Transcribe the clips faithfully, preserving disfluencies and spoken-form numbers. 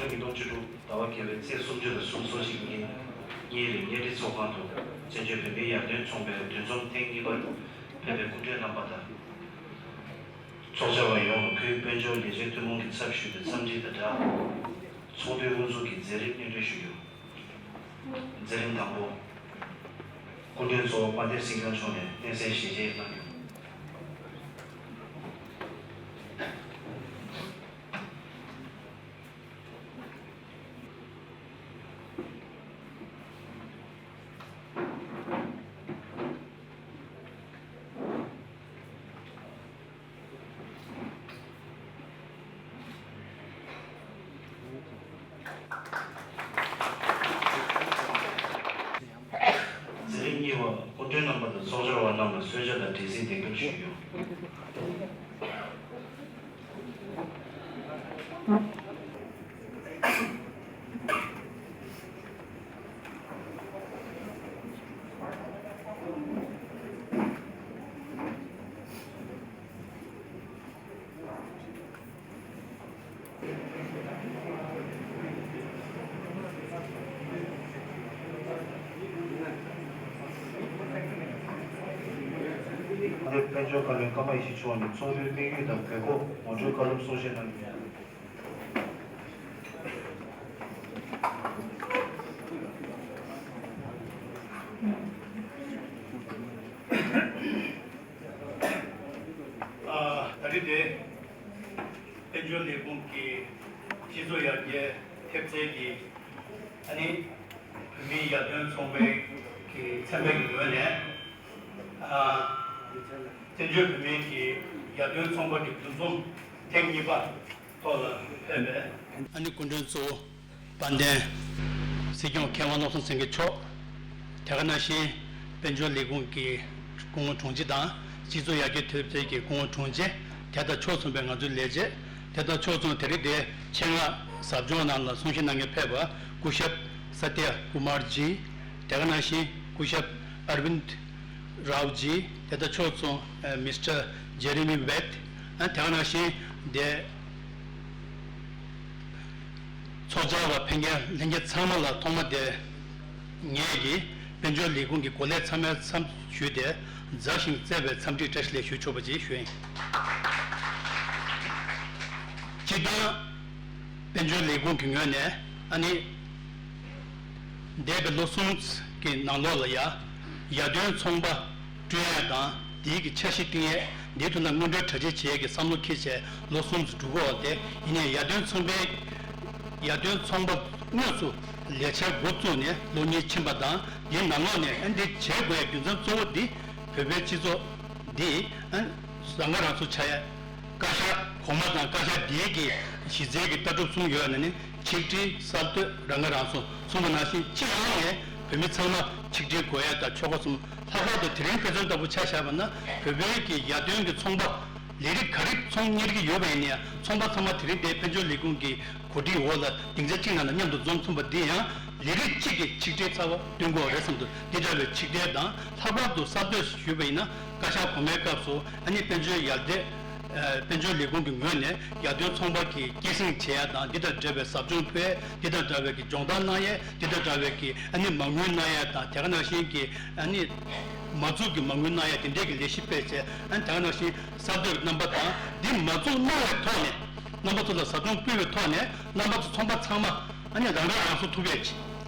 ཉིས་སྟོང་བཅུ་དྲུག་ཟླ་བ་བརྒྱད་པའི་ཚེས་སུམ་ཅུ་དང་གསུམ་སོ་གཅིག་ཉིན་གཉིས་རིང་གཉའ་ཁྲི་ཚོགས་ཁང་དུ་བཙན་བྱོལ་བོད་མིའི་ཡར་ཐོན་ཚོགས་པའི་འདུ་འཛོམས་ཐེངས་གཉིས་པར་ཕེབས་པའི་སྐུ་མགྲོན་རྣམ་པ་དང་། ཚོགས་བཅར་བ་ཡོངས་ལ་ཁུལ་དཔལ་འབྱོར་ལས་བྱེད་ཐུན་མོང་གི་ཚབ་ཞུས་པའི་འཚམས་འདྲི་དང་སྦྲགས། ཚོགས་འདུའི་དབུ་འཛུགས་ཀྱི་མཛད་རིམ་སྙན་སྒྲོན་ཞུ་རྒྱུ། མཛད་རིམ་དང་པོ། སྐུ་མགྲོན་གཙོ་བོ་དཔལ་ལྡན་སེང་གེ་མཆོག་ནས་སྙན་སེང་ཞལ་བཞེས་གནང་རྒྱུ། མཛད་རིམ་གཉིས་པ། སྐུ་མགྲོན་རྣམ་པ་དང་ཚོགས་བཅར་བ་རྣམས་ལ་གསོལ་ཇ་དང་འབྲས་སིལ་འདེགས་འབུལ་ཞུས་ཡོད། དཔལ་འབྱོར་བཀའ་བློན་ཀརྨ་ཡེ་ཤེས་མཆོག་ནས་ཚོགས་འདུའི་དམིགས་ཡུལ་དང་དགོས་མཁོ་ངོ་སྤྲོད་བཀའ་སློབ་གསུང་བཤད་གནང་རྒྱུ། ཨ། ད་རེས་དེ་དཔལ་འབྱོར་ལས་ཁུངས་ཀྱི་སྤྱི་ཚོགས་ཡར་རྒྱས་ཐེབས་རྩའི་གི་ཨ་ནི་བོད་མིའི་ཡར་ཐོན་ཚོགས་པའི་གི་ཚན་པའི་གི་ངོས་ནས། ཨ། བཙན་བྱོལ་བོད་མིའི་གི་ཡར་ཐོན་ཚོགས་པ་གི་འདུ་འཛོམས་ཐེངས་གཉིས་པ་ཐོག་ལ་ཕེབས་པའི། ཨ་ནི་སྐུ་མགྲོན་གཙོ་བོ་དཔལ་ལྡན་སྲིད་སྐྱོང་མཁས་དབང་བློ་བཟང་སེང་གེ་མཆོག་དེ་ག་ནང་བཞིན་དཔལ་འབྱོར་ལས་ཁུངས་ཀྱི་སྐུ་ངོ་དྲུང་ཆེ་དང་སྤྱི་ཚོགས་ཡར་རྒྱས་ཐེབས་རྩའི་གི་སྐུ་ངོ་དྲུང་ཆེ། དེ་དང་ཕྱོགས་མཚུངས་པའི་ང་ཚོའི་ལས་བྱེད། དེ་དང་ཕྱོགས་མཚུངས་དེ་རིང་དེ་ཆེད་མངགས་ཟབ་སྦྱོང་ནང་ལ་གསུང་བཤད་གནང་མཁན་ཕེབས་པ་སྐུ་ཞབས་ས་ཏྱ་ཀུ་མར་ཇི། དེ་ག་ནང་བཞིན་སྐུ་ཞབས་ཨར་བིན་རའོ་ཇི། དེ་དང་ཕྱོགས་མཚུངས་ཨ་མིས་ཊར་ཇེ་རེ་མི་ཝེད། ཨ་དེ་ག་ནང་བཞིན་དེ་ཚོགས་བཅར་བ་ཕེབས་མཁན་ལྷན་རྒྱས་ཚང་མ་ལ་ཐོག་མ་དེ། ངེད་ཀྱིས་དཔལ་འབྱོར་ལས་ཁུངས་ཀྱི་གོ་ལའི་མཚམས་མཚམས་ཞུས་ཏེ་མཛའ་ཞིང་བརྩེ་བའི་འཚམས་འདྲི་བཀྲ་ཤིས་བདེ་ལེགས་ཞུ་ཆོག་པ་ཅིག་ཞུ་ཡིན། སྤྱིར་བཏང་དཔལ་འབྱོར་ལས་ཁུངས་ཀྱི་ངོས་ནས་ཨ་ནི་འདས་པའི་ལོ་གསུམ་གྱི་ནང་ལོགས་ལ་ཡ་ཡར་ཐོན་ཚོང་པ་བསྐྲུན་ཡས་དང་དེའི་གི་འཆར་གཞི་བཏིང་ཡས། འདིའི་ཐོག་ན་སྔོན་འགྲོའི་གྲ་སྒྲིག་བྱེད་ཡས་ཀྱི་བསམ་བློ་འཁྱེར་བྱས་ལོ་གསུམ་ཙམ་འགྲོ་གི་ཡོད་དེ། ཡིན་ནའི་ཡར་ཐོན་ཚོང་པའི་ཡར་ཐོན་ཚོང་པ་དངོས་སུ་ལས་འཆར་འགོ་བཙུགས་ནས་ལོ་གཉིས་ཕྱིན་པ་དང་། འདིའི་ནང་ལོགས་ནས་ཨ་འདི་བྱེད་དགོས་ཡས་རྒྱུ་མཚན་གཙོ་བོ་འདི་བོད་པའི་སྤྱི་ཚོགས་འདི་ཨ་རང་ཁ་རང་གསོ་བྱ་ཡས། བཀའ་ཤག་གོང་མ་དང་བཀའ་ཤག་འདིའི་གི་གཞི་རྩའི་གི་ལྟ་གྲུབ་གསུམ་ཡོད་ནི་ནི་ཆིག་སྒྲིལ་གསར་གཏོད་རང་ཁ་རང་གསོ་གསུངས་པ་ནང་བཞིན། སྤྱི་ཡོངས་ནས་བོད་མི་ཚང་མ་ཆིག་སྒྲིལ་དགོས་ཡ་དང་ཆོལ་ཁ་གསུམ། ལྷག་པར་དུ་དེ་རིང་དཔེ་མཚོན་ལྟ་བུ་ཆ་བཞག་པ་ན་བོད་པའི་གི་ཡར་ཐོན་གྱི་ཚོང་པ་ལས་རིགས་ག་རེ་ཚོང་གཉེར་གྱི་ཡོད་པ་ཡིན་ན་ཡང་ཚོང་པ་ཚང་མ་དེ་རིང་འདིར་དཔལ་འབྱོར་ལས་ཁུངས་ཀྱི་གོ་སྒྲིག་འོག་ལ་སྡིངས་ཆ་གཅིག་ནང་ལ་མཉམ་དུ་འཛོམས་ཐུབ་པ་འདི་ཡང་ལས་རིགས་གཅིག་གི་ཆིག་སྒྲིལ་རྩ་བ་སྟོན་དགོས་པ་རེད་བསམ་འདུག་འདི་འདྲ་བའི་ཆིག་སྒྲིལ་དང་། ལྷག་པར་དུ་གསར་གཏོད་ཞུས་པ་ཡིན་ན་བཀའ་ཤག་གོང་མའི་སྐབས་སུ་ཨ་ནི་དཔལ་འབྱོར་ཡར་ཐོན། ཨ་དཔལ་འབྱོར་ལས་ཁུངས་ཀྱི་ངོས་ནས་ཡར་ཐོན་ཚོང་པ་གི་སྐྱེད་སྲིང་བྱེད་ཡ་དང་། འདི་དང་འབྲེལ་བའི་ཟབ་སྦྱོང་ཕུལ་ཡ། འདི་དང་འདྲ་བའི་གི་སྦྱོང་བརྡར་གནང་ཡ། འདི་དང་འདྲ་བའི་གི་ཨ་ནི་མ་དངུལ་གནང་ཡ་དང་། དེ་ག་ནང་བཞིན་གྱི་ཨ་ནི་མ་འཛུགས་ཀྱི་མ་དངུལ་གནང་ཡ་དེ་འདྲའི་གི་ལས་གཞི་སྤེལ་བྱས། ཨ་ནི་དེ་ག་ནང་བཞིན་གསར་གཏོད་རྣམ་པ་དང་འདི་མ་འཛུགས་གནང་བའི་ཐོག་ནས། རྣམ་པ་ཚོ་ལ་ཟབ་སྦྱོང་ཕུལ་བའི་ཐོག་ནས་རྣམ་པ་ཚོ་ཚོང་པ་ཚང་མ་ཨ་ནི་རང་ཁ་རང་གསོ་ཐུབ་ཡ་ཅིག་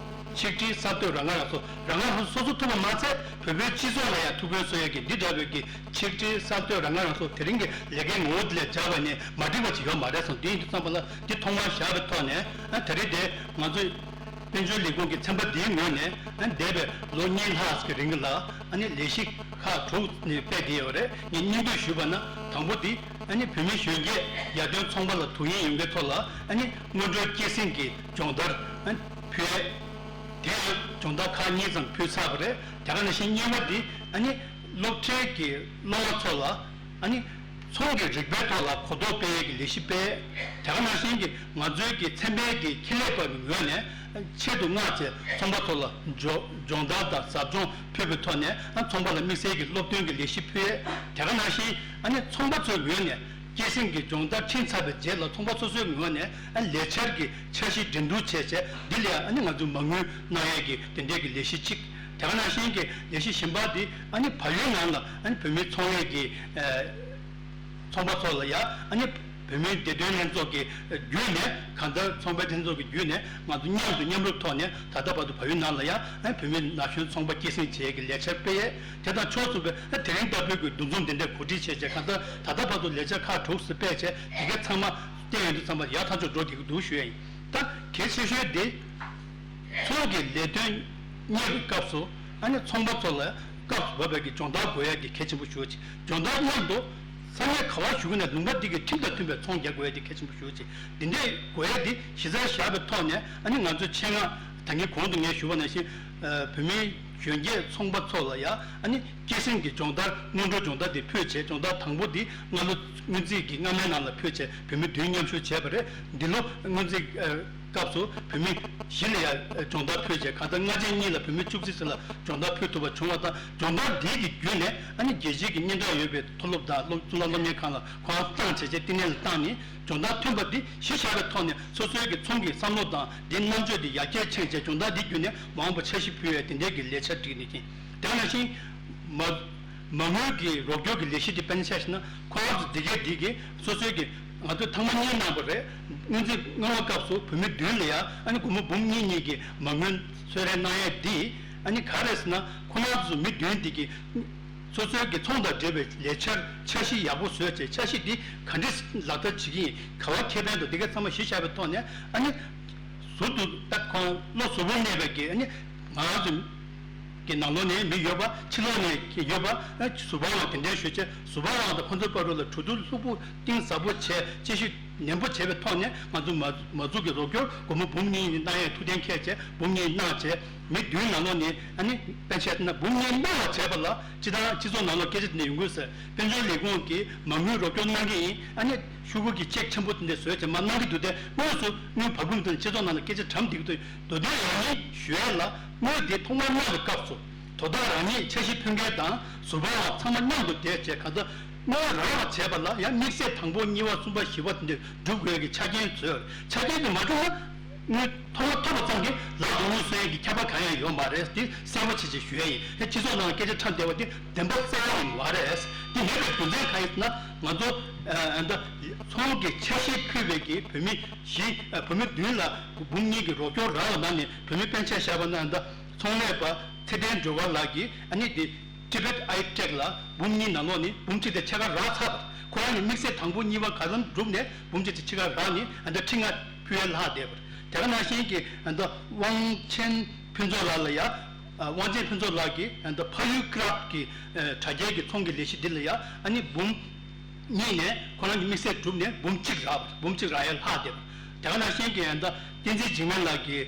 ཆིག་སྒྲིལ་གསར་གཏོད་རང་ཁ་རང་གསོ། རང་ཁ་རང་གསོ་སོ་སོ་ཐུབ་པ་མ་ཚད་བོད་པའི་སྤྱི་ཚོགས་ལ་ཡང་ཐུགས་ཕན་གསོས་ཡ་གི་འདི་འདྲ་བའི་གི་ཆིག་སྒྲིལ་གསར་གཏོད་རང་ཁ་རང་གསོ་དེ་རིང་གི་ལས་ཀའི་ངོ་བོ་འདི་ལས་སྦྱར་བ་ནི་མ་འགྲིག་པ་ཅིག་ཡོད་མ་རེད་བསམ། དེ་ཡིན་དུས་ཙམ་པ་ལ་འདི་ཐོག་མར་བཞག་པའི་ཐོག་ནས། ཨ་དེ་རིང་དེ་ང་ཚོས་དཔལ་འབྱོར་ལས་ཁུངས་ཀྱི་ཚན་པ་འདིའི་ངོས་ནས་ཨ་འདས་པའི་ལོ་གཉིས་ལྷག་གི་རིང་ལ་ཨ་ནི་ལས་གཞི་ཁག་དྲུག་ནས་སྤེལ་བསྡད་ཡོད་རེད། ངས་སྙིང་བསྡུས་ཞུས་པ་ན་དང་པོ་འདི་ཨ་ནི་བོད་མི་གཞོན་སྐྱེས་ཡར་ཐོན་ཚོང་པ་ལ་དུས་ཡུན་ཡོང་མཁན་ཚོ་ལ་ཨ་ནི་སྔོན་འགྲོའི་སྐྱེད་སྲིང་གི་སྦྱོང་བརྡར་ཨ་ནི་ཕུལ། དེ་ཡང་སྦྱོང་བརྡར་ཁག་གཉིས་ཙམ་ཕུལ་ཚར་བ་རེད། དེ་ག་ནང་བཞིན་གཉིས་པ་འདི་ཨ་ནི་སློབ་གྲྭའི་གི་སློབ་མ་ཚོ་ལ་ཨ་ནི་ཚོང་གི་རིག་པའི་ཐོག་ལ་གོ་རྟོགས་སྤེལ་ཡས་ཀྱི་ལས་གཞི་སྤེལ། དེ་ག་ནང་བཞིན་གྱི་ང་ཚོའི་གི་ཚན་པའི་གི་ཁེ་ལས་པ་གི་ངོས་ནས་ཆེད་དུ་མངགས་བྱས་ཚོང་པ་ཚོ་ལ་སྦྱོ་སྦྱོང་བརྡར་དང་ཟབ་སྦྱོང་ཕུལ་བའི་ཐོག་ནས་ཨ་ཚོང་པ་ལ་དམིགས་བསལ་གྱི་སློབ་སྟོན་གྱི་ལས་གཞི་ཕུལ་ཡས། དེ་ག་ནང་བཞིན་ཨ་ནི་ཚོང་པ་ཚོའི་ངོས་ནས་ སྐྱེད་སྲིང་གི་སྦྱོང་བརྡར་ཁྲིད་ཚར་བའི་རྗེས་ལ་ཚོང་པ་སོ་སོའི་ངོས་ནས་ཨ་ལས་འཆར་གྱི་འཆར་གཞི་འགྲན་བསྡུར་བྱས་བྱས་འདི་ལ་ཨ་ནི་ང་ཚོས་མ་དངུལ་གནང་ཡས་ཀྱི་དེ་འདྲས་ཀྱི་ལས་གཞི་གཅིག་དེ་ག་ནང་བཞིན་གྱི་ལས་གཞི་གཞན་པ་འདི་ཨ་ནི་བལ་ཡུལ་ནང་ལ་ཨ་ནི་བོད་མི་ཚོང་ལས་ཀྱི་ཚོང་པ་ཚོ་ལ་ཡ་ཨ་ནི་བོད་མིའི་བདེ་དོན་ལྷན་ཚོགས་ཀྱི་བརྒྱུད་ནས་གང་ལྟར་ཚོང་པའི་ལྷན་ཚོགས་ཀྱི་བརྒྱུད་ནས་ང་ཚོ་མཉམ་དུ་མཉམ་རུབ་ཐོག་ནས་ད་ལྟ་བར་དུ་བལ་ཡུལ་ནང་ལ་ཡང་བོད་མི་ན་གཞོན་ཚོང་པ་སྐྱེད་སྲིང་བྱེད་ཡས་ཀྱི་ལས་འཆར་སྤེལ་ཡས་དེ་དང་ཕྱོགས་མཚུངས་པའི་དེ་རིང་ལྟ་བུའི་གི་འདུ་འཛོམས་འདི་འདྲ་གོ་སྒྲིག་བྱས་རྗེས་གང་ལྟར་ད་ལྟ་བར་དུ་ལས་འཆར་ཁག་དྲུག་ཙམ་སྤེལ་བྱས་དེ་གའི་ཚང་མ་བསྟན་ཡོང་དུས་ཙམ་པ་ཡག་ཐག་ཆོད་འགྲོ་བསྡད་ཀྱི་འདུག་ཞུ་ཡས་ཡིན། ད་གལ་ཆེ་ཤོས་དེ། ཚོང་གི་ལས་དོན་གཉེར་བའི་སྐབས་སུ་ཨ་ནི་ཚོང་པ་ཚོ་ལ་སྐབས་སུ་བབས་པའི་གི་སྦྱོང་བརྡར་དགོས་ཡ་དེ་གལ་ཆེན་པོ་ཞེ་པོ་ཅིག་སྦྱོང་བརྡར་མཉམ་དུ་ས་གནས་ག་བར་བཞུགས་ཀྱི་ན་ལུང་པ་འདི་གི་ཁྲིམས་དང་མཐུན་པའི་ཚོང་རྒྱག་དགོས་ཡ་དེ་གལ་ཆེན་པོ་ཞེ་པོ་ཅིག་འདི་འདྲའི་དགོས་ཡ་དེ་གཞི་རྩར་བཞག་པའི་ཐོག་ནས་ཨ་ནི་ང་ཚོའི་ཆེད་མངགས་ད་གིན་གོང་དུ་ངས་ཞུས་པ་ནང་བཞིན་བོད་མིའི་གཞོན་སྐྱེས་ཚོང་པ་ཚོ་ལ་ཡ་ཨ་ནི་སྐྱེད་སྲིང་གི་སྦྱོང་བརྡར་སྔོན་འགྲོ་སྦྱོང་བརྡར་དེ་ཕུལ་བྱས་སྦྱོང་བརྡར་དང་པོ་དེ་སྔ་ལོ་སྔོན་རྩིས་ཀྱི་སྔ་མའི་ནང་ལ་ཕུལ་བྱས་བོད་མི་བདུན་མཉམ་ཞུགས་བྱས་པ་རེད། འདི་ལོ་སྔོན་རྩིས། སྐབས་སུ་བོད་མི་བཞི་ལ་ཡང་སྦྱོང་བརྡར་ཕུལ་རྗེས་གང་ལྟར་སྔ་རྗེས་གཉིས་ལ་བོད་མི་བཅུ་གཅིག་ཙམ་ལ་སྦྱོང་བརྡར་ཕུལ་ཐུབ་པ་བྱུང་བ་དང་སྦྱོང་བརྡར་འདིའི་གི་བརྒྱུད་ནས་ཨ་ནི་རྒྱལ་སྤྱིའི་གི་སྙན་གྲགས་ཡོད་པའི་མཐོ་སློབ་དང་སློབ་གཙུག་ལག་སློབ་གཉེར་ཁང་ལ་ཁོ་རང་བཏང་བྱས་རྗེས་བསྟི་གནས་ལ་བཏང་ནས་སྦྱོང་བརྡར་ཐོན་པ་འདི་གཞི་བཞག་པའི་ཐོག་ནས་སོ་སོའི་གི་ཚོང་གི་བསམ་བློ་དང་འདིའི་རྣམ་དཔྱོད་འདི་ཡར་རྒྱས་ཕྱིན་རྗེས་སྦྱོང་བརྡར་འདི་བརྒྱུད་ནས་མ་འོངས་པ་འཆར་གཞི་ཕུལ་བའི་དེ་འདྲའི་གི་ལས་འཆར་བསྒྲིགས་ནས་ཀྱིན་དེ་ནང་བཞིན་མ། མ་དངུལ་གྱི་རོགས་སྐྱོར་གྱི་ལས་གཞི་དེ་དཔེར་ན་ཆ་བཞག་ན་ཁོ་རང་ཚོ་འདི་གའི་འདི་གི་སོ་སོའི་གི་ང་ཚོས་ཐེངས་མ་གཉིས་གནང་པ་རེད། སྔོན་ཚེ་སྔོན་མ་སྐབས་སུ་བོད་མི་བདུན་ལ་ཡ་ཨ་ནི་སྒོར་མོ་འབུམ་གཉིས་གཉིས་ཀྱི་མ་དངུལ་གསོལ་རས་གནང་ཡས་འདི་ཨ་ནི་ག་རེ་ཟེར་ན་ཁོ་རང་ཚོ་མི་བདུན་འདི་གི་སོ་སོའི་གི་ཚོང་དང་འབྲེལ་བའི་ལས་འཆར་འཆར་གཞི་ཡག་པོ་བཟོས་བྱས་འཆར་གཞི་འདི་ག་འདྲས་ལག་བསྟར་བྱེད་ཀྱི་ཡིན་ག་བ་ཁེ་ཕན་དང་འདི་གའི་ཚང་མ་གཞི་བཞག་པའི་ཐོག་ནས་ཨ་ནི་ཟུར་དུ་ད་ཁོང་བློ་གཟུ་བོར་གནས་པའི་གི་ཨ་ནི་ང་རང་ཚོ། གི་ནང་ལོགས་ནས་མི་ཡོད་པ་ཕྱི་ལོགས་ནས་ཡོད་པ་ཟུར་པ་དབང་དེ་འདྲའི་ཞུ་བྱས་ཟུར་པ་དབང་དང་ཁོང་ཚོའི་བར་དུ་ལ་གྲོས་བསྡུར་ལྷུག་པོ་གཏིང་ཟབ་པོ་བྱས་དཔྱད་ཞིབ་ནན་པོ་བྱས་པའི་ཐོག་ནས་ང་ཚོ་མ་མ་འཛུགས་ཀྱི་རོགས་སྐྱོར་སྒོར་མོ་འབུམ་གཉིས་གནང་ཡས་ཐུགས་གཏན་འཁེལ་བྱས་འབུམ་གཉིས་གནང་བྱས་མི་བདུན་ནང་ལོགས་ནས་ཨ་ནི་དཔེར་ན་ཆ་བཞག་ན་འབུམ་གཉིས་གནང་བ་བྱས་པ་ལ་སྤྱི་བཏང་སྤྱི་ཚོགས་ནང་ལོགས་སྐད་ཆ་དེ་འདྲ་ཡོང་གི་ཡོད་ཟེར་དཔལ་འབྱོར་ལས་ཁུངས་ཀྱིས་མ་དངུལ་རོགས་སྐྱོར་གནང་གི་ཡིན་ཨ་ནི། ཤོག་གུ་གི་ཅེག་ཆེན་པོ་དེ་འདྲ་བཟོས་བྱས་མར་གནང་གི་འདུག་སྟེ་དངོས་སུ་དངུལ་བབས་རྐྱང་དེ་སྤྱི་ཚོགས་ནང་ལ་སྐད་ཆ་གྲམ་བསྡད་ཀྱི་འདུག་དོ་དོན་རང་ཉིད་ཞུ་ཡས་ལ་དངུལ་དེ་ཐོག་མར་གནང་བའི་སྐབས་སུ་དོ་བདག་རང་ཉིད་འཆར་གཞི་ཕུལ་མཁན་དང་ཟུར་པ་བ་ཚང་མ་མཉམ་དུ་བསྡད་བྱས་གང་ལྟར་དངུལ་རག་པ་བྱས་པ་ལ་ཡང་དམིགས་བསལ་དང་པོ་གཉིས་པ་གསུམ་པ་བཞི་པ་དེ་འདྲ་སྒྲུབ་དགོས་ཀྱི་ཆ་རྐྱེན་བཟོས། ཆ་རྐྱེན་དེ་མ་གྲུབ་ན་དངུལ་ཐོག་མར་ཐོབ་པ་ཙམ་གྱིས་ལག་ཏུ་དངུལ་གསོལ་ཡས་ཀྱི་ཁྱབ་པ་གང་ཡང་ཡོད་མ་རེད། དེ་གསལ་པོ་བྱས་བྱས་ཞུ་ཡས་ཡིན། དེ་སྤྱི་ཚོགས་ནང་ལ་སྐད་ཆ་གྲམ་བསྡད་པ་དེ་བདེན་པ་གསལ་པོ་ཡིན་མ་རེད། དེ་ཡོད་པའི་རྒྱུ་མཚན་གང་ཡིན་ཟེར་ན་ང་ཚོ་ཨ་ད་ཚོང་གི་འཆར་གཞི་ཕུལ་བའི་གི་བོད་མི་བཞི་ཨ་བུད་མེད་བདུན་ལ་འབུམ་གཉིས་ཀྱི་རོགས་སྐྱོར་རག་པ་ནང་ནས་བོད་མི་སྤུན་མཆེད་བཞག་པ་ན་ད་ཚོང་ལས་པ་ཚེ་བརྟན་སྒྲོལ་དཀར་ལགས་ཀྱིས་ཨ་ནི་དེ་Tibet Eye Tech ལ་འབུམ་གཉིས་ནང་ལོགས་ནས་འབུམ་གཅིག་དང་ཕྱེད་ཀ་རག་ཚར་བ་ཁོ་རང་གི་དམིགས་བསལ་དང་པོ་གཉིས་པ་ག་ཙམ་བསྒྲུབས་ནས་འབུམ་གཅིག་དང་ཕྱེད་ཀ་རག་ནས་ཨ་ད་ཁྲི་ལྔ་ཕུལ་ཡས་ལྷག་བསྡད་པ་རེད། དེ་ག་ནང་བཞིན་གྱི་ཨ་ད་དབང་ཆེན་ཕུན་ཚོགས་ལགས་ལ་ཡ་དབང་ཆེན་ཕུན་ཚོགས་ལགས་ཀྱིས་ཨ་ད་ཕ་ཡུལ་ཀི་རབ་ཀྱི་དྲ་རྒྱའི་གི་ཚོང་གི་ལས་གཞི་འདི་ལ་ཡ་ཨ་ནི་འབུམ། གཉིས་ནས་ཁོ་རང་གི་དམིགས་བསལ་བསྒྲུབས་ནས་འབུམ་གཅིག་རག་པ་འབུམ་གཅིག་རག་ཡས་ལྷག་བསྡད་པ། དེ་ག་ནང་བཞིན་གྱི་ཡང་ད་བསྟན་འཛིན་འཇིགས་མེད་ལགས་ཀྱིས་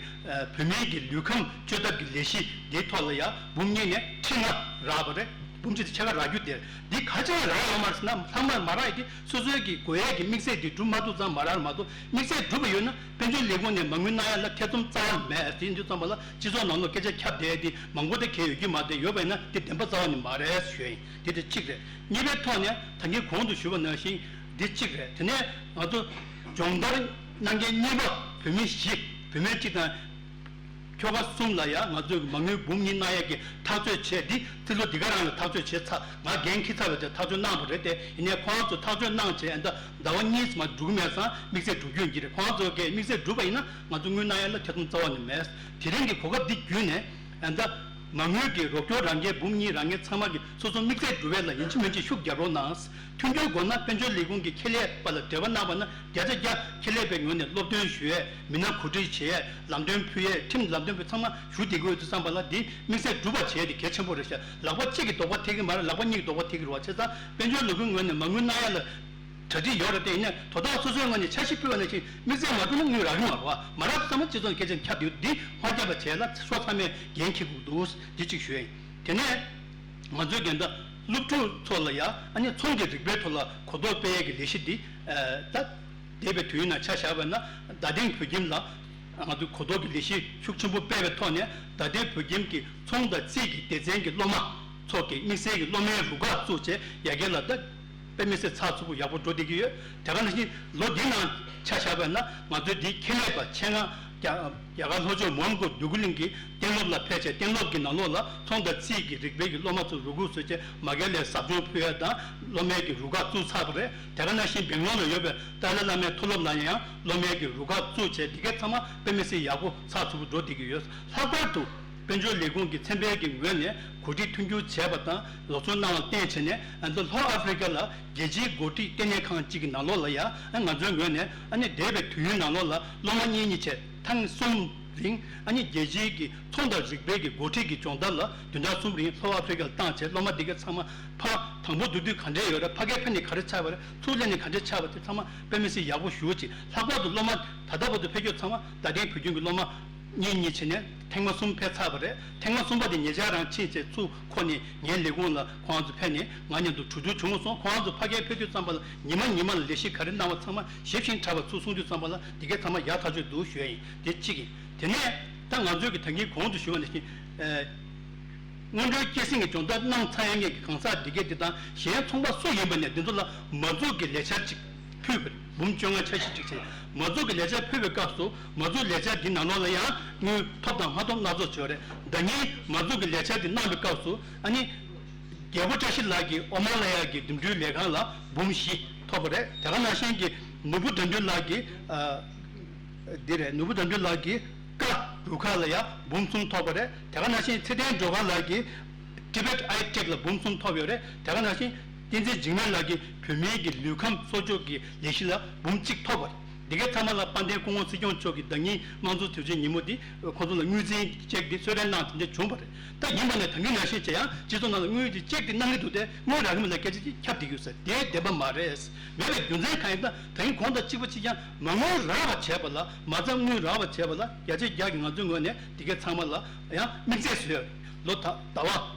བོད་མིའི་གི་ལུས་ཁམས་བཅོས་ཐབས་ཀྱི་ལས་གཞི་འདིའི་ཐོག་ལ་ཡང་འབུམ་གཉིས་ནས་ཁྲི་ལྔ་རག་པ་རེད། འབུམ་གཅིག་དང་ཕྱེད་ཀ་རག་རྒྱུ་དེ་འདི་ག་ཅིག་རག་ཡོད་མ་རེད་ཟེར་ན་ལྷག་མ་མ་རག་ཡས་དེ་སོ་སོའི་གི་དགོས་ཡས་ཀྱི་དམིགས་བསལ་དེ་བསྒྲུབ་མ་ཐུབ་ཙང་མ་རག་མ་གཏོགས་དམིགས་བསལ་བསྒྲུབས་པ་ཡོད་ན་དཔལ་འབྱོར་ལས་ཁུངས་ནས་མ་དངུལ་གནང་ཡས་ལ་ཐེ་ཚོམ་རྩ་བ་མེད། དེ་ཡིན་དུས་ཙམ་པ་ལ་སྤྱི་ཚོགས་ནང་ལོགས་སྐད་ཆ་ཁྱབ་བསྡད་ཡས་དེ་མང་པོ་དེ་གལ་ཡོད་རྒྱུ་མ་རེད། ཡོད་པ་ཡིན་ན་དེ་བདེན་པ་རྩ་བ་ནས་མ་རེད་ཞུ་ཡས་ཡིན། དེ་དེ་གཅིག་རེད། གཉིས་པའི་ཐོག་ནས་ད་གིན་གོང་དུ་ཞུས་པ་ནང་བཞིན་འདི་གཅིག་རེད། དེ་ནས་ང་ཚོ་སྦྱོང་བརྡར་གནང་མཁན་གཉིས་པ་བོད་མི་བཞི་བུད་མེད་གཅིག་དང་ཁྱོ་ག་གསུམ་ལ་ཡང་ང་ཚོས་མ་དངུལ་འབུམ་གཉིས་གནང་ཡས་ཀྱི་ཐག་གཅོད་བྱས། འདི་ཕྱི་ལོ་འདི་ག་རང་ལ་ཐག་གཅོད་བྱས་ཚར། ང་འགན་འཁྱེར་ཚར་བའི་དེ་ཐག་གཅོད་གནང་བ་རེད་དེ། ཡིན་ནའི་ཁོ་རང་ཚོ་ཐག་གཅོད་གནང་བྱས་ད་ཟླ་བ་གཉིས་མ་འགྲུབ་མེད་ཙང་དམིགས་བསལ་འགྲུབ་རྒྱུ་ཡིན་གྱི་རེད། ཁོ་རང་ཚོ་གིས་དམིགས་བསལ་འགྲུབ་པ་ཡིན་ན་ང་ཚོ་དངུལ་གནང་ཡས་ལ་ཐེ་ཚོམ་རྩ་བ་ནས་མེད། དེ་རིང་གི་གོ་སྐབས་འདི་བརྒྱུད་ནས་ཨ་ད། མ་དངུལ་གྱི་རོགས་སྐྱོར་རག་མཁན་འབུམ་གཉིས་རག་མཁན་ཚང་མ་གིས་སོ་སོ་དམིགས་བསལ་སྒྲུབ་ཡས་ལ་ཡིན་གཅིག་མིན་གཅིག་ཤུགས་རྒྱབ་རོགས་གནང་། མཐུན་འགྱུར་དགོས་ན་དཔལ་འབྱོར་ལས་ཁུངས་ཀྱི་ཁེ་ལས་པ་ལ་འབྲེལ་བ་གནང་བ་ན་བརྒྱ་ཆ་བརྒྱ་ཁེ་ལས་པའི་ངོས་ནས་སློབ་སྟོན་ཞུ་ཡས། མི་སྣ་གོ་སྒྲིག་བྱེད་ཡས། ལམ་སྟོན་ཕུལ་ཡས། ཁྲིམས་ལམ་སྟོན་པ་ཚང་མ་ཞུ་བསྡད་ཀྱི་ཡོད་དུས་ཙམ་པ་ལ་འདི་དམིགས་བསལ་སྒྲུབ་པ་བྱས་ཏེ་གལ་ཆེན་པོ་རེད་ཤག་ལག་པ་གཅིག་གིས་རྡོག་པ་འཐེན་གྱི་མ་རེད། ལག་པ་གཉིས་ཀྱིས་རྡོག་པ་འཐེན་གྱི་རེད་བ། བྱས་ཙང་དཔལ་འབྱོར་ལས་ཁུངས་ངོས་ནས་མ་དངུལ་གནང་ཡས་ལ་གྲ་སྒྲིག་ཡོད་རེད་དེ། ཡིན་ནའི་དོ་བདག་སོ་སོའི་ངོས་ནས་འཆར་གཞི་ཕུལ་བ་ནང་བཞིན་དམིགས་བསལ་མ་བསྒྲུབས་ན་དངུལ་རག་གི་མ་རེད་བ། མ་རག་ཙམ་སྤྱི་ཚོགས་སྐད་ཆ་ཁྱབ་ཡོད། འདི་མ་བརྒྱབ་པ་བྱས་ལ་སོ་ཚང་མས་འགན་འཁྱེར་དགོས་འདུག་འདི་གཅིག་ཞུ་ཡ་ཡིན། དེ་ནས་ང་ཚོའི་འགན་བདག་སློབ་ཕྲུག་ཚོ་ལ་ཡ་ཨ་ནི་ཚོང་གི་རིག་པའི་ཐོག་ལ་གོ་རྟོགས་སྤེལ་ཡས་ཀྱི་ལས་གཞི་འདི་ད་འདས་པའི་དུས་ཡུན་ནང་ཆ་བཞག་པ་ན་རྡ་སྟེང་བོད་ཁྱིམ་ལ་ང་ཚོས་གོ་རྟོགས་ཀྱི་ལས་གཞི་ཤུགས་ཆེན་པོ་སྤེལ་བའི་ཐོག་ནས་རྡ་སྟེང་བོད་ཁྱིམ་གྱི་ཚོང་དང་རྩིས་ཀྱི་སྡེ་ཚན་གྱི་སློབ་མ་ཚོ་གི་དམིགས་བསལ་གྱི་སློབ་མའི་རུ་ཁག་བཙུགས་བྱས་ཡ་གི་ལ་ད་ དཔེ་མི་སྲིད་ཚགས་ཚུད་པོ་ཡག་པོ་འགྲོ་བསྡད་ཀྱི་ཡོད། དེ་ག་ནང་བཞིན་ལོ་འདིའི་ནང་ཆ་བཞག་པ་ཡིན་ན་ང་ཚོའི་འདིའི་ཁེ་ལས་པ་ཆེད་མངགས་རྒྱ་རྒྱ་གར་ལྷོ་ཕྱོགས་མོན་གྷོ་འདོད་རྒུ་གླིང་གི་གཏན་སློབ་ལ་ཕེབས་བྱས། གཏན་སློབ་ཀྱི་ནང་ལོགས་ལ་ཚོང་དང་རྩིས་ཀྱི་རིག་པའི་གི་སློབ་མ་ཚོ་རུ་ཁག་བཟོས་བྱས་མ་རྒན་ལ་ཟབ་སྦྱོང་ཕུལ་ཡ་དང་སློབ་མའི་གི་རུ་ཁག་བཙུགས་ཚར་བ་རེད། དེ་ག་ནང་བཞིན་སྦེང་ལོར་ལ་ཡོད་པའི་ཏཱ་ལའི་བླ་མའི་མཐོ་སློབ་ལ་ཡང་སློབ་མའི་གི་རུ་ཁག་བཙུགས་བྱས། འདི་གའི་ཚང་མ་དཔེ་མི་སྲིད་ཡག་པོ་ཚགས་ཚུད་པོ་འགྲོ་བསྡད་ཀྱི་ཡོད། ལྷག་པར་དུ་དཔལ་འབྱོར་ལས་ཁུངས་ཀྱི་ཚན་པའི་གི་ངོས་ནས་གོ་སྒྲིག་མཐུན་འགྱུར་བྱས་པ་དང་ལོ་ཚོད་གནང་བ་བརྟེན་བྱས་ནས། ཨ་ནི་ལྷོ་ཨ་ཧྥེ་རི་ཀ་ལ་རྒྱལ་སྤྱིའི་འགོ་ཁྲིད་ལྟེ་གནས་ཁང་གཅིག་གི་ནང་ལོགས་ལ་ཡང་ང་ཚོའི་ངོས་ནས་ཨ་ནི་འདས་པའི་དུས་ཡུན་ནང་ལོགས་ལ་སློབ་མ་གཉིས་གཉིས་བྱས་ཐེངས་གསུམ་རིང་ཨ་ནི་རྒྱལ་སྤྱིའི་གི་ཚོང་དང་རིག་པའི་གི་འགོ་ཁྲིད་ཀྱི་སྦྱོང་བརྡར་ལ་བདུན་ཕྲག་གསུམ་རིང་ལྷོ་ཨ་ཧྥེ་རི་ཀ་ལ་བཏང་བྱས། སློབ་མ་འདི་ག་ཚང་མ་ཕར་དང་པོ་བསྡུ་དུས་ག་འདྲས་ཡོད་རེད། ཕ་གིར་ཕེབས་ནས་ག་རེ་ཆགས་པ་རེད། ཚུར་སླེབས་ནས་ག་འདྲས་ཆགས་པ་དེ་ཚང་མ་དཔེ་མི་སྲིད་ཡག་པོ་ཞེ་པོ་ཅིག། ལྷག་པར་དུ་སློབ་མ་ད་ལྟ་བར་དུ་ཕེབས་མཁན་ཚང་མ་རྡ་སྟེང་བོད་ཁྱིམ་གྱི་སློབ་མ་གཉིས་གཉིས་བྱས་ནས་ཐེངས་མ་གསུམ་ཕེབས་ཚར་བ་རེད། ཐེངས་མ་གསུམ་པ་དེ་ཉེ་ཆར་རང་ཕྱིན་བྱས་ཚུར་འཁོར་ནས་ངའི་ལས་ཁུངས་ལ་ཁོང་ཚོ་ཕེབས་ནས་ང་མཉམ་དུ་གྲོས་བསྡུར་བྱུང་སོང་། ཁོང་ཚོ་ཕ་གིར་ཕེབས་དུས་ཙམ་པ་ལ་ཉི་མ་ཉི་མ་ལ་ལས་གཞི་ག་རེ་གནང་བ་ཚང་མ་ཞིབ་ཅིང་ཕྲ་བ་ཚུར་གསུང་དུས་ཙམ་པ་ལ་འདི་གའི་ཚང་མ་ཡག་ཐག་ཆོད་འདུག་ཞུ་ཡ་ཡིན། དེ་གཅིག་ཡིན། དེ་ནས་ད་ང་ཚོས་ཀྱི་ད་གིན་གོང་དུ་ཞུས་པ་ནང་བཞིན། ཨ། སྔོན་འགྲོའི་སྐྱེད་སྲིང་གི་སྦྱོང་བརྡར་གནང་ཚར་ཡ་མཁན་གྱི་གང་ཟག་འདི་གས་འདི་དང་གཞན་ཚོང་པ་སུ་ཡིན་པ་ནས་འདི་ཚོ་ལ་མ་འཛུགས་ཀྱི་ལས་འཆར་ཅིག་ཕུལ་བ་རེད། འབུམ་བཅོ་ལྔ་འཆར་གཞི་སྒྲིག་བྱས། མ་འཛུགས་ཀྱི་ལས་འཆར་ཕུལ་བའི་སྐབས་སུ་མ་འཛུགས་ལས་འཆར་འདི་ནང་ལོགས་ལ་ཡང་དངུལ་ཐོབ་དང་མ་ཐོབ་སྣ་ཚོགས་བྱས་པ་རེད། ཟླ་ཉིན་མ་འཛུགས་ཀྱི་ལས་འཆར་འདི་གནང་བའི་སྐབས་སུ་ཨ་ནི་རྒྱལ་པོ་བཀྲ་ཤིས་ལགས་ཀྱིས་ཨོ་མ་ལ་ཡ་གི་འགྲིམ་འགྲུལ་ལས་ཁང་ལ་འབུམ་བཞི་ཐོབ་པ་རེད། དེ་ག་ནང་བཞིན་གྱི་ནོར་བུ་དགྲ་འདུལ་ལགས་ཀྱིས། ཨ། འདི་རེད། ནོར་བུ་དགྲ་འདུལ་ལགས་ཀྱིས་ཀ་རུ་ཁག་ལ་ཡང་འབུམ་གསུམ་ཐོབ་པ་རེད། དེ་ག་ནང་བཞིན་ཚེ་བརྟན་སྒྲོལ་དཀར་ལགས་ཀྱིས་Tibet Eye Tech ལ་འབུམ་གསུམ་ཐོབ་ཡོད་རེད། དེ་ག་ནང་བཞིན་བསྟན་འཛིན་འཇིགས་མེད་ལགས་ཀྱིས་བོད་མིའི་གི་ལུས་ཁམས་གསོ་བཅོས་ཀྱི་ལས་གཞི་ལ་འབུམ་གཅིག་ཐོབ་པ་རེད། འདི་གའི་ཚང་མ་ལ་དཔལ་ལྡན་སྐུ་ངོ་སྲིད་སྐྱོང་མཆོག་གིས་ཟླ་ཉིན་དམངས་གཙོ་དུས་ཆེན་ཉིན་མོ་འདི་ཁོང་ཚོ་ལ་དངུལ་རྩིས་ཅེག་འདི་གསོལ་རས་གནང་དེ་འདྲ་བྱུང་བ་རེད། ད་ཡིན་པ་ནས་ད་གིན་ནང་བཞིན་བྱས་ཡང་སྤྱི་ཚོགས་ནང་ལ་དངུལ་འདི་ཅེག་འདི་གནང་གི་འདུག་སྟེ་དངུལ་རག་གི་མི་ལ་སྐད་ཆ་ཅིག་ཁྱབ་བསྡད་ཀྱི་ཡོད་ས་དེ་བདེན་པ་མ་རེད། མེད་པའི་རྒྱུ་མཚན་གང་ཡིན་ད། ད་ཡིན་གོང་དང་གཅིག་པ་གཅིག་རྐྱང་མ་དངུལ་རག་པ་བྱས་པ་ལ། མ་རྩ་དངུལ་རག་པ་བྱས་པ་ལ་བརྒྱ་ཆ་བརྒྱ་གི་ང་ཚོའི་ངོས་ནས་དེ་གའི་ཚང་མ་ལ་ཡང་དམིགས་བསལ་བཟོས། ལོ་ད་ཟླ་བ་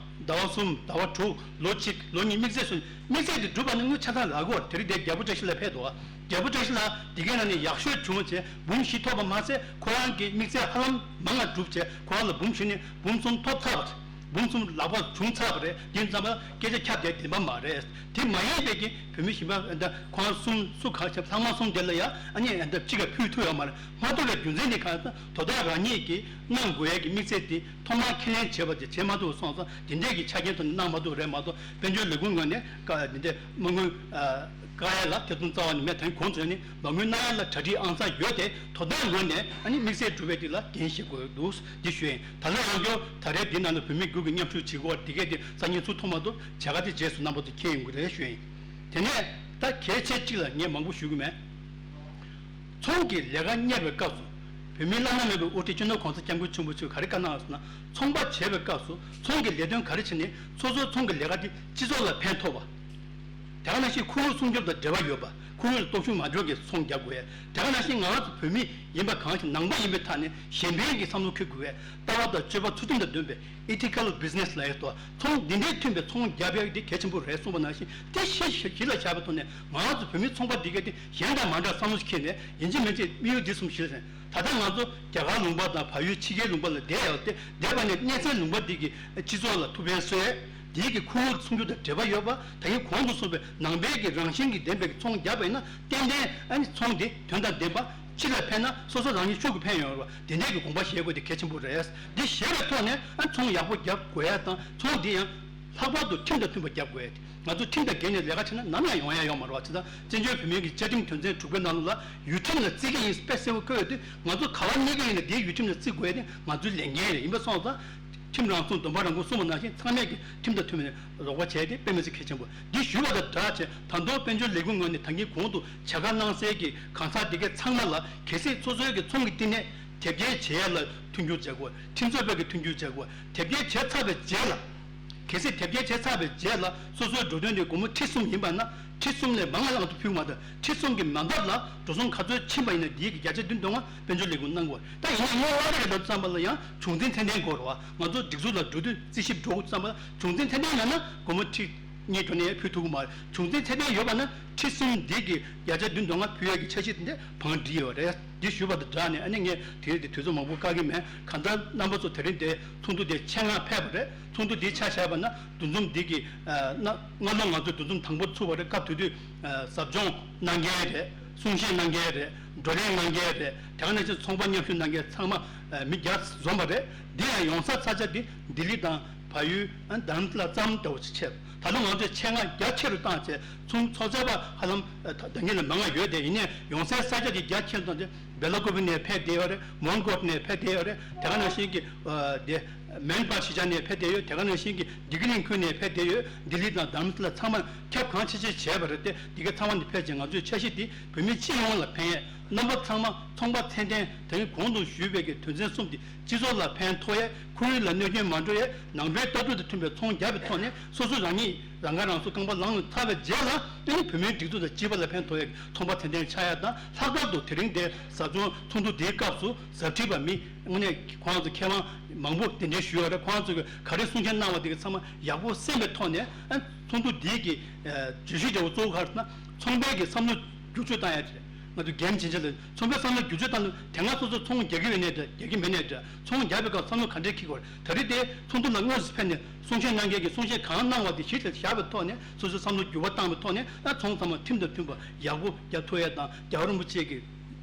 ཟླ་བ་གསུམ་ཟླ་བ་དྲུག་ལོ་གཅིག་ལོ་གཉིས་དམིགས་བསལ་བཟོས། དམིགས་བསལ་དེ་གྲུབ་པ་ནི་དངུལ་ཆ་ཚང་རག་གོ། དེ་རིང་དེ་རྒྱལ་པོ་བཀྲ་ཤིས་ལགས་ཕེབས་འདུག་རྒྱལ་པོ་བཀྲ་ཤིས་ལགས་དེ་གའི་ནང་ནས་ཡག་ཤོས་བྱུང་བྱས་འབུམ་བཞི་ཐོབ་པ་མ་ཟད་ཁོ་རང་གི་དམིགས་བསལ་ཧ་ལམ་མང་ང་གྲུབ་བྱས་ཁོ་རང་ལ་འབུམ་བཞི་ནས་འབུམ་གསུམ་ཐོབ་ཚར་བ་རེད། འབུམ་གསུམ་ལག་པར་བྱུང་ཚར་བ་རེད། དེ་ཙམ་པ་སྐད་ཆ་ཁྱབ་བསྡད་བདེན་པ་མ་རེད། དེ་མ་ཡིན་པའི་གི་བོད་མི་གཞན་པ་ཨ་ད་ཁོང་གསུམ་སུ་གང་ཆ་ཚང་མ་གསུམ་དེ་ལ་ཡང་ཨ་ནི་ཨ་ད་ཅི་ག་ཕུལ་ཐུབ་ཡོད་མ་རེད། མ་ཐུབ་པའི་རྒྱུ་མཚན་དེ་གང་ལྟར་དོ་བདག་རང་ཉིད་ཀྱིས་གནང་དགོས་ཡ་གི་དམིགས་བསལ་དེ་ཐོག་མར་ཁས་ལེན་བྱས་པ་དེ་བྱེད་མ་ཐུབ་སོང་ཙང་དེ་འདྲས་ཀྱི་ཆ་རྐྱེན་ཐོག་ནས་གནང་མ་ཐུབ་རེད་མ་གཏོགས་དཔལ་འབྱོར་ལས་ཁུངས་ངོས་ནས་བཀའ་དེ་འདྲས་མ་དངུལ་བཀག་ཡ་ལ་ཐེ་ཚོམ་རྩ་བ་ནས་མེད། ད་གོང་དུ་ནས་མ་དངུལ་གནང་ཡ་ལ་གྲ་སྒྲིག་ཨང་གསར་ཡོད་དེ་དོ་བདག་ངོས་ནས་ཨ་ནི་དམིགས་བསལ་སྒྲུབ་པའི་དེ་ལ་འགན་བཞེས་དགོས་འདུག་འདི་ཞུ་ཡིན། ད་ལོ་ཡང་བསྐྱར་ད་རེས་འདི་ནང་ལ་བོད་མི་སྒེར་གྱི་མཉམ་ཞུགས་བྱེད་དགོས་པ་དེ་གས་དེ་སང་ཉིན་ཚུར་ཐོན་མ་ཐུབ་བྱ་དགའ་དེ་རྗེས་སུ་གནང་པ་དེ་ཁྱེད་ཡོང་གི་རེད་ཞུ་ཡིན། དེ་ནས་ད་གལ་ཆེ་གཅིག་ལ་ངས་མང་པོ་ཞུ་གི་མེད། ཚོང་གི་ལས་ཀ་གཉེར་བའི་སྐབས་སུ་བོད་མིའི་བླ་ན་མེད་པའི་དབུ་ཁྲིད་སྤྱི་ནོར་༸གོང་ས་༸སྐྱབས་མགོན་ཆེན་པོ་མཆོག་ག་རེ་བཀའ་གནང་ཟེར་ན། ཚོང་པ་བྱེད་པའི་སྐབས་སུ་ཚོང་གི་ལས་དོན་ག་རེ་བྱས་ནས་སོ་སོའི་ཚོང་གི་ལས་ཀ་དེ་སྤྱི་ཚོགས་ལ་ཕན་ཐོགས་པ། དེ་ག་ནང་བཞིན་ཁོར་ཡུག་སྲུང་སྐྱོབ་དང་འབྲེལ་བ་ཡོད་པ། ཁོར་ཡུག་ལ་སྟོབས་ཤུགས་མ་འགྲོ་གི་ཚོང་རྒྱག་དགོས་ཡ། དེ་ག་ནང་བཞིན་ང་རང་ཚོ་བོད་མི་ཡིན་པ་གང་ཞིག་ནང་པ་ཡིན་པའི་ཐད་ནས་གཞན་ཕན་གྱི་བསམ་བློ་འཁྱེར་དགོས་ཡ། ལྟ་བ་དང་སྤྱོད་པ་ཚུལ་ཁྲིམས་དང་ལྡན་པའི་ethical business ལབ་ཡ་དང་ཚོང་འདི་འདྲའི་མཐུན་པའི་ཚོང་རྒྱག་ཡ་དེ་གལ་ཆེན་པོ་རེད་གསུངས་པ་ནང་བཞིན་དེ་གཞི་གཞི་ལ་བཞག་པའི་ཐོག་ནས་ང་རང་ཚོ་བོད་མི་ཚོང་པ་འདི་ག་དེ་གཞན་དང་མ་འདྲ་བསམ་བློ་ཞིག་འཁྱེར་ནས་ཡིན་གཅིག་མིན་གཅིག་དམིགས་ཡུལ་འདི་གསུམ་གཞི་ལ་ཟིན། ད་ལྟ་ང་ཚོ་རྒྱ་གར་ལུང་པ་དང་བལ་ཡུལ་ཕྱི་རྒྱལ་ལུང་པ་ལ་བསྡད་ཡོད་དེ་བསྡད་པ་ནས་གནས་ཚད་ལུང་པ་འདི་གི་སྤྱི་ཚོགས་ལ་ཐུགས་ཕན་གསོས། དེའི་གི་ཁོར་ཡུག་སྲུང་སྐྱོབ་དང་འབྲེལ་བ་ཡོད་པ། ད་གིན་གོང་དུ་གསུངས་པའི་ནང་པའི་གི་རང་བཞིན་གྱི་ལྡན་པའི་གི་ཚོང་རྒྱག་པ་ཡིན་ན་ཏན་ཏན་ཨ་ནི་ཚོང་དེ་དོན་དང་ལྡན་པ། སྤྱི་ལ་ཕན་ན་སོ་སོ་རང་ཉིད་ཤུགས་ཀྱིས་ཕན་ཡོང་བ་དེ་འདྲའི་གི་དགོངས་པ་བཞེས་དགོས་དེ་གལ་ཆེན་པོ་རེད། འདི་བཞེས་པའི་ཐོག་ནས་ཨ་ཚོང་ཡག་པོ་རྒྱག་དགོས་ཡ་དང་ཚོང་འདི་ཡང་ལྷག་པར་དུ་ཁྲིམས་དང་མཐུན་པ་རྒྱག་དགོས་ཡ་དེ་ང་ཚོ་ཁྲིམས་དང་འགལ་ནས་ལས་ཀ་བྱས་ན་ནམ་ཡང་ཡོང་ཡ་ཡོད་མ་རེད་བ། བྱས་ཙང་བཙན་བྱོལ་བོད་མིའི་གི་བཅའ་ཁྲིམས་དོན་ཚན་དྲུག་པའི་ནང་ལ་ཡུལ་ཁྲིམས་ལ་བརྩི་གི་ཡིན་དཔེ་གསལ་པོ་བཀོད་ཡོད་དུས་ང་ཚོ་ག་བ་གནས་ཀྱི་ཡིན་ན་དེའི་ཡུལ་ཁྲིམས་ལ་བརྩི་དགོས་ཡ་དེ་ང་ཚོའི་ལས་འགན་རེད། ཡིན་པ་སོང་ཙང་ཁྲིམས་རང་སྲུང་སྡོམ་པ་རང་ཁུངས་གསུངས་པ་ནང་བཞིན་ཚང་མས་ཀྱི་ཁྲིམས་དང་མཐུན་པའི་རོགས་པ་བྱས་ཏེ་དཔེ་མི་སྲིད་གལ་ཆེན་པོ། འདི་ཞུས་པ་དང་སྦྲགས་བྱས་ད་དུང་དཔལ་འབྱོར་ལས་ཁུངས་ངོས་ནས་ད་གིན་གོང་དུ་བྱ་དགའ་གནང་སའི་གི་གང་ཟག་འདི་གའི་ཚང་མ་ལ་གལ་སྲིད་སོ་སོའི་གི་ཚོང་གི་བསྟི་གནས་དེབ་སྐྱེལ་བྱེད་ཡ་ལ་མཐུན་འགྱུར་བྱ་དགོས། ཁྲིམས་རྩོད་པའི་གི་མཐུན་འགྱུར་བྱ་དགོས། དེབ་སྐྱེལ་བྱས་ཚར་བའི་རྗེས་ལ། གལ་སྲིད་དེབ་སྐྱེལ་བྱས་ཚར་བའི་རྗེས་ལ་སོ་སོའི་འགྲོ་དོན་དེ་སྒོར་མོ་ཁྲི་གསུམ་ཡིན་པ་ན། ཁྲི་གསུམ་ལས་མང་བ་ལ་ང་ཚོ་ཕུལ་གྱི་མ་རེད། ཁྲི་གསུམ་གྱི་མ་འདབ་ལ་འགྲོ་སོང་ག་ཚོད་ཕྱིན་པ་ཡིན་ན་དེའི་གི་བརྒྱ་ཆ་བདུན་བཏོན་ང་དཔལ་འབྱོར་ལས་ཁུངས་གནང་དགོས་རེད། ད་ཡིན་ན་དངུལ་ཨ་རི་ལ་འགྲོ་ཙམ་པ་ལ་ཡང་བྱུང་འཛིན་ཚད་ལྡན་དགོས་རེད་བ། ང་ཚོ་སྒྲིག་འཛུགས་ལ་འགྲོ་དུས་རྩིས་ཞིབ་འགྲོ་ཙམ་པ་ལ་བྱུང་འཛིན་ཚད་ལྡན་མེད་ན་སྒོར་མོ་ཁྲི་ གཉིས་འགྲོ་ནས་ཕུལ་ཐུབ་ཀྱི་མ་རེད། བྱུང་འཛིན་ཚད་ལྡན་ཡོད་པ་ན་ཁྲི་གསུམ་འདི་གི་བརྒྱ་ཆ་བདུན་དོན་ལྔ་ཕུལ་ཡག་གི་འཆར་གཞི་འདི་བང་བསྒྲིགས་ཡོད་རེད། འདི་ཞུས་པ་དང་སྦྲགས་ནས་ཨ་ནི་ངས་དེ་རིང་འདི་དུས་ཚོད་མང་པོ་བཀག་གི་མེད། གང་ལྟར་རྣམ་པ་ཚོ་དེ་རིང་འདི་ཚོགས་འདུ་འདི་ཆེད་མངགས་ཕེབས་པ་རེད། ཚོགས་འདུ་འདི་ཆ་བཞག་པ་ན་འདུ་འཛོམས་འདི་གི་ཨ་སྔ་ལོ་ང་ཚོའི་འདུ་འཛོམས་དང་པོ་ཚུགས་པ་རེད། སྐབས་དེ་དུས་ཨ་ཟབ་སྦྱོང་གནང་མཁན་རེད། གསུང་བཤད་གནང་མཁན་རེད། བགྲོ་གླེང་གནང་མཁན་རེད། དེ་ག་ནང་བཞིན་ཚོང་པ་མཉམ་ཞུགས་གནང་མཁན་ཚང་མ་ཨ་མི་བརྒྱ་འཛོམས་པ་རེད། འདི་ཡང་ཡོང་ས་ས་ཆ་འདི་ལྡི་ལི་དང་བལ་ཡུལ་ཨ་རྡ་རམ་ས་ལ་ཙམ་འདྲ་བོ་ཅིག་ཆགས། ད་དུང་ང་ཚོས་ཆེད་མངགས་རྒྱ་ཆེ་རུ་བཏང་བྱས་ཚོང་ཚོགས་བཅར་བ་ཧ་ལམ་ད་ད་ཉིད་ལ་མང་བ་ཡོད་དེ། ཡིན་ནའི་ཡོང་སའི་ས་ཆ་འདི་རྒྱ་ཆེ་རུ་བཏང་བྱས་སྦེ་ལ་ཀོ་བི་ནས་ཕེབས་བསྡད་ཡོད་རེད། མོན་གྷོ་ནས་ཕེབས་བསྡད་ཡོད་རེད། དེ་ག་ནང་བཞིན་གྱི་ཨ་དེ་མེན་པར་གཞིས་ཆགས་ནས་ཕེབས་བསྡད་ཡོད། དེ་ག་ནང་བཞིན་གྱི་བདེ་སྐྱིད་གླིང་ཁུལ་ནས་ཕེབས་བསྡད་ཡོད། ལྡི་ལི་དང་རྡ་རམ་ས་ལ་ཚང་མ་ཁྱབ་གང་ཆེ་ཆེ་བྱས་པ་རེད་དེ། འདི་ག་ཚང་མ་ནས་ཕེབས་བྱས་ང་ཚོའི་འཆར་གཞི་འདི་བོད་མི་སྤྱི་ཡོངས་ལ་ཕན་ཡས། རྣམ་པ་ཚང་མ་ཚོང་པ་ཚད་ལྡན་དེ་རིང་གོང་དུ་ཞུས་པའི་གི་དོན་ཚན་གསུམ་འདི་སྤྱི་ཚོགས་ལ་ཕན་ཐོགས་ཡས། ཁོར་ཡུག་ལ་གནོད་སྐྱོན་མ་འགྲོ་ཡས། ནང་པའི་ལྟ་གྲུབ་དང་མཐུན་པའི་ཚོང་རྒྱག་པའི་ཐོག་ནས་སོ་སོ་རང་ཉིད་རང་ཁ་རང་གསོ་རྐང་པ་ལངས་ཚར་བའི་རྗེས་ལ་ཨ་ནི་བོད་མིའི་སྒྲིག་འཛུགས་དང་སྤྱི་པ་ལ་ཕན་ཐོགས་ཡས་ཚོང་པ་ཚད་ལྡན་ཆགས་ཡས་དང་། ལྷག་པར་དུ་དེ་རིང་འདིར་ཟབ་སྦྱོང་ཚོགས་འདུ་འདིའི་སྐབས་སུ་ཟབ་ཁྲིད་པ་མི་དངོས་གནས་ཁོང་ཚོ་མཁས་དབང་མང་པོ་གདན་འདྲེན་ཞུས་ཡོད་རེད། ཁོང་ཚོས་ག་རེ་གསུང་བཤད་གནང་བ་དེ་ག་ཚང་མ་ཡག་པོ་གསན་པའི་ཐོག་ནས་ཨ་ཚོགས་འདུ་འདིའི་གི་བརྗོད་གཞི་འདྲ་བོ་གཙོ་བོ་ག་རེ་ཟེར་ན་ཚོང་པའི་གི་བསམ་བློ་བསྒྱུར་བཅོས་བཏང་ཡ་དེ་རེད། ང་ཚོ་རྒན་ཆེན་ཆེ་ལ་ཚོང་པའི་བསམ་བློ་བསྒྱུར་བཅོས་བཏང་ནས་དེ་སྔ་སོ་སོ་ཚོང་རྒྱག་གི་ཡོད་ནའི་འདྲ་རྒྱག་གི་མེད་ནའི་འདྲ་ཚོང་རྒྱག་པའི་སྐབས་བསམ་བློ་ག་འདྲས་འཁྱེར་དགོས་རེད། ད་རེས་དེ་ཚོགས་འདུ་ལ་དངོས་སུ་ཕེབས་ནས་གསུང་བཤད་གནང་མཁན་གྱིས་གསུང་བཤད་གང་གནང་བ་དེ་གཞི་ལ་བཞག་པའི་ཐོག་ནས་སོ་སོའི་བསམ་བློ་འགྱུར་བ་བཏང་བའི་ཐོག་ནས་ཨ་ཚོང་ཚང་མ་ཁྲིམས་དང་མཐུན་པ་ཡག་པོ་རྒྱག་ཐུབ་ཡས་དང་། རྒྱལ་བ་རིན་པོ་ཆེ་གི་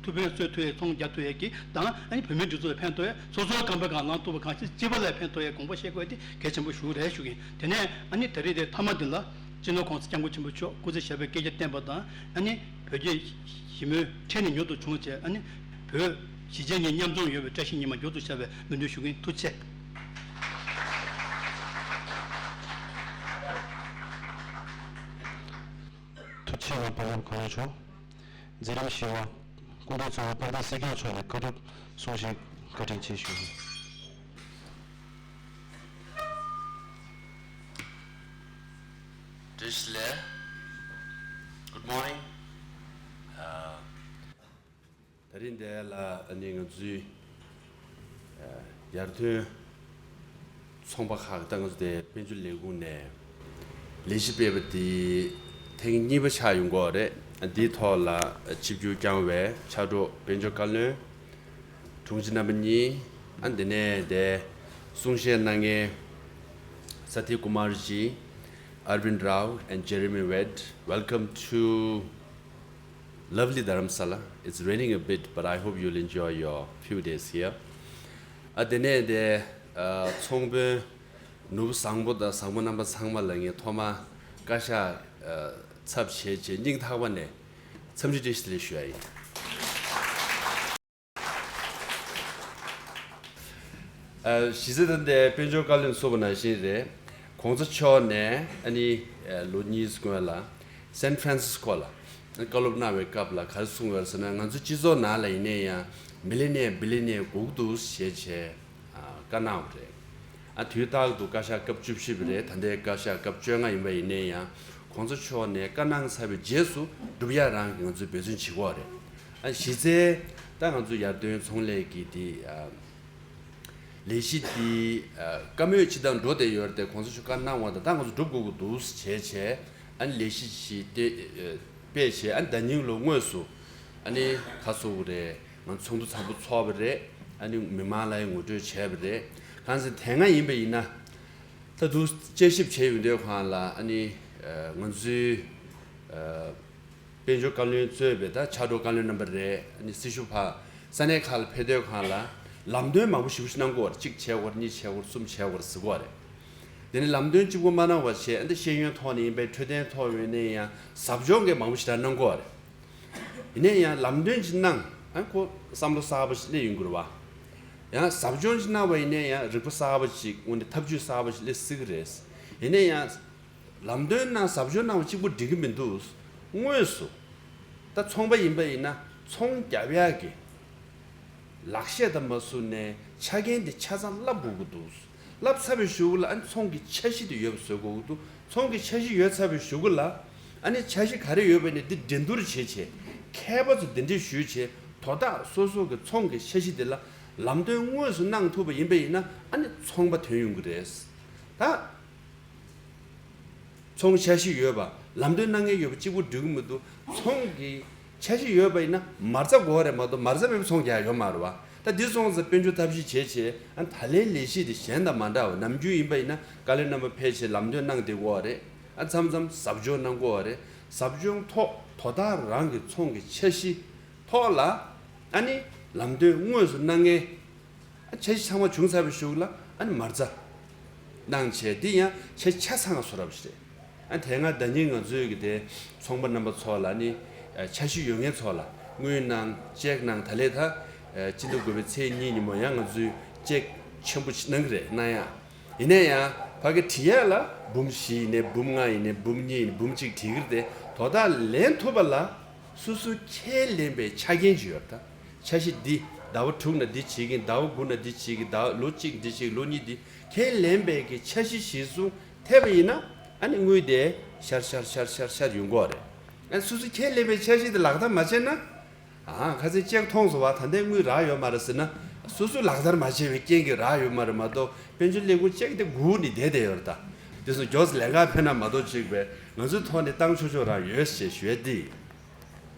ཐུགས་ཕན་གསོས་ཐུབ་ཡས་ཚོང་རྒྱག་ཐུབ་ཡས་ཀྱི་དང་ཨ་ནི་བོད་མིའི་སྒྲིག་འཛུགས་ལ་ཕན་ཐོགས་ཡས། སོ་སོའི་རྐང་པའི་སྒང་ལངས་ཐུབ་པ་གང་ཞིག་སྤྱི་པ་ལ་ཕན་ཐོགས་ཡས་དགོངས་པ་བཞེས་དགོས་ཏེ་གལ་ཆེན་པོ་ཞུ་རེད་ཞུ་གི་ཡིན། དེ་ནས་ཨ་ནི་ད་རེས་དེ་མཐའ་མ་འདི་ལ་སྤྱི་ནོར་༸གོང་ས་༸སྐྱབས་མགོན་ཆེན་པོ་མཆོག་སྐུ་ཚེ་ཞབས་པད་བསྐལ་བརྒྱར་བརྟན་པ་དང་ཨ་ནི་བོད་རྒྱ་ཞི་མོལ་འཕྲལ་ནས་མྱུར་དུ་བྱུང་བྱས་ཨ་ནི་བོད་གཞིས་བྱེས་གཉིས་མཉམ་འཛོམས་ཡོང་བའི་བཀྲ་ཤིས་ཉི་མ་མགྱོགས་སུ་ཤར་བའི་སྨོན་འདུན་ཞུ་གི་ཡིན། ཐུགས་རྗེ་ཆེ། ཐུགས་རྗེ་ཆེ་ལགས། དཔལ་ལྡན་༸གོང་ས་མཆོག་མཛད་རིམ་བཞི་པ་སྐུ་མགྲོན་ཚོགས་པ་དཔལ་ལྡན་སྲིད་སྐྱོང་མཆོག་ནས་བཀའ་སྒྲུབ་གསུང་བཤད་བཀའ་དྲིན་ཆེ་ཞུ། བཀྲ་ཤིས་བདེ་ལེགས། Good morning. ད་རིང་འདི་ལ་ཨ་ནི་ང་ཚོའི་ཡར་ཐོན་ཚོང་པ་ཁག་ད་ང་ཚོ་དེ་དཔལ་འབྱོར་ལས་ཁུངས་ནས་ལས་གཞི་སྤེལ་བ་དེ་ཐེངས་གཉིས་པ་ཆགས་ཡོང་གི་ཡོད་རེད། འདིའི་ཐོག་ལ་ཆིབས་བསྒྱུར་བསྐྱངས་པའི་ཕྱག་རོགས་དཔལ་འབྱོར་བཀའ་བློན་དྲུང་ཆེ་རྣམ་པ་གཉིས། ཨ་འདི་ནས་དེ་གསུང་བཤད་གནང་མཁན་Sathi Kumar ji, Arvind Rao and Jeremy Wade, welcome to lovely Dharamsala. It's raining a bit, but I hope you'll enjoy your few days here. ཨ་དེ་ནས་དེ་ཨ་ཚོང་དཔོན་ནོར་བུ་བཟང་པོ་དང་བཟང་པོ་རྣམ་པ་ཚང་མ་ལ་ངས་ཐོག་མར་བཀའ་ཤག་ཨ་ཚབ་བྱས་བྱས་སྙིང་ཐག་པ་ནས་འཚམས་འདྲི་བཀྲ་ཤིས་བདེ་ལེགས་ཞུ་ཡ་ཡིན། ཨ་གཞི་རྩ་དེ་འདྲའི་དཔལ་འབྱོར་བཀའ་བློན་གསུངས་པ་ནང་བཞིན་རེད། གོང་ས་མཆོག་ནས་ཨ་ནི་ཨ་ལོ་གཉིས་སྔོན་ལ་སན་ཧྥ་རན་སིས་ཀོ་ལ་བཀའ་སློབ་གནང་བའི་སྐབས་ལ་ག་རེ་གསུངས་ཡོད་ཟེར་ན། ང་ཚོ་སྤྱི་ཚོགས་ནང་ལ་ཡིན་ན་ཡང་མི་ལི་ནི་ཡར་བི་ལི་ནི་ཡར་དགོས་ཀྱི་འདུག་ཞེས་བྱས་ཨ་བཀའ་གནང་བ་རེད། ཨ་དུས་རྟག་ཏུ་བཀའ་ཤག་སྐབས་བཅུ་བཞི་པ་རེད། ད་ལྟའི་བཀའ་ཤག་སྐབས་བཅོ་ལྔ་ཡིན་པ་ཡིན་ན་ཡང་གོང་ས་མཆོག་ནས་བཀའ་གནང་ཚར་བའི་རྗེས་སུ་སྒྲུབ་ཡ་རང་གི་ང་ཚོས་འབད་བརྩོན་བྱེད་ཀྱི་ཡོད་རེད། ཨ་གཞི་རྩའི་ད་ང་ཚོ་ཡར་ཐོན་ཚོང་ལས་ཀྱི་དེ་ཨ་ལས་གཞི་དེ་ཨ་བཀའ་མོལ་ཅིག་དང་འགྲོ་བསྡད་ཡོད་རེད་དེ། གོང་ས་མཆོག་བཀའ་གནང་བ་དང་ད་ང་ཚོ་སྒྲུབ་དགོས་ཀྱི་འདུག་བྱས་བྱས་ཨ་ནི་ལས་གཞི་ཞིག་དེ་ཨ་སྤེལ་བྱས། ཨ་ནི་ཟླ་ཉིན་ལོ་དངོས་སུ་ཨ་ནི་ག་ཟེར་དགོས་རེད། ང་ཚོ་ཚོགས་འདུ་དང་པོ་ཚོགས་པ་རེད། ཨ་ནི་མི་མང་ལ་ཡང་ངོ་སྤྲོད་བྱས་པ་རེད། གང་ཟེར་དེ་སྔ་ཡིན་པ་ཡིན་ན་ད་དུང་དཔྱད་ཞིབ་བྱས་ཡོང་དུས་སྒང་ལ་ཨ་ནི་ཨ་ང་ཚོའི་ཨ་དཔལ་འབྱོར་བཀའ་བློན་གཙོས་པའི་ད་ཕྱག་རོགས་བཀའ་བློན་རྣམ་པ་རེད། ཨ་ནི་སྲི་ཞུ་ཕར་ས་གནས་ཁག་ལ་ཕེབས་དུས་སྒང་ལ་ལམ་སྟོན་མང་པོ་ཞེ་པོ་ཞིག་གནང་གི་ཡོད་རེད། གཅིག་བྱེད་དགོས་རེད། གཉིས་བྱེད་དགོས་རེད། གསུམ་བྱེད་དགོས་རེད་ཟེར་གི་ཡོད་རེད། དེ་ནི་ལམ་སྟོན་གཅིག་པོ་མ་གནང་བ་བྱས། ཨ་ནི་ཤེས་ཡོན་ཐོག་ནས་ཡིན་པའི་འཕྲོད་བསྟེན་ཐོག་ཡིན་ནའི་ཡང་ཟབ་སྦྱོང་གི་མང་པོ་ཞེ་དྲག་གནང་གི་ཡོད་རེད། ཡིན་ནའི་ཡང་ལམ་སྟོན་ཅིག་གནང་ཨ་ཁོ་བསམ་བློ་གསར་པ་ཞིག་སླེབས་ཡོང་གི་རེད་བ། ཡང་ཟབ་སྦྱོང་ཅིག་གནང་བ་ཡིན་ནའི་ཡང་རིག་པ་གསར་པ་ཞིག་དངོས་གནས་ཐབས་ཇུས་གསར་པ་ཞིག་སླེབས་སྲིད་ཀྱི་རེད། ཡིན་ནའི་ཡང་ལམ་སྟོན་གནང་ཟབ་སྦྱོང་གནང་བ་གཅིག་པོ་འགྲིག་གི་མི་འདུག་དངོས་སུ་ད་ཚོང་པ་ཡིན་པ་ཡིན་ན་ཚོང་རྒྱབ་ཡག་གི་ལག་ཤེས་དང་མ་བཟུང་ནས་ཆ་རྐྱེན་དེ་ཆ་ཚང་བསླབ་དགོས་ཀྱི་འདུག་བསླབ་ཚར་བའི་གཞུག་ལ་ཨ་ནི་ཚོང་གི་འཆར་གཞི་དེ་ཡོད་པ་བཟོ་དགོས་ཀྱི་འདུག་ཚོང་གི་འཆར་གཞི་ཡོད་ཚར་བའི་གཞུག་ལ་ཨ་ནི་འཆར་གཞི་ག་རེ་ཡོད་པ་ཡིན་ནའི་འདི་འགྲན་བསྡུར་བྱེད་བྱེད་མཁས་པ་ཚོ་གདན་འདྲེན་ཞུས་བྱས་དོ་བདག་སོ་སོ་གི་ཚོང་གི་འཆར་གཞི་དེ་ལ་ལམ་སྟོན་དངོས་སུ་གནང་ཐུབ་པ་ཡིན་པ་ཡིན་ན་ཨ་ནི་ཚོང་པ་ཐོན་ཡོང་གི་རེད། ད། ཚོང་འཆར་གཞི་ཡོད་པ། ལམ་སྟོན་གནང་མཁན་ཡོད་པ་གཅིག་པུ་འགྲིག་གི་མི་འདུག་ཚོང་གི་འཆར་གཞི་ཡོད་པ་ཡིན་ན་མ་རྩ་དགོས་རེད་མ་གཏོགས་མ་རྩ་མེད་པའི་ཚོང་རྒྱག་ཡ་ཡོད་མ་རེད་བ། ད་འདི་སོང་ཙང་དཔལ་འབྱོར་ཐབས་ཤེས་བྱས་བྱས། ཨ། ད་ལན་ལས་གཞི་དེ་གཞན་དང་མ་འདྲ་བ། ནམ་རྒྱུན་ཡིན་པ་ཡིན་ན་བཀའ་བློན་རྣམ་པ་ཕལ་ཆེར་ལམ་སྟོན་གནང་བསྡད་ཀྱི་ཡོད་རེད། ཨ། མཚམས་མཚམས་ཟབ་སྦྱོང་གནང་གི་ཡོད་རེད། ཟབ་སྦྱོང་ཐོག་དོ་བདག་རང་གི་ཚོང་གི་འཆར་གཞི་ཐོག་ལ། ཨ་ནི་ལམ་སྟོན་དངོས་སུ་གནང་མཁན། ཨ། འཆར་གཞི་ཚང་མ་བྱུང་ཚར་བའི་གཞུག་ལ། ཨ་ནི་མ་རྩ་གནང་བྱས། འདི་ཡང་འཆར་གཞི་ཆ་ཚང་བཟོ་འདྲ་པོ་ཞིག་རེད། ཨ། དེ་སྔ་ཟླ་ཉིན་ང་ཚོའི་གི་དེ་ཚོང་པ་རྣམ་པ་ཚོ་ལ་ནི། ཨ། འཆར་གཞི་ཡོད་མཁན་ཚོ་ལ་དངུལ་གནང་ཅེག་གནང་། ད་ལས་ད། ཨ། སྤྱི་ཟླ་དགུ་པའི་ཚེས་གཉིས་ཉིན་མོ་ཡང་ང་ཚོས་ཅེག་ཆེན་པོ་ཞིག་གནང་གི་རེད། གནང་ཡ། ཡིན་ན་ཡང་ཕ་གི་བྲིས་ཡ་ལ་འབུམ་བཞི་ཡིན་ནའི་འབུམ་ལྔ་ཡིན་ནའི་འབུམ་གཉིས་ཡིན་ནའི་འབུམ་གཅིག་བྲིས་ཀྱི་རེད་དེ། དོ་བདག་ལེན་ཐུབ་པ་ལ་སོ་སོ་ཁས་ལེན་པའི་ཆ་རྐྱེན་ཅིག་ཡོད་རེད། ད་འཆར་གཞི་འདི་ཟླ་བ་དྲུག་ན་འདི་བྱེད་ཀྱི་ཡིན། ཟླ་བ་དགུ་ན་འདི་བྱེད་ཀྱི་ཡིན། ཟླ་བ་ལོ་གཅིག་འདི་བྱེད་ཀྱི་ཡིན། ལོ་གཉིས་འདི། ཁས་ལེན་པའི་གི་འཆར་གཞི་གཞིར་བཟུང་ཐེབས་པ་ཡིན་ན། ཨ་ནི་དངུལ་དེ་ཤར་ཤར་ཤར་ཤར་ཤར་ཡོང་གི་ཡོད་རེད། ཨ། སོ་སོ་ཁས་ལེན་པའི་འཆར་གཞི་དེ་ལག་བསྟར་མ་བྱས་ན། ཨ། ཁ་སང་ཅེག་མཐོང་སོང་བ། ད་ལྟའི་དངུལ་རག་ཡོད་མ་རེད་ཟེར་ན། སོ་སོས་ལག་བསྟར་མ་བྱས་པའི་རྐྱེན་གྱིས་རག་ཡོད་མ་རེད་མ་གཏོགས། དཔལ་འབྱོར་ལས་ཁུངས་ཅེག་དེ་སྒུག་ནས་བསྡད་བསྡད་ཡོད་རེད། ད་དེ་ཚོ་མགྱོགས་སུ་ལན་འགའ་ཕེབས་ན་མ་གཏོགས། ཅིག་པས་ང་ཚོའི་ཐོག་ནས་བཏང་ཆོག་ཆོག་རང་ཡོད་ཞེས་ཞུ་ཡ་འདི་ཡིན།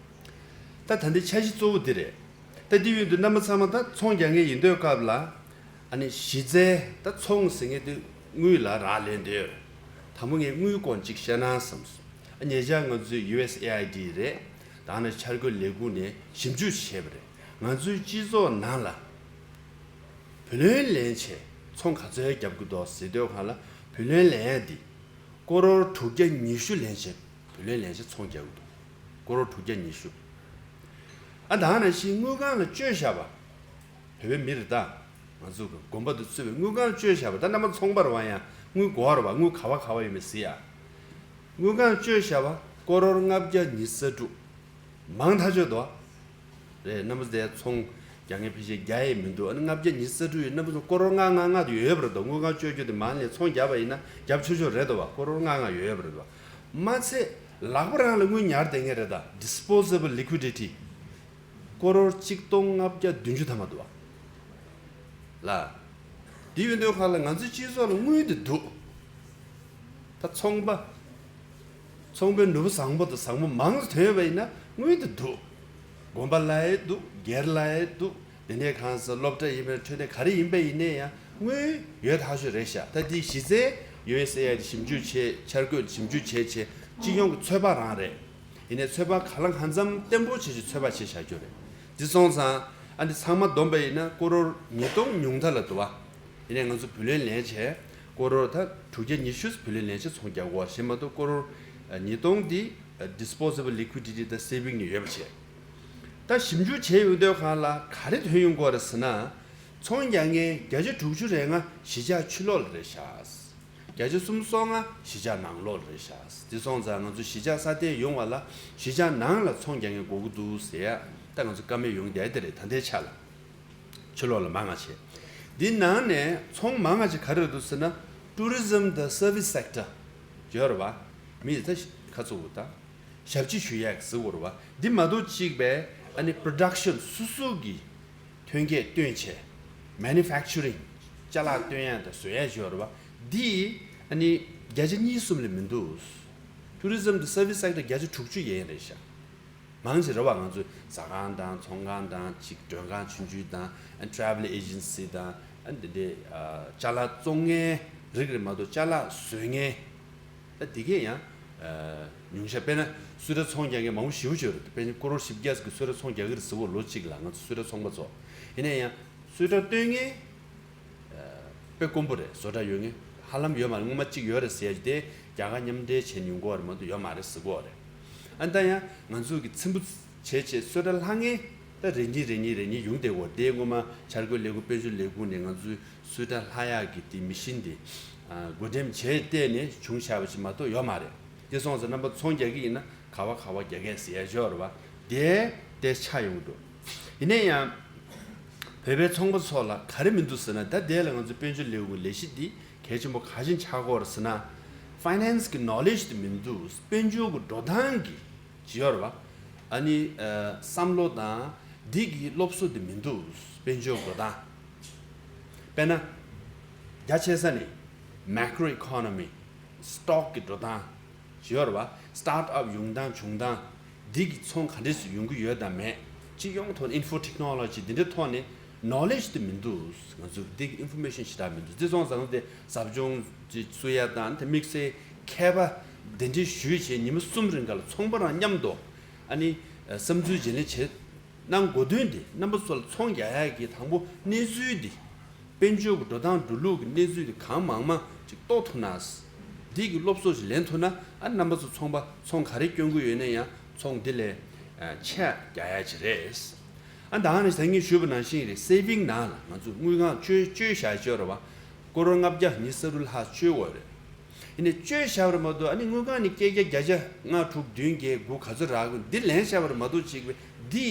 ད་ད་འདི་འཆར་གཞི་གཙོ་བོ་འདི་རེད། ད་འདི་ཡོད་དུས་རྣམ་པ་ཚང་མ་ད་ཚོང་རྒྱག་མཁན་ཡིན་དུས་སྐབས་ལ། ཨ་ནི་གཞི་རྩའི་ད་ཚོང་ཟེར་མཁན་དེ་དངུལ་ལ་རག་ལས་འདོད། དང་པོ་ངས་དངུལ་སྐོར་གཅིག་བཤད་ན་བསམས་སོང་། ཨ། ཉེ་ཆར་ང་ཚོའི་ཡུ་ཨེས་ཨེ་ཨའི་ཌི་རེད། ད་ནི་འཆར་འགོད་ལས་ཁུངས་ནས་ཞིབ་འཇུག་བྱས་པ་རེད། ང་ཚོའི་སྤྱི་ཚོགས་ནང་ལ་བུ་ལོན་ལེན་བྱས་ཚོང་ག་ཚོད་རྒྱབ་ཀྱི་འདུག་ཟེར་དུས་སྒང་ལ། བུ་ལོན་ལེན་ཡ་འདི་ཀོ་རོར་དྲུག་བརྒྱ་ཉི་ཤུ་ལེན་བྱས་བུ་ལོན་ལེན་བྱས་ཚོང་རྒྱག་གི་འདུག་ཀོ་རོར་དྲུག་བརྒྱ་ཉི་ཤུ། ཨ། ད་ནང་བཞིན་དངུལ་ཁང་ལ་བཅོལ་བཞག་པ། བོད་པའི་མི་རེད་ད། ང་ཚོ་གི་དགོན་པ་དུ་ཚུད་པའི་དངུལ་ཁང་བཅོལ་བཞག་པ། ད་རྣམ་པ་ཚོང་པ་རེད་པ། ཡང་དངུལ་དགོས་རེད་པ། དངུལ་ག་པར་ག་པར་ཡོད་མེད་གཟིགས་ཡ། དངུལ་ཁང་བཅོལ་བཞག་པ་ཀོ་རོར་ལྔ་བརྒྱ་ཉི་ཤུ་རྩ་དྲུག་མང་ཐག་ཆོད་དོ། རེད། རྣམ་པ་ཚོ་དེ་ཚོང་རྒྱག་མཁན་ཕལ་ཆེར་རྒྱག་ཡས་མི་འདུག་ཨ་ནི་ལྔ་བརྒྱ་ཉི་ཤུ་རྩ་དྲུག་ཡོད། རྣམ་པ་ཚོ་ཀོ་རོར་ལྔ་ལྔ་ལྔ་དེ་ཡོད་ཡོད་པ་རེད་དོ། དངུལ་ཁང་བཅོལ་རྒྱུ་དེ་མང་ནས་ཚོང་རྒྱབ་པ་ཡིན་ན་རྒྱབ་ཆོག་ཆོག་རེད་དོ་བ། ཀོ་རོར་ལྔ་ལྔ་ཡོད་ཡོད་པ་རེད་དོ། མ་ཚད་ལག་པ་རང་ལ་དངུལ་ཉར་བསྡད་མཁན་རེད་ད། disposable liquidity། ཀོ་རོར་གཅིག་སྟོང་ལྔ་བརྒྱ་བདུན་ཅུ་ཐམ་པ་འདུག་བ། ལ། འདི་ཡོད་དུས་སྒང་ལ་ང་ཚོའི་སྤྱི་ཚོགས་ལ་དངུལ་དེ་འདུག་ད་ཚོང་པ། ཚོང་པའི་ནོར་བུ་བཟང་པོ་དང་བཟང་པོ་མང་ཙམ་ཐོན་པ་ཡིན་ན་དངུལ་དེ་འདུག་དགོན་པ་ལ་ཡང་འདུག་སྒེར་ལ་ཡང་འདུག་དེ་ནས་གང་ཟེར་སློབ་གྲྭ་ཡིན་པའི་འཕྲོད་བསྟེན་ག་རེ་ཡིན་པ་ཡིན་ནའི་ཡང་དངུལ་ཡོད་ཐག་ཆོད་རེད་ཤག་ད་འདི་གཞི་རྩའི་ཡུ་ཨེས་ཨེ་ཨའི་ཌི་ཞིབ་འཇུག་བྱས། འཆར་འགོད་ཞིབ་འཇུག་བྱས་བྱས་སྤྱི་ཡོངས་ཀྱི་ཚོད་དཔག་རང་རེད། ཡིན་ནའི་ཚོད་དཔག་གང་ལ་གང་འཚམ་བརྟན་པོ་བྱས་བྱས་ཚོད་དཔག་བྱས་བཞག་རྒྱུ་རེད། འདི་སོང་ཙང་ཨ་འདི་ཚང་མ་བསྡོམས་པ་ཡིན་ན་ཀོ་རོར་ཉིས་སྟོང་ཉུང་མཐའ་ལ་འདུག་བ། ཡིན་ནའི་ང་ཚོ་བུ་ལོན་ལེན་བྱས་ཀོ་རོར་ད་དྲུག་བརྒྱ་ཉི་ཤུ་བུ་ལོན་ལེན་བྱས་ཚོང་རྒྱག་གོ་ཞེས་མ་གཏོགས། ཀོ་རོར་ཉིས་སྟོང་འདི་disposable liquidity ད་saving ནི་ཡོད་པ་བྱས། ད་ཞིབ་འཇུག་བྱས་ཡོང་དུས་སྒང་ལ་ག་རེ་ཐོན་ཡོང་གི་ཡོད་རེད་ཟེར་ན། ཚོང་རྒྱག་མཁན་བརྒྱ་ཆ་དྲུག་ཅུ་རེ་ལྔ་གཞིས་ཆགས་ཕྱི་ལོགས་ལ་རེད་ཤག་བརྒྱ་ཆ་སུམ་ཅུ་སོ་ལྔ་གཞིས་ཆགས་ནང་ལོགས་ལ་རེད་ཤག་དེ་སོང་ཙང་ང་ཚོ་གཞིས་ཆགས་སྲ་བརྟན་ཡོང་བ་ལ་གཞིས་ཆགས་ནང་ལ་ཚོང་རྒྱག་མཁན་དགོས་ཀྱི་འདུག་ཟེར་ཡ་ད་ང་ཚོ་བཀའ་མོལ་ཡོང་བསྡད་དེ་རེད། ད་ལྟའི་ཆ་ལ་ཕྱི་ལོགས་ལ་མང་ང་ཆེ། འདི་ནང་ནས་ཚོང་མང་ང་ཆེ་ག་རེ་རེད་འདུག་ཟེར་ན། tourism དང་service sector ཡོད་རེད་བ། མི་ད་ཁ་ཚུགས་ད། ཞབས་ཕྱི་ཞུ་ཡག་གི་ཟེར་བ་རེད་བ། འདི་མ་གཏོགས་གཅིག་པའི་ཨ་ནི་production སོ་སོ་གི་ཐོན་སྐྱེད་བཏོན་བྱས། manufacturing ཅ་ལག་བཏོན་ཡག་དང་བཟོ་ཡག་ཅིག་ཡོད་རེད་བ། འདི་ཨ་ནི་བརྒྱ་ཆ་གཉིས་གསུམ་ལས་མི་འདུག tourism དང་service sector བརྒྱ་ཆ་དྲུག་ཅུ་ཡན་རེད་ཤག་མང་ཆེ་རེད་བ། ང་ཚོའི་ཟ་ཁང་དང་ཚོང་ཁང་དང་ཅིག་མགྲོན་ཁང་ཆུང་ཆུང་དང་། ཨ་travel agency དང་། ཨ་འདི་འདྲའི་ཨ་ཅ་ལག་བཙོང་མཁན་རིགས་རེད་མ་གཏོགས་ཅ་ལག་བཟོ་མཁན། ད་དེ་གས་ཡང་ཨ་ཉུང་ཤས། དཔེར་ན་སུ་ཊར་ཚོང་རྒྱག་མཁན་མང་པོ་ཞེ་པོ་ཅིག་ཡོད་རེད། དཔེར་ན་ཀོ་རོར་བཞི་བརྒྱ་ཙམ་གྱི་སུ་ཊར་ཚོང་རྒྱག་གི་རེད་ཟེར་བ། ལོ་གཅིག་ལ་ང་ཚོ་སུ་ཊར་ཚོང་པ་ཚོ། ཡིན་ན་ཡང་སུ་ཊར་བཏོན་མཁན་ཨ་དཔེ་དཀོན་པོ་རེད། བཟོ་གྲྭ་ཡོད་མཁན་ཧ་ལམ་ཡོད་མ་རེད། སྔོན་མ་གཅིག་ཡོད་རེད་ཟེར་ཡ་དེ་རྒྱ་གར་མཉམ་འབྲེལ་བྱས་ནས་ཡོང་གི་ཡོད་རེད་མ་གཏོགས་ཡོད་མ་རེད་ཟེར་གི་ཡོད་རེད། ཨ་ད་ཡང་ང་ཚོ་གི་ཚེམ་བུ་བྱས་བྱས་སུ་ཊར་ལྷག་མཁན་ད་རེ་གཉིས་རེ་གཉིས་རེ་གཉིས་ཡོང་བསྡད་ཡོད་རེད། དེ་སྔོན་མ་འཆར་འགོད་ལས་ཁུངས་དཔལ་འབྱོར་ལས་ཁུངས་ནས་ང་ཚོའི་སུ་ཊར་ལྷག་ཡག་གི་དེ་མི་ཤིན་དེ་ཨ་བགོ་འགྲེམས་བྱས་བལྟས་ནས་བྱུང་བཞག་པ་ཞིག་མ་གཏོགས་ཡོད་མ་རེད། དེ་སོང་ཙང་རྣམ་པ་ཚོང་རྒྱག་གི་ཡིན་ན་ག་པ་ག་པ་རྒྱག་གས་ཟེར་ཡ་ཅིག་ཡོད་རེད་བ། དེ་དེ་ཆགས་ཡོང་གི་འདུག་ཡིན་ན་ཡང་བོད་པའི་ཚོང་པ་ཚོ་ལ་ག་རེ་མི་འདུག་ཟེར་ན། ད་དེ་ལ་ང་ཚོའི་དཔལ་འབྱོར་ལས་ཁུངས་ལས་གཞི་འདི་གལ་ཆེན་པོ་ག་རེ་བྱས་ནས་ཆགས་ཀྱི་ཡོད་རེད་ཟེར་ན། finance གི་knowledge དེ་མི་འདུག་དཔལ་འབྱོར་གྱི་འགྲོ་སྟངས་ཀྱི་ཅིག་ཡོད་རེད་བ། ཨ་ནི་ཨ་བསམ་བློ་དང་འདི་གི་སློབ་གསོ་དེ་མི་འདུག་དཔལ་འབྱོར་འགྲོ་སྟངས། དཔེར་ན་རྒྱ་ཆེ་ས་ནས་macro economy stock གི་འགྲོ་སྟངས། ཞིག་ཡོད་རེད་བ། སི་ཊར་ཊི་ཨབ་ཡོང་སྟངས་བྱུང་སྟངས། འདི་གི་ཚོང་ག་འདྲས་སུ་ཡོང་གི་ཡོད་དང་མེད། སྤྱི་ཡོངས་ཐོག་ནས་ཨིན་ཕོ་ཊེག་ནོ་ལོ་ཇི་འདི་འདྲའི་ཐོག་ནས་ནོ་ལེ་ཇི་དེ་མི་འདུག་ང་ཚོ་འདི་གི་ཨིན་ཕོ་མེ་ཤན་ཞེ་དྲག་མི་འདུག་དེ་སོང་ཙང་དེ་ཟབ་སྦྱོང་ཅིག་བསུ་ཡ་དང་དེ་དམིགས་བསལ་མཁས་པ་གདན་འདྲེན་ཞུས་བྱས་ཉི་མ་གསུམ་རིང་ག་ལ་ཚོང་པ་རང་མཉམ་དུ་ཨ་ནི་བསམ་ཚུལ་བརྗེ་ལེན་བྱེད། གནང་དགོས་དོན་དེ་རྣམ་པ་ཚོ་ལ་ཚོང་རྒྱག་ཡག་གི་དང་པོ་གནས་ཚུལ་དེ། དཔལ་འབྱོར་གྱི་འགྲོ་སྟངས་འགྲོ་ལུགས་ཀྱི་གནས་ཚུལ་དེ་གང་མང་མང་ཅིག་རྟོགས་ཐུབ་ན། འདི་གི་སློབ་གསོ་ཞིག་ལེན་ཐུབ་ན་ཨ་རྣམ་པ་ཚོ་ཚོང་པ་ཚོང་ག་རེ་སྐྱོན་གྱི་ཡོད་ན་ཡང་ཚོང་འདི་ལས་ཆད་རྒྱག་ཡག་ཅིག་རེད། ཨ་ད་ནི་ད་ངས་ཞུས་པ་ནང་བཞིན་རེད། སེ་བིང་ནང་ལ་ང་ཚོ་དངུལ་ཁང་བཅོལ་བཅོལ་བཞག་ཡག་ཅིག་ཡོད་རེད་བ། སྐོར་ར་ལྔ་བརྒྱ་ཉི་ཤུ་རྩ་དྲུག་ལྷག་བཅོལ་དགོས་རེད། ཡིན་ནའི་བཅོལ་བཞག་པ་རེད་མ་གཏོགས་ཨ་ནི་དངུལ་ཁང་ནས་སྐད་རྒྱ་བརྒྱ་ཆ་ལྔ་དྲུག་བདུན་བརྒྱད་དགུ་ག་ཚོད་རག་གི་འདི་ལེན་བཞག་པ་རེད་མ་གཏོགས་ཅིག་བས་འདི་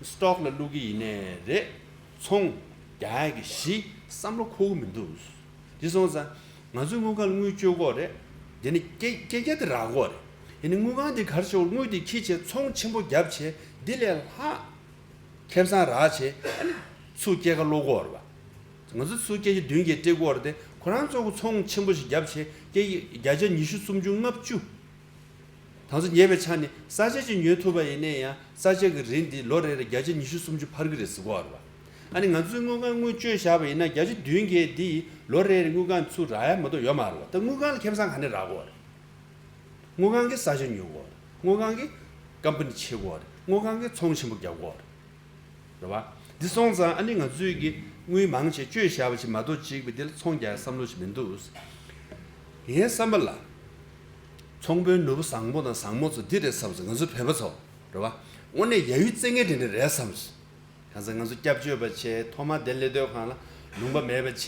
སི་ཊོག་ལ་བླུག་གི་ཡིན་ནའི་རེད། ཚོང་རྒྱག་ཡག་གི་གཞི་བསམ་བློ་འཁོར་གི་མི་འདུག་དེ་སོང་ཙང་ང་ཚོའི་དངུལ་ཁང་ལ་དངུལ་བཅོལ་དགོས་རེད། དེ་ནི་སྐད་སྐད་རྒྱ་དེ་རག་དགོས་རེད། ཡིན་ནའི་དངུལ་ཁང་དེ་ག་རེ་བྱེད་དགོས། དངུལ་དེ་ཁྱེར་བྱས་ཚོང་ཆེན་པོ་བརྒྱབ་བྱས་འདི་ལས་ལྷག་ཁེ་བཟང་རག་བྱས་ཨ་ནི་ཚུར་སྐྱེད་ཀ་སློག་གི་ཡོད་རེད་བ། ང་ཚོ་ཚུར་སྐྱེད་ཀ་བདུན་བརྒྱད་སྤྲད་ཀྱི་ཡོད་རེད་དེ་ཁོ་རང་ཚོ་གི་ཚོང་ཆེན་པོ་ཞིག་བརྒྱབ་བྱས་སྐྱེད་ཀ་བརྒྱ་ཆ་ཉི་ཤུ་སུམ་ཅུ་ལྔ་བཅུ། ད་ཚོ་ཉོས་པའི་ཆ་ནས་ས་ཆ་གཅིག་ཉོས་ཐུབ་པ་ཡིན་ནའི་ཡང་ས་ཆ་གི་རིན་དེ་ལོ་རེ་རེ་བརྒྱ་ཆ་ཉི་ཤུ་སུམ་ཅུ་འཕར་གི་རེད་ཟེར་གྱི་ཡོད་རེད་བ། ཨ་ནི་ང་ཚོའི་དངུལ་ཁང་དངུལ་བཅོལ་བཞག་པ་ཡིན་ན་བརྒྱ་ཆ་བདུན་བརྒྱད་དེ་ལོ་རེ་རེ་དངུལ་ཁང་ཚུར་རག་ཡ་མ་གཏོགས་ཡོད་མ་རེད་བ། ད་དངུལ་ཁང་ལ་ཁེ་བཟང་ག་ནས་རག་གི་ཡོད་རེད། དངུལ་ཁང་གིས་ས་ཆ་ཉོ་གི་ཡོད་རེད། དངུལ་ཁང་གིས་ཀམ་པ་ནི་ཕྱེ་གི་ཡོད་རེད། དངུལ་ཁང་གིས་ཚོང་ཆེན་པོ་རྒྱག་གི་ཡོད་རེད། རེད་བ། འདི་སོང་ཙང་ཨ་ནི་ང་ཚོས་ཀྱི་དངུལ་མང་ཆེ་བཅོལ་བཞག་པ་ཞིག་མ་གཏོགས་གཅིག་པའི་འདི་ལ་ཚོང་རྒྱག་ཡ་བསམ་བློ་ཞིག་མི་འདུག་ངའི་བསམ་པ་ལ། ཚོང་དཔོན་ནོར་བུ་བཟང་པོ་དང་བཟང་མོ་ཚོ་འདི་རེད་བསམ་སོང་། ང་ཚོ་བོད་པ་ཚོ་རེད་བ། དངོས་གནས་ཡ་ཡུལ་བཙན་ངན་དེ་འདྲ་རེད་བསམ་སོང་། གང་ཟེར་ང་ཚོ་སྐྱབས་བཅོལ་བ་བྱས་ཐོག་མ་དེ་སླེབས་དུས་སྒང་ལ་ལུང་པ་མེད་པ་བྱས་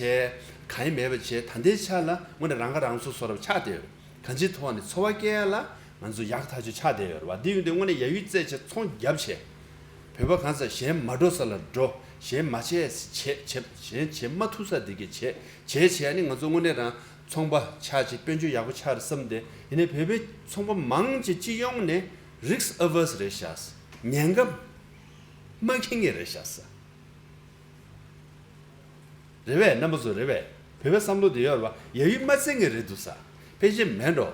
གང་ཡང་མེད་པ་བྱས་ད་ལྟའི་ཆ་ལ་དངོས་གནས་རང་ཁ་རང་གསོ་བཟོ་འདྲ་ཆགས་བསྡད་ཡོད། གང་ཅིའི་ཐོག་ནས་འཚོ་བ་སྐྱེལ་ཡ་ལ་ང་ཚོ་ཡག་ཐག་ཆོད་ཆགས་བསྡད་ཡོད་རེད་བ། འདི་ཡིན་དུས་དངོས་གནས་ཡ་ཡུལ་བཙལ་བྱས་ཚོང་བརྒྱབ་བྱས། བོད་པ་གང་ཟེར་གཞན་མ་འགྲོ་ས་ལ་འགྲོ། གཞན་མ་བྱས་བྱས་བྱས་གཞན་བྱེད་མ་ཐུབ་ས་དེ་གས་བྱས་བྱས་བྱས་ནི་ང་ཚོ་དངོས་གནས་རང་ཚོང་པ་ཆགས་ཅིག་དཔལ་འབྱོར་ཡག་པོ་ཆགས་རེད་བསམ་སྟེ། ཡིན་ནའི་བོད་པའི་ཚོང་པ་མང་ཆེ་སྤྱི་ཡོངས་ནས་རིགས་ཨ་ཝར་སི་རེད་ཤག་ཉེན་ཁ་མ་མཁྱེན་མཁན་རེད་ཤག་ས། རེད་པས། རྣམ་པ་ཚོ་རེད་པས། བོད་པའི་བསམ་བློ་དེ་ཡོད་རེད་པ། ཡ་ཡུལ་མ་བཙལ་མཁན་རེད་འདུག་ས། ཕལ་ཆེར་མེད་འགྲོ།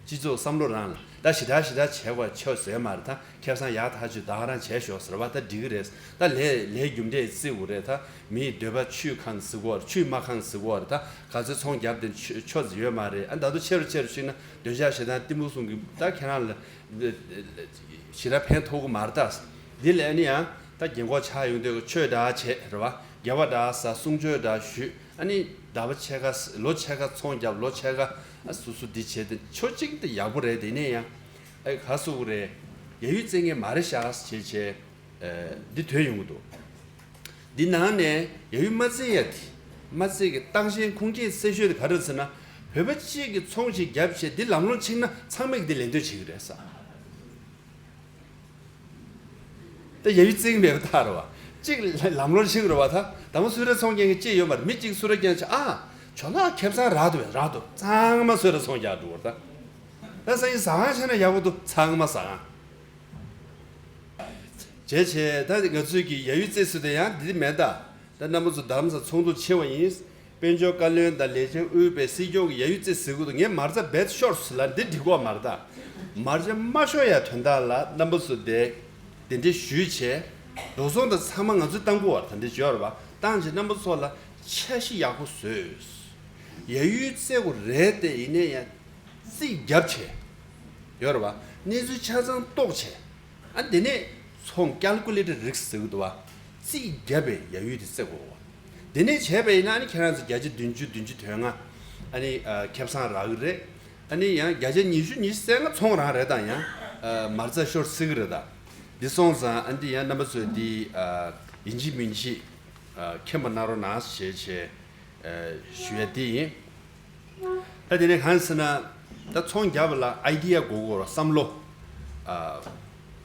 སྤྱི་ཚོགས་བསམ་བློ་རང་ལ་ད་ཞེ་དྲག་ཞེ་དྲག་བྱས་དགོས་ཆོག་ཟེར་མ་རེད། ད་ཁེ་བཟང་ཡག་ཐག་ཆོད་ད་ག་རང་བྱས་ཤོག་ཟེར་བ་ད་འགྲིག་གི་རེད། ད་ལས་ལས་རྒྱུ་འབྲས་བརྩི་དགོས་རེད། ད་མིའི་འདོད་པ་ཆུས་ཁེངས་ཟེར་གོ་རེད། ཆུས་མ་ཁེངས་ཟེར་གོ་རེད། ད་ག་ཚོད་ཚོང་རྒྱབ་དེ་ཆོ་ཆོ་ཡོད་མ་རེད། ཨ་ད་དུང་ཆེ་རུ་ཆེ་རུ་ཕྱིན་ན་འདོད་ཆགས་ཞེ་སྡང་གཏི་མུག་གསུམ་གྱི་ད་ཁྱེད་རང་ལ་ཞེ་དྲག་ཕན་ཐོགས་གི་མ་རེད། ད་འདི་ལས་ནི་ཡང་ད་རྒན་གོག་ཆགས་ཡོང་དུས་ཆོས་འདྲ་བྱེད་རེད་བ། དགེ་བ་འདྲ་ཟ། གསུང་ཆོས་འདྲ་ཞུས། ཨ་ནི་ཟླ་བ་ཕྱེད་ཀ་ལོ་ཕྱེད་ཀ་ཚོང་རྒྱབ། ལོ་ཕྱེད་ཀ་ཨ་སོ་སོ་འདི་བྱས་ཏེ་ཆོ་གཅིག་དེ་ཡག་པོ་རེད། དེ་ནས་ཡང་ཨ་ག་སུ་རེད། ཡ་ཡུལ་བཙལ་མཁན་མ་རེད་ཤག་བྱས་བྱས་འདི་ཐོན་ཡོང་གི་འདུག་འདི་ནང་ནས་ཡ་ཡུལ་མ་བཙལ་ཡ་དེ་མ་བཙལ་གི་རྟགས་ཅན་ཁུངས་སྐྱེལ་གསལ་ཤོས་དེ་ག་རེ་རེད་ཟེར་ན། བོད་པ་གཅིག་གིས་ཚོང་ཞིག་བརྒྱབ་བྱས་འདི་ལམ་ལྷོང་ཕྱིན་ན་ཚང་མས་འདི་ལེན་འདོད་བྱེད་ཀྱི་རེད་ས། ད་ཡ་ཡུལ་བཙལ་མེད་པ་ཐག་རེད་བ། གཅིག་ལམ་ལྷོང་ཕྱིན་རེད་བ། ད་ད་མ་སུ་ར་ཚོང་རྒྱག་མཁན་གཅིག་ཡོད་མ་རེད། མི་གཅིག་སུ་ར་རྒྱག་ཆ་ཨ་ཇོ་ལགས་ཁེ་བཟང་རག་འདུག་བས་རག་འདུག་ཚང་མ་སུ་ར་ཚོང་རྒྱག་འགྲོ་བར་ད། ད་སང་ཉིན་ཟ་ཁང་ཆགས་ན་ཡག་པོ་འདུག་ཚང་མ་ཟ་ཁང་། བྱས་བྱས་ད་ང་ཚོས་ཀྱི་ཡ་ཡུལ་བཙལ་ཚུལ་དེ་ཡང་འདི་མེད་ད། ད་རྣམ་པ་ཚོ་རྡ་རམ་ས་ཚོགས་འདུར་ཕྱིན་པ་ཡིན། དཔལ་འབྱོར་བཀའ་བློན་དང་ལས་བྱེད་དབུས་པའི་སྲིད་སྐྱོང་གི་ཡ་ཡུལ་བཙལ་ཟེར་གི་འདུག་ངས་མ་རྩ་རྦད་ཤོར་ཟེར་ལ་འདི་འགྲིག་གོ་མ་རེད་ད། མ་རྩ་མ་ཤོར་ཡ་དོན་དག་ལ་རྣམ་པ་ཚོ་དེ་དེ་འདྲའི་ཞུས་བྱས། འགྲོ་སོང་དང་ཚང་མ་ང་ཚོས་བཏང་དགོས་བ་ད་འདི་འབྱོར་བ་བཏང་བྱས་རྣམ་པ་ཚོ་ལ་འཆར་གཞི་ཡག་པོ་བཟོས། ཡ་ཡུལ་བཙལ་དགོས་རེད་དེ་ཡིན་ནའི་ཡང་རྩིས་བརྒྱབ་བྱས། ཡོད་རེད་བ། གནས་ཚུལ་ཆ་ཚང་རྟོགས་བྱས། ཨ་དེ་ནས་ཚོང་calculated risk་ཟེར་གི་འདུག་བ། རྩིས་བརྒྱབ་པའི་ཡ་ཡུལ་དེ་བཙལ་དགོས་བ། དེ་ནས་བྱས་པ་ཡིན་ན་ཨ་ནི་ཁྱེད་རང་ཚོ་བརྒྱ་ཆ་བདུན་ཅུ་བདུན་ཅུ་དོན་ལྔ་ཨ་ནི་ཨ་ཁེ་བཟང་རག་གི་རེད། ཨ་ནི་ཡང་བརྒྱ་ཆ་ཉི་ཤུ་ཉི་ཤུ་རྩ་ལྔ་ཚོང་རང་རེད་དང་ཡང་ཨ་མ་རྩ་ཤོར་སྲིད་གི་རེད་ད། འདི་སོང་ཙང་ཨ་འདི་ཡང་རྣམ་པ་ཚོས་འདི་ཨ་ཡིན་གཅིག་མིན་གཅིག་ཨ་མཁྱེན་པ་གནང་རོགས་གནང་ཞེས་བྱས་ཨ་ཞུ་ཡ་འདི་ཡིན། ད་དེ་ནས་གང་ཟེར་ན། ད་ཚོང་རྒྱག་པ་ལ་idea་དགོས་ཀྱི་ཡོད་རེད་བསམ་བློ། ཨ་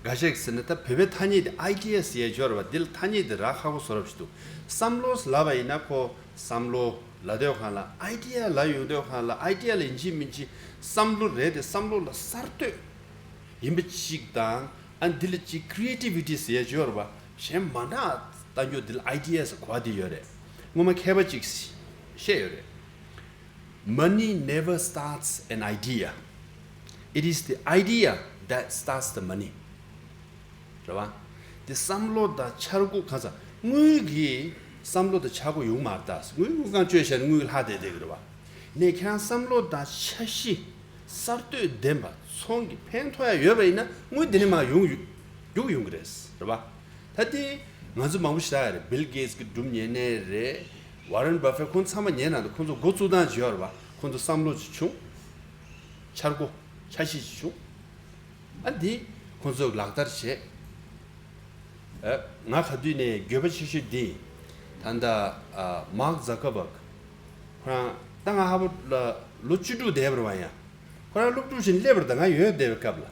འགའ་ཤས་ཀྱིས་ཟེར་ན་ད་བོད་པའི་ཐ་སྙད་དེ་idea་ཟེར་ཡ་ཡོད་རེད་བ། འདི་ལ་ཐ་སྙད་དེ་རག་ཁག་པོ་བཟོ་འདྲ་ཞིག་འདུག་བསམ་བློ་ལབ་པ་ཡིན་ན་ཁོ་བསམ་བློ་ལབ་དུས་སྒང་ལ་idea་ལབ་ཡོང་དུས་སྒང་ལ་idea་ལ་ཡིན་གཅིག་མིན་གཅིག་བསམ་བློ་རེད་དེ་བསམ་བློ་ལ་གསར་གཏོད་ཡིན་པ་གཅིག་དང་། ཨ་འདི་ལ་གཅིག་creativity་ཟེར་ཡ་ཡོད་རེད་བ། གཞན་མ་འདྲ་ལྟ་རྒྱུ་འདི་ལ་idea་ཟེར་གོ་བ་འདི་ཡོད་རེད། སྔོན་མ་མཁས་པ་གཅིག་བཤད་ཡོད་རེད། Money never starts an idea. It is the idea that starts the money. རེད་བ། དེ་བསམ་བློ་དང་འཆར་སྒོ་གང་ཟག་དངུལ་གྱི་བསམ་བློ་དང་འཆར་སྒོ་ཡོང་མ་རེད་ད། དངུལ་དངུལ་ཁང་བཅོལ་བཞག་ནས་དངུལ་ལྷག་བསྡད་བསྡད་ཀྱི་རེད་བ། ནས་ཁྱེད་རང་བསམ་བློ་དང་འཆར་གཞི་གསར་གཏོད་ལྡན་པ་ཚོང་གི་ཕན་ཐོགས་ཡ་ཡོད་པ་ཡིན་ན་དངུལ་དེ་ནས་མར་ཡོང་ཡོང་རྒྱུག་ཡོང་གི་རེད། རེད་བ། ད་དེ་ང་ཚོ་མང་པོ་ཞིག་ད་ཡ་རེད། བིལ་གེ་ཊི་སི་གི་སྒྲུང་ཉན་ནས་རེད། ཝ་རན་བྷ་ཕེ་ཁོང་ཚང་མ་ཉན་ན་ད་ཁོང་ཚོ་འགོ་བཙུགས་སྟངས་ཅིག་ཡོད་རེད་བ། ཁོང་ཚོ་བསམ་བློ་ཅིག་བྱུང་། འཆར་སྒོ་འཆར་གཞི་ཅིག་བྱུང་། ཨ་འདི་ཁོང་ཚོས་ལག་བསྟར་བྱས། ཨ་ང་ག་དུས་ནས་འགྱོད་པ་ཆེ་ཤོས་འདི་ད་ལྟ་ཨ་མཱག་ཛ་ཀར་བྷག་ཁོ་རང་ད་ང་ཧ་བོ་ལ་ལོ་བཅུ་དྲུག་འདས་པ་རེད་བ། ཡང་ཁོ་རང་སློབ་ཕྲུག་བཞིན་སླེབས་པ་རེད། ད་ང་ཡོད་བསྡད་པའི་སྐབས་ལ་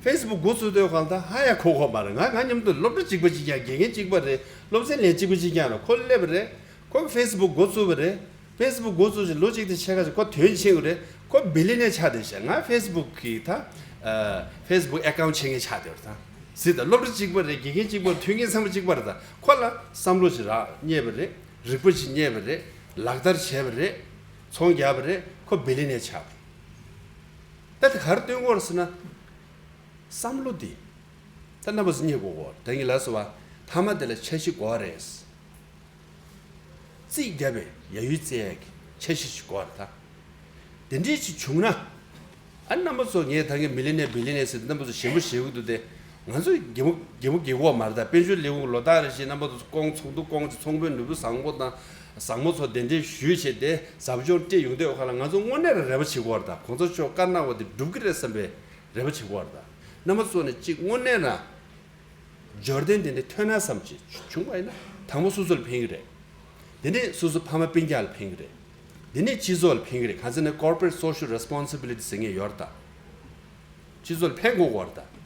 ཕེ་སི་བུག་འགོ་བཙུགས་དུས་གང་ལ་ད་ཧ་ཡ་གོ་གོ་མ་རེད། ང་ང་མཉམ་དུ་སློབ་གྲྭ་གཅིག་པ་གཅིག་རྐྱང་། དགེ་རྒན་གཅིག་པ་རེད། སློབ་ཚན་ལེན་གཅིག་པ་གཅིག་རྐྱང་རེད། ཁོ་སླེབས་པ་རེད། ཁོ་ཕེ་སི་བུག་འགོ་བཙུགས་པ་རེད། ཕེ་སི་བུག་འགོ་བཙུགས་ཤིང་ལོ་གཅིག་དང་ཕྱེད་ཀ་ཅིག་ཁོ་ཐོན་ཕྱིན་པ་རེད། ཁོ་བི་ལི་ནེ་ཆགས་བསྡད་ཤག་ང་ཕེ་སི་བུག་གི་ད་ཨ་ཕེ་སི་བུག་ཨེ་ཀའུན་ཊི་ཕྱེ་མཁན་ཆགས་བསྡད་པ་རེད། ད་ཟེར་ད་སློབ་གྲྭ་གཅིག་པ་རེད། དགེ་རྒན་གཅིག་པ་རེད། མཐུན་རྐྱེན་ཚང་མ་གཅིག་པ་རེད། ད་ཁོ་ལ་བསམ་བློ་ཞིག་རག་རྙེད་པ་རེད། རིག་པ་ཞིག་རྙེད་པ་རེད། ལག་བསྟར་བྱས་པ་རེད། ཚོང་རྒྱག་པ་རེད། ཁོ་བི་ལི་ནེ་ཆགས་པ་རེད། ད་དེ་ག་རེ་སྟོན་གྱི་ཡོད་རེད་ཟེར་ན། བསམ་བློ་འདི་ད་རྣམ་པ་ཚོ་རྙེད་དགོས་གོ། ད་ངས་ལབ་སོང་བ། མཐའ་མ་དེ་ལ་འཆར་གཞི་དགོས་རེད། རྩིས་རྒྱབ་པའི་ཡ་ཡུལ་རྩེ་ཡག་གི་འཆར་གཞི་ཞིག་དགོས་རེད་ད། དེ་འདྲས་ཅིག་བྱུང་ན། ཨ་རྣམ་པ་ཚོ་ངས་ད་གིན་མི་ལི་ནེ་བི་ལི་ནེ་ཟེར་ཏེ་རྣམ་པ་ཚོ་ཞེན་པོ་བྱེད་ཀྱི་འདུག་སྟེ། ང་ཚོ་རྒན་པོ་རྒན་པོ་རྒས་པོ་མ་རེད་ད། དཔལ་འབྱོར་ལས་ཁུངས་ལོ་ལྟར་རེ་བཞིན་རྣམ་པ་ཚོ་སྐོང་ཚོགས་འདུ་སྐོང་ཅིག་ཚོང་དཔོན་ནོར་བུ་བཟང་པོ་དང་བཟང་མོ་ཚོ་གདན་འདྲེན་ཞུས་བྱས་ཏེ་ཟབ་སྦྱོང་སྤྲད་ཡོང་དུས་ཁ་ལ་ང་ཚོ་དངོས་གནས་རང་རེ་བ་བྱེད་ཀྱི་ཡོད་རེད་ད། གོང་ས་མཆོག་བཀའ་གནང་བ་དེ་འགྲུབ་ཀྱི་རེད་བསམ་པའི་རེ་བ་བྱེད་ཀྱི་ཡོད་རེད་ད། རྣམ་པ་ཚོ་ནས་གཅིག་དངོས་གནས་རང་འབྱོར་ལྡན་དེ་འདྲ་ཐོན་ན་བསམ་ཅིག་བྱུང་བ་ཡིན་ན་དང་པོ་སོ་སོ་ལ་ཕན་གྱི་རེད། དེ་ནས་སོ་སོ་ཕ་མ་སྤུན་ཀྱག་ལ་ཕན་གྱི་རེད། དེ་ནས་སྤྱི་ཚོགས་ལ་ཕན་གྱི་རེད། གང་ཟེར་ན་corporate social responsibility ཟེར་མཁན་ཡོད་རེད་ད། སྤྱི་ཚོགས་ལ་ཕན་དགོས་ཀྱི་ཡོད་རེད་ད།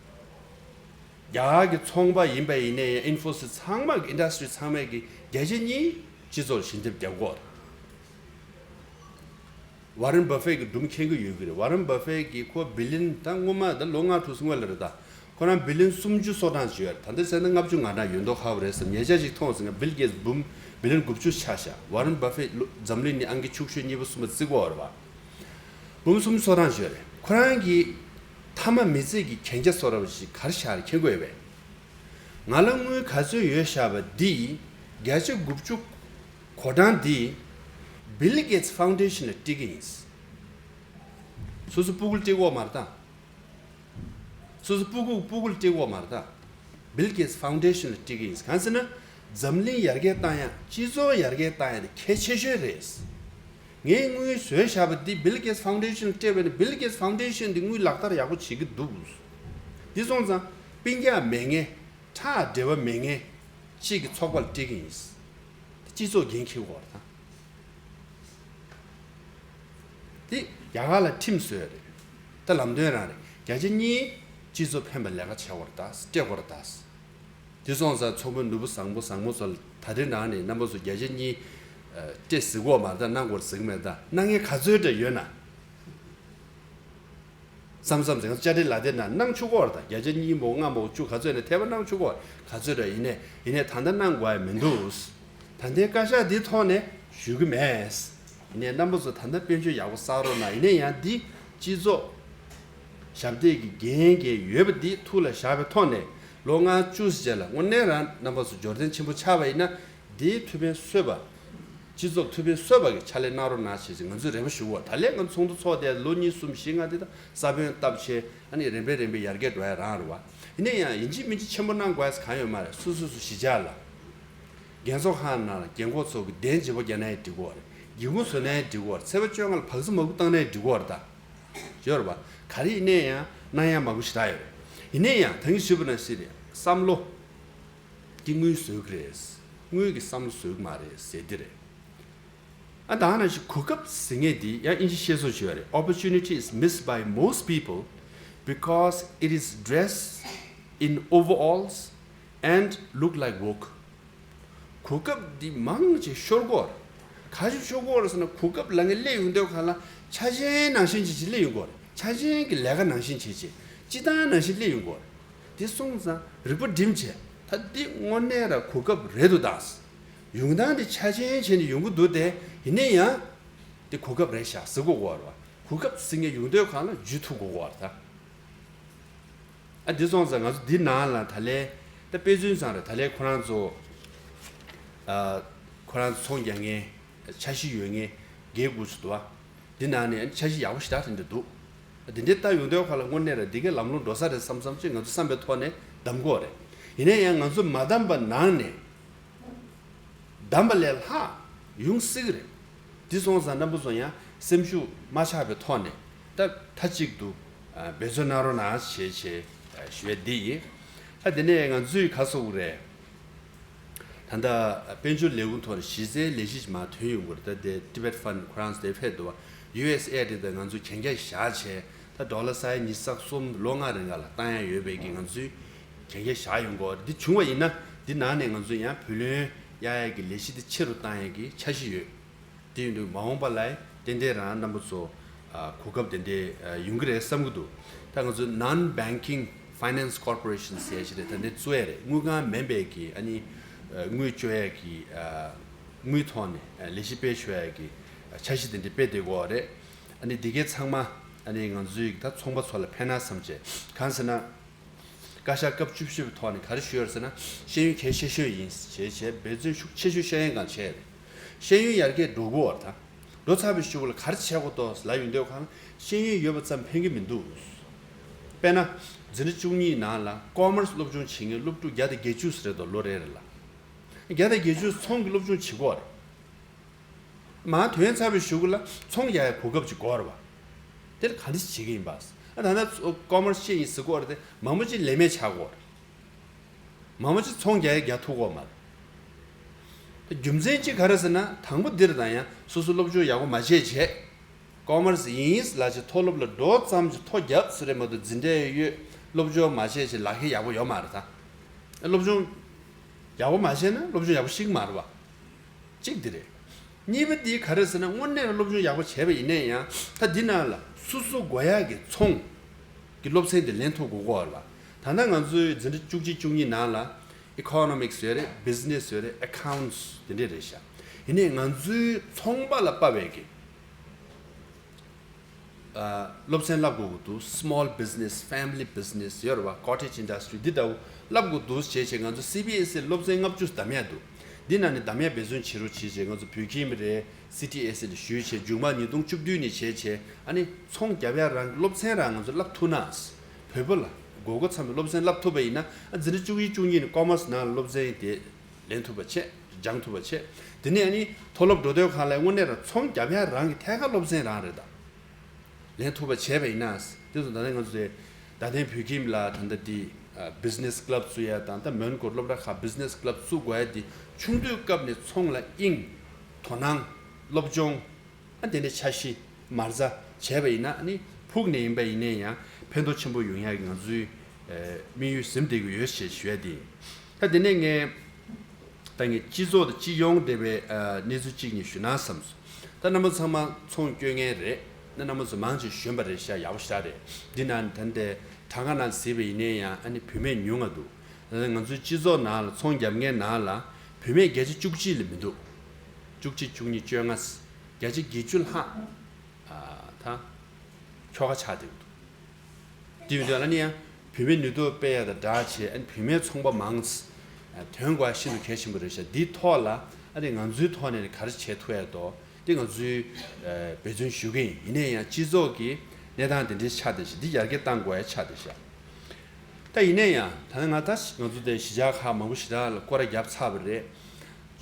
རྒྱ་གར་གྱི་ཚོང་པ་ཡིན་པ་ཡིན་ནའི་ཡང་ཨིན་ཕོ་སིས་ཚང་མ་གི་ཨིན་ཌ་སི་ཊི་རི་ཚང་མས་ཀྱི་བརྒྱ་ཆ་གཉིས་སྤྱི་ཚོགས་ལ་ཞལ་འདེབས་རྒྱག་གི་ཡོད་རེད། ཝ་རན་བྷ་ཕེ་གི་སྒྲུང་མཁྱེན་གྱི་ཡོད་ཀྱི་རེད། ཝ་རན་བྷ་ཕེ་གི་ཁོ་བི་ལི་ཡན་ད་སྔོན་མ་ད་ལོ་ལྔ་དྲུག་སྔོན་ལ་རེད་ད། ཁོ་རང་བི་ལི་ཡན་སུམ་ཅུ་སོ་གྲངས་ཅིག་ཡོད་རེད། ད་ལྟ་ཟེར་ན་ལྔ་བཅུ་ང་གྲངས་ཡོད་མདོག་ཁ་པོ་རེད་བསམ། ཉེ་ཆར་ཅིག་མཐོང་སོང་། ང་བིལ་གེ་ཊི་སི་འབུམ་བི་ལི་ཡན་དགུ་བཅུ་ཆགས་ཤག་ཝ་རན་བྷ་ཕེ་ལོ་འཛམ་གླིང་ནས་ཨང་ཀི་ཆུང་ཤོས་གཉིས་པ་གསུམ་པ་བརྩི་གི་ཡོད་རེད་བ། འབུམ་སུམ་ཅུ་སོ་གྲངས་ཅིག་ཡོད་རེད། ཁོ་རང་གི་མཐའ་མ་མི་ཚེ་གི་གན་རྒྱ་བཟོ་འདྲ་བ་ཞིག་ག་རེ་བཞག་རེད་མཁྱེན་གྱི་ཡོད་པས། ང་ལ་དངུལ་ག་ཚོད་ཡོད་བཞག་པ་འདི་བརྒྱ་ཆ་དགུ་བཅུ་གོ་གྲངས་འདི་བིལ་གེ་ཊི་སི་ཕའུན་ཌེ་ཤན་ལ་སྤྲད་ཀྱི་ཡིན། སོ་སོ་སྤུ་གུ་ལ་སྤྲད་ཀྱི་ཡོད་མ་རེད་ད། སོ་སོ་སྤུ་གུ་སྤུ་གུ་ལ་སྤྲད་ཀྱི་ཡོད་མ་རེད་ད། བིལ་གེ་ཊི་སི་ཕའུན་ཌེ་ཤན་ལ་སྤྲད་ཀྱི་ཡིན། གང་ཟེར་ན། འཛམ་གླིང་ཡར་རྒྱས་བཏང་ཡག་སྤྱི་ཚོགས་ཡར་རྒྱས་བཏང་ཡག་དེ་གལ་ཆེ་ཤོས་རེད། ངས་དངུལ་བཟོས་བཞག་པ་འདི་བིལ་གེ་ཊི་སི་ཕའུན་ཌེ་ཤན་ལ་སྤྲད་པ་ཡིན་ན་བིལ་གེ་ཊི་སི་ཕའུན་ཌེ་ཤན་འདི་དངུལ་ལག་བསྟར་ཡག་པོ་བྱེད་ཀྱི་འདུག་འདི་སོང་ཙང་སྤུན་ཀྱག་མེད་མཁན། ཁྲག་འབྲེལ་བ་མེད་མཁན་གཅིག་གི་ཚོགས་པ་ལ་སྤྲད་ཀྱི་ཡིན། སྤྱི་ཚོགས་འགན་འཁྱེར་དགོས་རེད་ད། དེ་རྒྱ་གར་ལ་ཁྲིམས་བཟོས་རེད། ད་ལམ་སྟོན་རང་རེད། བརྒྱ་ཆ་གཉིས་སྤྱི་ཚོགས་ཕན་པའི་ལས་ཀ་བྱེད་དགོས་རེད་ད། སྤྲད་དགོས་རེད་ད། དེ་སོང་ཙང་ཚོགས་པའི་ནོར་བུ་བཟང་པོ་བཟང་མོ་ཚོ་ལ་ད་རེས་ནང་ནས་རྣམ་པ་ཚོ་བརྒྱ་ཆ་གཉིས་ཨ་སྤྲད་ཟེར་གྱི་ཡོད་མ་རེད་ད། གནང་དགོས་རེད་ཟེར་གྱི་མེད་ད། གནང་མཁན་ག་ཚོད་འདྲ་ཡོད་ན། མཚམས་མཚམས་ཟེར་ན་དཔྱ་ཁྲལ་ལག་དེབ་ནང་གནང་ཆོག་གི་ཡོད་རེད་ད། བརྒྱ་ཆ་གཉིས་མོ་ལྔ་མོ་བཅུ་ག་ཚོད་ནས་ཐེབས་པ་གནང་ཆོག་གི་ཡོད་རེད། ག་ཚོད་འདྲ་ཡིན་ནའི་ཡིན་ནའི་ད་ལྟ་གནང་དགོས་ཡ་མི་འདུག་ད་ལྟའི་བཀའ་ཤག་འདིའི་ཐོག་ནས་ཞུ་གི་མེད། ཡིན་ནའི་རྣམ་པ་ཚོ་ད་ལྟ་དཔལ་འབྱོར་ཡག་པོ་བསགས་རོགས་གནང་། ཡིན་ནའི་ཡང་འདི་སྤྱི་ཚོགས་ཞབས་འདེགས་ཀྱི་འགན་འཁྱེར་ཡོད་པ་འདི་ཐུགས་ལ་བཞག་པའི་ཐོག་ནས་ལོ་ལྔ་བཅུ་ཙམ་རྗེས་ལ་དངོས་གནས་རང་རྣམ་པ་ཚོ་འབྱོར་ལྡན་ཆེན་པོ་ཆགས་པ་ཡིན་ན། འདིའི་ཐུགས་ཕན་གསོས་པ། སྤྱི་ཚོགས་ཐུགས་ཕན་གསོས་པ་གི་ཕྱག་ལས་གནང་རོགས་གནང་བྱས་ཅིག་ང་ཚོས་རེ་བ་ཞུ་གོ། ད་ལན་ང་ཚོ་ཚོགས་འདུ་ཚོགས་ཏེ་ལོ་གཉིས་གསུམ་བཞི་ལྔ་དེ་དག་ས་བོན་བཏབ་བྱས་ཨ་ནི་རིམ་པས་རིམ་པས་ཡར་རྒྱས་འགྲོ་ཡ་རང་རེད་བ། ཡིན་ན་ཡང་ཡིན་གཅིག་མིན་གཅིག་ཆེན་པོ་གནང་དགོས་ཡ་གང་ཡོད་མ་རེད། སོ་སོ་སོ་གཞིས་ཆགས་ལ། རྒན་ཚོགས་ཁང་ནང་ལ་རྒན་འཁོགས་ཚོ་གི་གདན་བརྗེ་པོ་རྒྱག་ན་ཡང་འགྲིག་གོ་རེད། སྒེའུ་ཁུང་བཟོ་ན་ཡང་འགྲིག་གོ་རེད། ཚེས་པ་བཅོ་ལྔ་ལ་བག་ཚ་མ་བུ་བཏང་ན་ཡང་འགྲིག་གོ་རེད་ད། ཡོད་རེད་བ། ག་རེ་ཡིན་ན་ཡང་གནང་ཡ་མང་པོ་ཞེ་དྲག་ཡོད་རེད། ཡིན་ན་ཡང་ད་གིན་ཞུས་པ་ནང་བཞིན་རེད། བསམ་བློ། འདི་དངུལ་བཟོ་གི་རེད། དངུལ་གྱི་བསམ་བློ་བཟོ་གི་མ་རེད་ཟེར་འདི་རེད། ཨ་ད་ནང་བཞིན་གོ་སྐབས་ཟེར་མཁན་འདི་ཡང་དབྱིན་ཇི་བཤད་སྲོལ་ཞིག་ཡོད་རེད། Opportunity is missed by most people because it is dressed in overalls and look like work. གོ་སྐབས་འདི་མང་ཆེ་ཤོར་གོ་རེད། ག་ཞིག་ཤོར་གོ་རེད་ཟེར་ན་གོ་སྐབས་ལ་ངས་སླེབས་ཡོང་དུས་གང་ལ་ཆ་ཆེན་ནང་བཞིན་ཅིག་ཅིག་སླེབས་ཡོང་གོ་རེད། ཆ་ཆེན་གྱི་ལས་ཀ་ནང་བཞིན་བྱེད་ཅིག་སྤྱི་བཏང་ནང་བཞིན་སླེབས་ཡོང་གོ་རེད། དེ་སོང་ཙང་རིག་པ་སྒྲིམ་བྱས། ད་འདི་དངོས་གནས་ར་གོ་སྐབས་རེད་འདུག་ད། ཡོང་སྟངས་འདི་ཆ་ཆེན་བྱས་ནས་ཡོང་གི་འདུག་སྟེ། ཡིན་ན་ཡང་འདི་གོ་སྐབས་རེད་ཤག་ཟེར་གོ་གོ་བ་རེད་བ། གོ་སྐབས་ཟེར་མཁན་ཡོང་དུས་གང་ལ་འཇུ་ཐུབ་དགོས་ཀྱི་ཡོད་རེད་ད། ཨ་འདི་སོང་ཙང་ང་ཚོ་འདི་ནང་ལ་ད་ལན་ད་དཔེ་མཚོན་ཙང་རེད། ད་ལན་ཁོ་རང་ཚོ་ཨ་ཁོ་རང་ཚོ་ཚོང་རྒྱག་མཁན་འཆར་གཞི་ཡོད་མཁན་བརྒྱད་དགུ་ཙམ་འདུག་བ། འདི་ནང་ནས་འཆར་གཞི་ཡག་པོ་ཞེ་དྲག་དེ་འདྲ་འདུག་འདི་འདྲའི་ལྟ་ཡོང་དུས་གང་ལ་དངོས་གནས་རེད་འདི་གའི་ལམ་ལྷོང་འགྲོ་ས་རེད་བསམ་བསམ་ཅིག་ང་ཚོ་བསམ་པའི་ཐོག་ནས་གདམ་དགོས་རེད། ཡིན་ན་ཡང་ང་ཚོ་མ་གདམ་པ་ནང་ནས་གདམ་པ་ལས་ལྷག་ཡོང་སྲིད་ཀྱི་རེད། འདི་སོང་ཙང་རྣམ་པ་ཚོ་ཡང་སེམས་ཤུགས་མ་ཆག་པའི་ཐོག་ནས་ད་མཐའ་གཅིག་ཏུ་འབད་བརྩོན་གནང་རོགས་གནང་ཞེས་ཞེས་ཞུ་ཡས་འདི་ཡིན། ད་དེ་ནས་ང་ཚོས་ག་སོགས་རེད། ད་ལྟ་དཔལ་འབྱོར་ལས་ཁུངས་ཐོག་ནས་གཞི་རྩའི་ལས་གཞི་ཞིག་མར་ཐོན་ཡོང་གི་རེད། ད་དེ་Tibet Fund ཁོ་རང་ཚོ་དེ་ཕེབས་འདུག་བ། ཡུ་ཨེས་ཨེ་ཌི་དེ་ང་ཚོས་གན་རྒྱ་བཞག་བྱས་ད་ཌོ་ལར་ས་ཡ་ཉི་ཤུ་རྩ་གསུམ་ལོ་ལྔ་རིང་ག་ལ་བཏང་ཡ་ཡོད་པའི་གི་ང་ཚོས་གན་རྒྱ་བཞག་ཡོང་གི་ཡོད་རེད། འདི་བྱུང་བ་ཡིན་ན་འདི་ནང་ནས་ང་ཚོས་ཡང་བུ་ལོན་གཡར་ཡ་གི་ལས་གཞི་དེ་ཆེ་རུ་བཏང་ཡ་གི་འཆར་གཞི་ཡོད། དེ་ཡིན་དུས་མ་འོངས་པ་ལ་ཏན་ཏན་རང་རྣམ་པ་ཚོ་ཨ་གོ་སྐབས་དེ་འདྲའི་ཨ་ཡོང་གི་རེད་བསམ་གྱི་འདུག་ད་ང་ཚོ་Non-Banking Finance Corporation ཟེར་ཞིག་རེད། ད་འདི་གཙོ་ཡ་རེད། དངུལ་ཁང་མིན་པའི་གི་ཨ་ནི་ཨ་དངུལ་སྤྱོད་ཡ་གི་ཨ་དངུལ་ཐོག་ནས་ཨ་ལས་གཞི་སྤེལ་ཤོག་ཡ་གི་ཨ་འཆར་གཞི་དེ་འདྲ་སྤེལ་བསྡད་ཀྱི་ཡོད་རེད། ཨ་ནི་འདི་གའི་ཚང་མ་ཨ་ནི་ང་ཚོའི་ད་ཚོང་པ་ཚོ་ལ་ཕན་ན་བསམ་བྱས། གང་ཟེར་ན། བཀའ་ཤག་སྐབས་བཅུ་བཞི་པའི་ཐོག་ནས་ག་རེ་ཞུས་ཡོད་ཟེར་ན། ཤེས་ཡོན་གལ་ཆེ་ཤོས་ཡིན་ཞེས་བྱས་འབད་བརྩོན་ཤུགས་ཆེ་ཤོས་ཤེས་ཡོན་སྒང་བྱས་རེད། ཤེས་ཡོན་ཡར་རྒྱས་འགྲོ་དགོས་པ་དང་། འགྲོ་ཚར་བའི་གཞུག་ལ་ག་རེ་བྱེད་དགོས་འདུག་ལབ་ཡོང་དུས་གང་ཤེས་ཡོན་ཡོད་པ་ཙམ་ཕན་གྱི་མི་འདུག་དཔེར་ན། འཛིན་གྲྭ་བཅུ་གཉིས་ནང་ལ་ཀོ་མར་སི་སློབ་སྦྱོང་བྱེད་མཁན་སློབ་ཕྲུག་བརྒྱ་དང་བརྒྱད་ཅུ་ཙམ་རེད་དོ། ལོ་རེ་རེ་ལ། བརྒྱ་དང་བརྒྱད་ཅུ་ཚོང་གི་སློབ་སྦྱོང་བྱེད་དགོས་རེད། མར་ཐོན་ཚར་བའི་གཞུག་ལ་ཚོང་རྒྱག་ཡའི་གོ་སྐབས་ཅིག་དགོས་རེད་བ། དེར་ག་འདྲ་ཞིག་བྱེད་ཀྱི་ཡིན་པ། ཨ་ད་ལྟ་ཀོ་མར་སི་ཤེས་ཡིན་ཟེར་གོ་རེད་དེ་མང་པོ་ཅིག་ལས་མེད་ཆགས་གོ་རེད། མང་པོ་ཅིག་ཚོང་རྒྱག་ཡ་རྒྱག་ཐུབ་གོ་མ་རེད། རྒྱུ་མཚན་གཅིག་ག་རེ་ཟེར་ན་དང་པོ་འདིར་དང་ཡང་སོ་སོ་སློབ་སྦྱོང་ཡག་པོ་མ་བྱས་བྱས། ཀོ་མར་སི་ཡིན་ལབ་བྱས་མཐོ་སློབ་ལ་འགྲོ་ཙམ་གྱིས་མཐོ་རྒྱབ་ཟེར་རེད་མ་གཏོགས་འཛིན་གྲྭ་ཡོད་སློབ་སྦྱོང་མ་བྱས་བྱས་ལག་ཁྱེར་ཡག་པོ་ཡོད་མ་རེད་ད། སློབ་སྦྱོང་ཡག་པོ་མ་བྱས་ན་སློབ་སྦྱོང་ཡག་པོ་ཤེས་ཀྱི་མ་རེད་བ། གཅིག་འདི་རེད། གཉིས་པ་འདི་ག་རེ་ཟེར་ན་དངོས་གནས་ལ་སློབ་སྦྱོང་ཡག་པོ་བྱས་པ་ཡིན་ན་ཡང་ད་འདི་ནང་ལ་སོ་སོ་དགོས་ཡག་གི་ཚོང་གི་སློབ་ཚན་དེ་ལེན་ཐུབ་དགོས་ཀྱི་ཡོད་རེད་བ། ད་ལྟ་ང་ཚོའི་འཛིན་གྲྭ་བཅུ་གཅིག་བཅུ་གཉིས་ནང་ལ་Economics ཡོད་རེད། Business ཡོད་རེད། Accounts དེ་འདྲས་རེད་ཤག་ཡིན་ནའི་ང་ཚོའི་ཚོང་པ་ལ་དཔག་པའི་གི་ཨ་སློབ་ཚན་བསླབ་དགོས་ཀྱི་འདུག Small business, family business ཡོད་རེད་བ། Cottage industry འདི་ལྟ་བུ་བསླབ་དགོས་འདུག་བྱས་བྱས་ང་ཚོ་སི་བི་ཨེས་ཨི་སློབ་ཚན་ལྔ་བཅུ་གདམ་ཡ་འདུག་འདི་ནང་ནས་གདམ་ཡ་འབད་བརྩོན་བྱེད་རོགས་བྱས་བྱས་ང་ཚོ་བོད་ཁྱིམ་རེད། སི་ཊི་ཨེས་ཨི་ལ་ཞུས་བྱས་མཇུག་མ་ཉིས་སྟོང་བཅུ་བདུན་ནས་བྱས་བྱས་ཨ་ནི་ཚོང་རྒྱབ་ཡ་རང་གི་སློབ་ཚན་རང་ང་ཚོ་བསླབ་ཐུབ་ན། བོད་པ་ལ་དགོས་མཁོ་ཚང་བའི་སློབ་ཚན་བསླབ་ཐུབ་པ་ཡིན་ན་ཨ་འཛིན་གྲྭ་བཅུ་གཉིས་བཅུ་གཉིས་ནས་ཀོ་མར་སི་ནང་ལ་སློབ་ཚན་དེ་ལེན་ཐུབ་པ་བྱས། སྦྱང་ཐུབ་པ་བྱས། དེ་ནས་ཨ་ནི་མཐོ་སློབ་འགྲོ་དུས་གང་ལ་དངོས་གནས་རང་ཚོང་རྒྱབ་ཡ་རང་གི་ཐད་ཀར་སློབ་ཚན་རང་རེད་ད། ལེན་ཐུབ་པ་བྱས་པ་ཡིན་ན། དེ་ཚོ་ད་ལྟ་ང་ཚོ་དེ་ད་ལྟའི་བོད་ཁྱིམ་ལ་ད་ལྟ་འདི་Business Club བཙུགས་ཡ་དང་ད་མོན་གྷོ་སློབ་གྲྭ་ཁག་Business Club བཙུགས་དགོས་ཡ་འདི་ཆུང་དུས་སྐབས་ནས་ཚོང་ལ་དབྱིངས། དོ་སྣང་། སློབ་སྦྱོང་། ཨ་དེ་འདྲའི་འཆར་གཞི་མ་རྩ་བྱས་པ་ཡིན་ན་ཨ་ནི་ཕུགས་ནས་ཡིན་པ་ཡིན་ནའི་ཡང་ཕན་ཐོགས་ཆེན་པོ་ཡོང་ཡ་གི་ང་ཚོའི་དམིགས་ཡུལ་ཟིན་བསྡད་ཀྱི་ཡོད་ཞེས་ཞུ་ཡ་དེ་ཡིན། ད་དེ་ནས་ངས་ད་ངས་སྤྱི་ཚོགས་དང་སྤྱི་ཡོངས་འབྲེལ་བའི་གནས་ཚུལ་གཅིག་གཉིས་ཞུ་ན་བསམས་སོང་། ད་རྣམ་པ་ཚང་མ་ཚོང་སྐྱོན་མཁན་རེད། ད་རྣམ་པ་ཚོ་མང་ཆེ་གཞོན་པ་རེད་ཤག་ཡག་པོ་ཞེ་དྲག་རེད། འདི་ནང་ད་ལྟའི་གྲངས་ཀ་ནང་གཟིགས་པ་ཡིན་ནའི་ཡང་ཨ་ནི་བུད་མེད་ཉུང་ང་འདུག་ད་ལྟ་ང་ཚོའི་སྤྱི་ཚོགས་ནང་ལ་ཚོང་རྒྱབ་མཁན་ནང་ལ་བུད་མེད་བརྒྱ་ཆ་བཅུ་གཅིག་ལས་མི་འདུག་བཅུ་གཅིག་བཅུ་གཉིས་བཅོ་ལྔ། བརྒྱ་ཆ་བརྒྱད་ཅུ་ལྷག་ཨ་ད་ཁྱོ་ག་ཆགས་བསྡད་ཀྱི་འདུག་དེ་ཡིན་དུས་ཨ་ནི་ཡང་བུད་མེད་ནུས་སྟོབས་སྤེལ་ཡ་དང་སྦྲགས་བྱས་ཨ་ནི་བུད་མེད་ཚོང་པ་མང་ཙམ་ཐོན་དགོས་ཤིན་ཏུ་གལ་ཆེན་པོ་རེད་ཤག་འདིའི་ཐོག་ལ་ཨ་ནི་ང་ཚོའི་ཐོག་ནས་ག་རེ་བྱེད་ཐུབ་ཡ་འདུག་དེ་ང་ཚོའི་འབད་བརྩོན་ཞུ་གི་ཡིན། ཡིན་ནའི་ཡང་སྤྱི་ཚོགས་ཀྱི་གནས་སྟངས་དེ་འདྲའི་ཆགས་བསྡད་ཤག་འདི་ཡར་རྒྱས་གཏང་དགོས་ཡ་ཆགས་བསྡད་ཤག་ད་ཡིན་ནའི་ཡང་ད་ང་ད་ང་ཚོ་དེ་གཞིས་ཆགས་ཁག་མང་པོ་ཞེ་དྲག་ལ་སྐོར་ར་བརྒྱབ་ཚར་བ་རེད།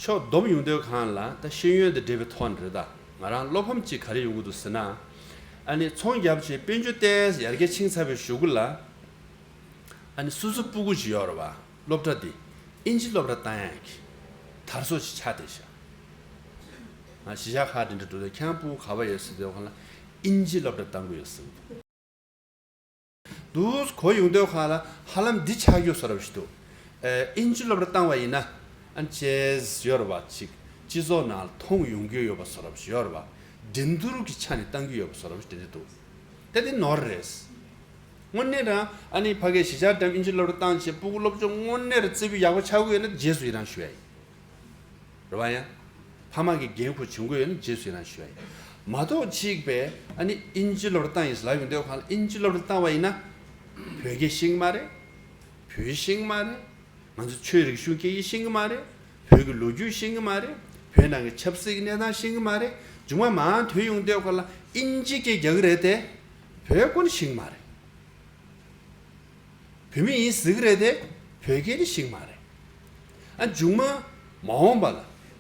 ཕྱོགས་བསྡོམས་ཡོང་དུས་གང་ལ་ད་ཤེས་ཡོན་དང་འབྲེལ་བའི་ཐོག་ནས་རེད། ད་ང་རང་བློ་ཕམ་གཅིག་ག་རེ་ཡོང་གི་འདུག་ཟེར་ན། ཨ་ནི་ཚོང་རྒྱབ་བྱས་དཔལ་འབྱོར་ཏོག་ཙམ་ཡར་རྒྱས་ཕྱིན་ཚར་བའི་གཞུག་གུ་ལ་ཨ་ནི་སོ་སོ་སྤུ་གུ་ཅིག་ཡོད་རེད་བ། སློབ་གྲྭ་འདི་ཨིན་ཇི་སློབ་གྲྭ་བཏང་ཡག་གི་དར་སྲོལ་ཅིག་ཆགས་བསྡད་ཤག་ང་གཞིས་ཆགས་ཁག་དེ་འདྲ་འགྲོ་དུས་ཁྱེད་རང་སྤུ་གུ་ག་པར་ཡོད་ཟེར་དུས་གང་ལ་ཨིན་ཇི་སློབ་གྲྭ་བཏང་གི་ཡོད་ཟེར་གི་འདུག་འདུག་གོ་ཡོང་དུས་གང་ལ་ཧ་ལམ་འདི་ཆགས་རྒྱུ་བཟོ་འདྲ་ཞིག་འདུག་ཨེ་ཨིན་ཇི་སློབ་གྲྭ་བཏང་བ་ཡིན་ན་ཨ་ནི་ཅེས་ཡོད་རེད་བ། ཅིག་སྤྱི་ཚོགས་ནང་ལ་མཐོང་ཡོང་རྒྱུ་ཡོད་པ་བཟོ་འདྲ་ཞིག་ཡོད་རེད་བ། འགྲན་བསྡུར་གྱི་ཆ་ནས་བཏང་རྒྱུ་ཡོད་པ་བཟོ་འདྲ་ཞིག་དེ་འདྲ་འདུག་དེ་དེ་ནོར་རེད། དངོས་གནས་རང་ཨ་ནི་ཕ་གིའི་གཞིས་ཆགས་འགྲམ་ཨིན་ཇི་སློབ་གྲྭ་བཏང་བྱས་སྤུ་གུ་སློབ་སྦྱོང་དངོས་གནས་རང་རྩེ་ཕུད་ཡག་པོ་ཆགས་ཀྱི་ཡོད་ན་རྗེས་སུ་ཡི་རང་ཞུ་ཡ་ཡིན། རེད་བ། ཡང་ཕ་མ་གི་འགན་ཁུར་བྱུང་གི་ཡོད་ན་རྗེས་སུ་ཡི་རང་ཞུ་ཡ་ཡིན། མ་གཏོགས་གཅིག་པས་ཨ་ནི་ཨིན་ཇི་སློབ་གྲྭ་བཏང་ཡིན་ཟེར་ལབ་ཡོང་དུས་གང་ལ། ཨིན་ཇི་སློབ་གྲྭ་བཏང་བ་ཡིན་ན་བོད་སྐད་ཤེས་ཀྱི་མ་རེད། བོད་ཤེས་ཀྱི་མ་རེད། ང་ཚོ་ཆོས་རིག་གཞུང་སྐད་ཡིག་ཤེས་ཀྱི་མ་རེད། བོད་ཀྱི་ལོ་རྒྱུས་ཤེས་ཀྱི་མ་རེད། བོད་ནང་གི་ཆབ་སྲིད་ཀྱི་གནས་སྟངས་ཤེས་ཀྱི་མ་རེད། མཇུག་མ་མར་ཐོན་ཡོང་དུས་གང་ལ་ཨིན་ཇི་སྐད་རྒྱག་གི་རེད་དེ། བོད་སྐད་ཤེས་ཀྱི་མ་རེད། བོད་མི་ཡིན་ཟེར་གྱི་རེད་དེ། བོད་སྐད་ཤེས་ཀྱི་མ་རེད། ཨ་མཇུག་མ་མ་འོངས་པ་ལ་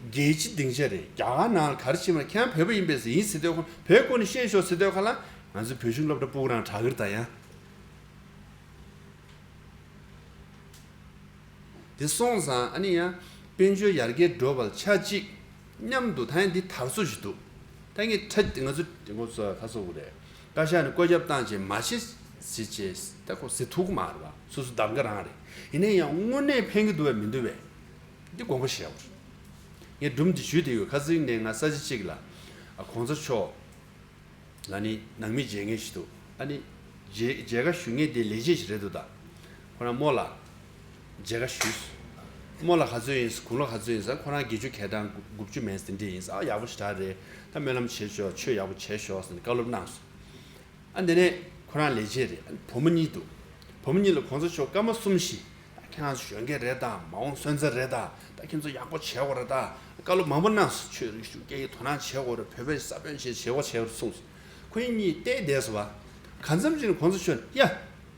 རྒྱལ་སྤྱི་སྡིངས་ཆ་རེད། རྒྱ་གར་ནང་ལ་ག་རེ་བྱེད་མ་རེད། ཁྱེད་རང་བོད་པ་ཡིན་པས་ཟེར་ཡིན་ཟེར་དུས་གང་། བོད་སྐད་ཤེས་ཤོག་ཟེར་དུས་གང་ལ། ང་ཚོ་བོད་གཞུང་སློབ་གྲྭ་སྤུ་གུ་རང་དྲག་གི་རེད་ད་ཡང་། དེ་སོང་ཙང་ཨ་ནི་ཡང་དཔལ་འབྱོར་ཡར་རྒྱས་འགྲོ་བར་ཆ་གཅིག་མཉམ་དུ། ད་ཡང་འདི་དར་སྲོལ་ཞིག་འདུག་ད་ངས་ཁྲ་ང་ཚོ་ངོ་ཚ་ཁ་སོ་གི་རེད། བཀའ་ཤག་ནས་བཀོད་ཁྱབ་བཏང་བྱས་མ་བྱེད་ཟེར་བྱས། ད་ཁོ་ཟེར་ཐུབ་ཀྱི་མ་རེད་བ། སོ་སོ་གདམ་ག་རང་རེད། ཡིན་ན་ཡང་དངོས་གནས་ཕན་གྱི་འདུག་བས་མི་འདུག་བས། འདི་དགོངས་པ་བཞེས་དགོས་རེད། ངས་སྒྲུང་འདི་ཞུས་བསྡད་ཡོད། ཁ་སང་ནས་ང་ས་ཆ་གཅིག་ལ་ཨ་གོང་ས་མཆོག་ལ་ནི་ནང་མི་མཇལ་མཁན་ཞིག་འདུག་ཨ་ནི་མཇལ་མཇལ་ཁ་ཞུ་མཁན་དེ་ལས་བྱེད་ཞིག་རེད་འདུག་ད་ཁོ་རང་རྨོ་ལགས་མཇལ་ཁ་ཞུས། རྨོ་ལགས་ག་ཚོད་ཡིན། དགུང་ལོ་ག་ཚོད་ཡིན་ཟེར། ཁོ་རང་བརྒྱད་ཅུ་གྱ་གྲངས་དགུ་བཅུ་མེད་དེ་འདྲས་ཡིན་ཟེར། ཨ་ཡག་པོ་ཞེ་དྲག་རེད། ད་སྨོན་ལམ་བྱེད་ཤོག་ཆོས་ཡག་པོ་བྱེད་ཤོག་ཟེར་ནས་བཀའ་སློབ་གནང་སོང་། ཨ་འདི་ནས་ཁོ་རང་ལས་བྱེད་རེད། ཨ་བུ་མོ་གཉིས་འདུག་བུ་མོ་གཉིས་ལ་གོང་ས་མཆོག་སྐར་མ་གསུམ་བཞི། ད་ཁྱེད་རང་ཚོ་གཞོན་སྐྱེས་རེད་ད། མ་འོངས་སོན་རྩ་རེད་ད། ད་ཁྱེད་ཚོ་ཡག་པོ་བྱེད་དགོས་རེད་ད། བཀའ་སློབ་མང་པོ་གནང་སོང་། ཆོས་རིག་གཞུང་སྐད་ཡིག་དོ་སྣང་བྱེད་དགོས་རེད། བོད་པའི་ས་བོན་བྱེད་བྱེད་དགོས་བྱེད་དགོས་རེད་གསུངས་སོང་། ཁོ་གཉིས་བལྟས་བསྡད་སོང་བ། གང་འཚམ་ཅིག་ནས་གོང་ས་མཆོག་ནས། ཡ།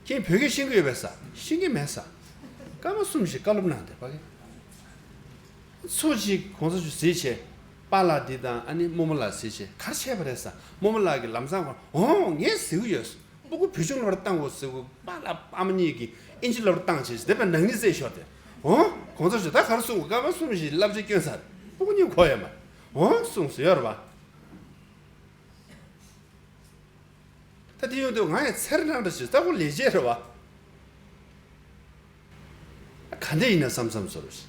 ཁྱེད་བོད་སྐད་ཤེས་ཀྱི་ཡོད་པས་ཟེར། ཤེས་ཀྱི་མེད་ཟེར། སྐར་མ་གསུམ་བཞི་བཀའ་སློབ་གནང་བསྡད་པ་གི། ཚུར་ཅིག་གོང་ས་མཆོག་གཟིགས་བྱས། པཱ་ལགས་འདི་དང་ཨ་ནི་རྨོ་མོ་ལགས་གཟིགས་བྱས། ག་རེ་བྱས་པ་རེད་ཟེར། རྨོ་མོ་ལགས་ཀྱིས་ལམ་སང་ཁོ། འོང་། ངས་ཟེར་གྱི་ཡོད། སྤུ་གུ་བོད་གཞུང་སློབ་གྲྭ་བཏང་དགོས་ཟེར་གི། པཱ་ལགས་ཨ་མ་གཉིས་ཀྱིས་ཨིན་ཇི་སློབ་གྲྭ་བཏང་བྱས་ཟེར་བསྡད་པ་ནང་ནས་བརྩད་ཤོར་ཏེ། འོང་། གོང་ས་མཆོག་ད་ག་རེ་གསུང་དགོས། སྐར་མ་གསུམ་བཞི་བསླབ་བྱ་བསྐྱོན་ཚར། སྤུ་གུ་གཉིས་གོ་ཡོད་མ་རེད། འོང་གསུངས་ཟེར་ཡོད་རེད་པ། ད་དེ་ཡོང་དུས་ང་ཡང་འཚེར་སྣང་འདྲ་ཞིག་ད་ཁོ་ལས་བྱེད་རེད་བ། ག་འདྲ་ཡིན་ན་བསམ་བསམ་ཚོར་བ་ཞིག་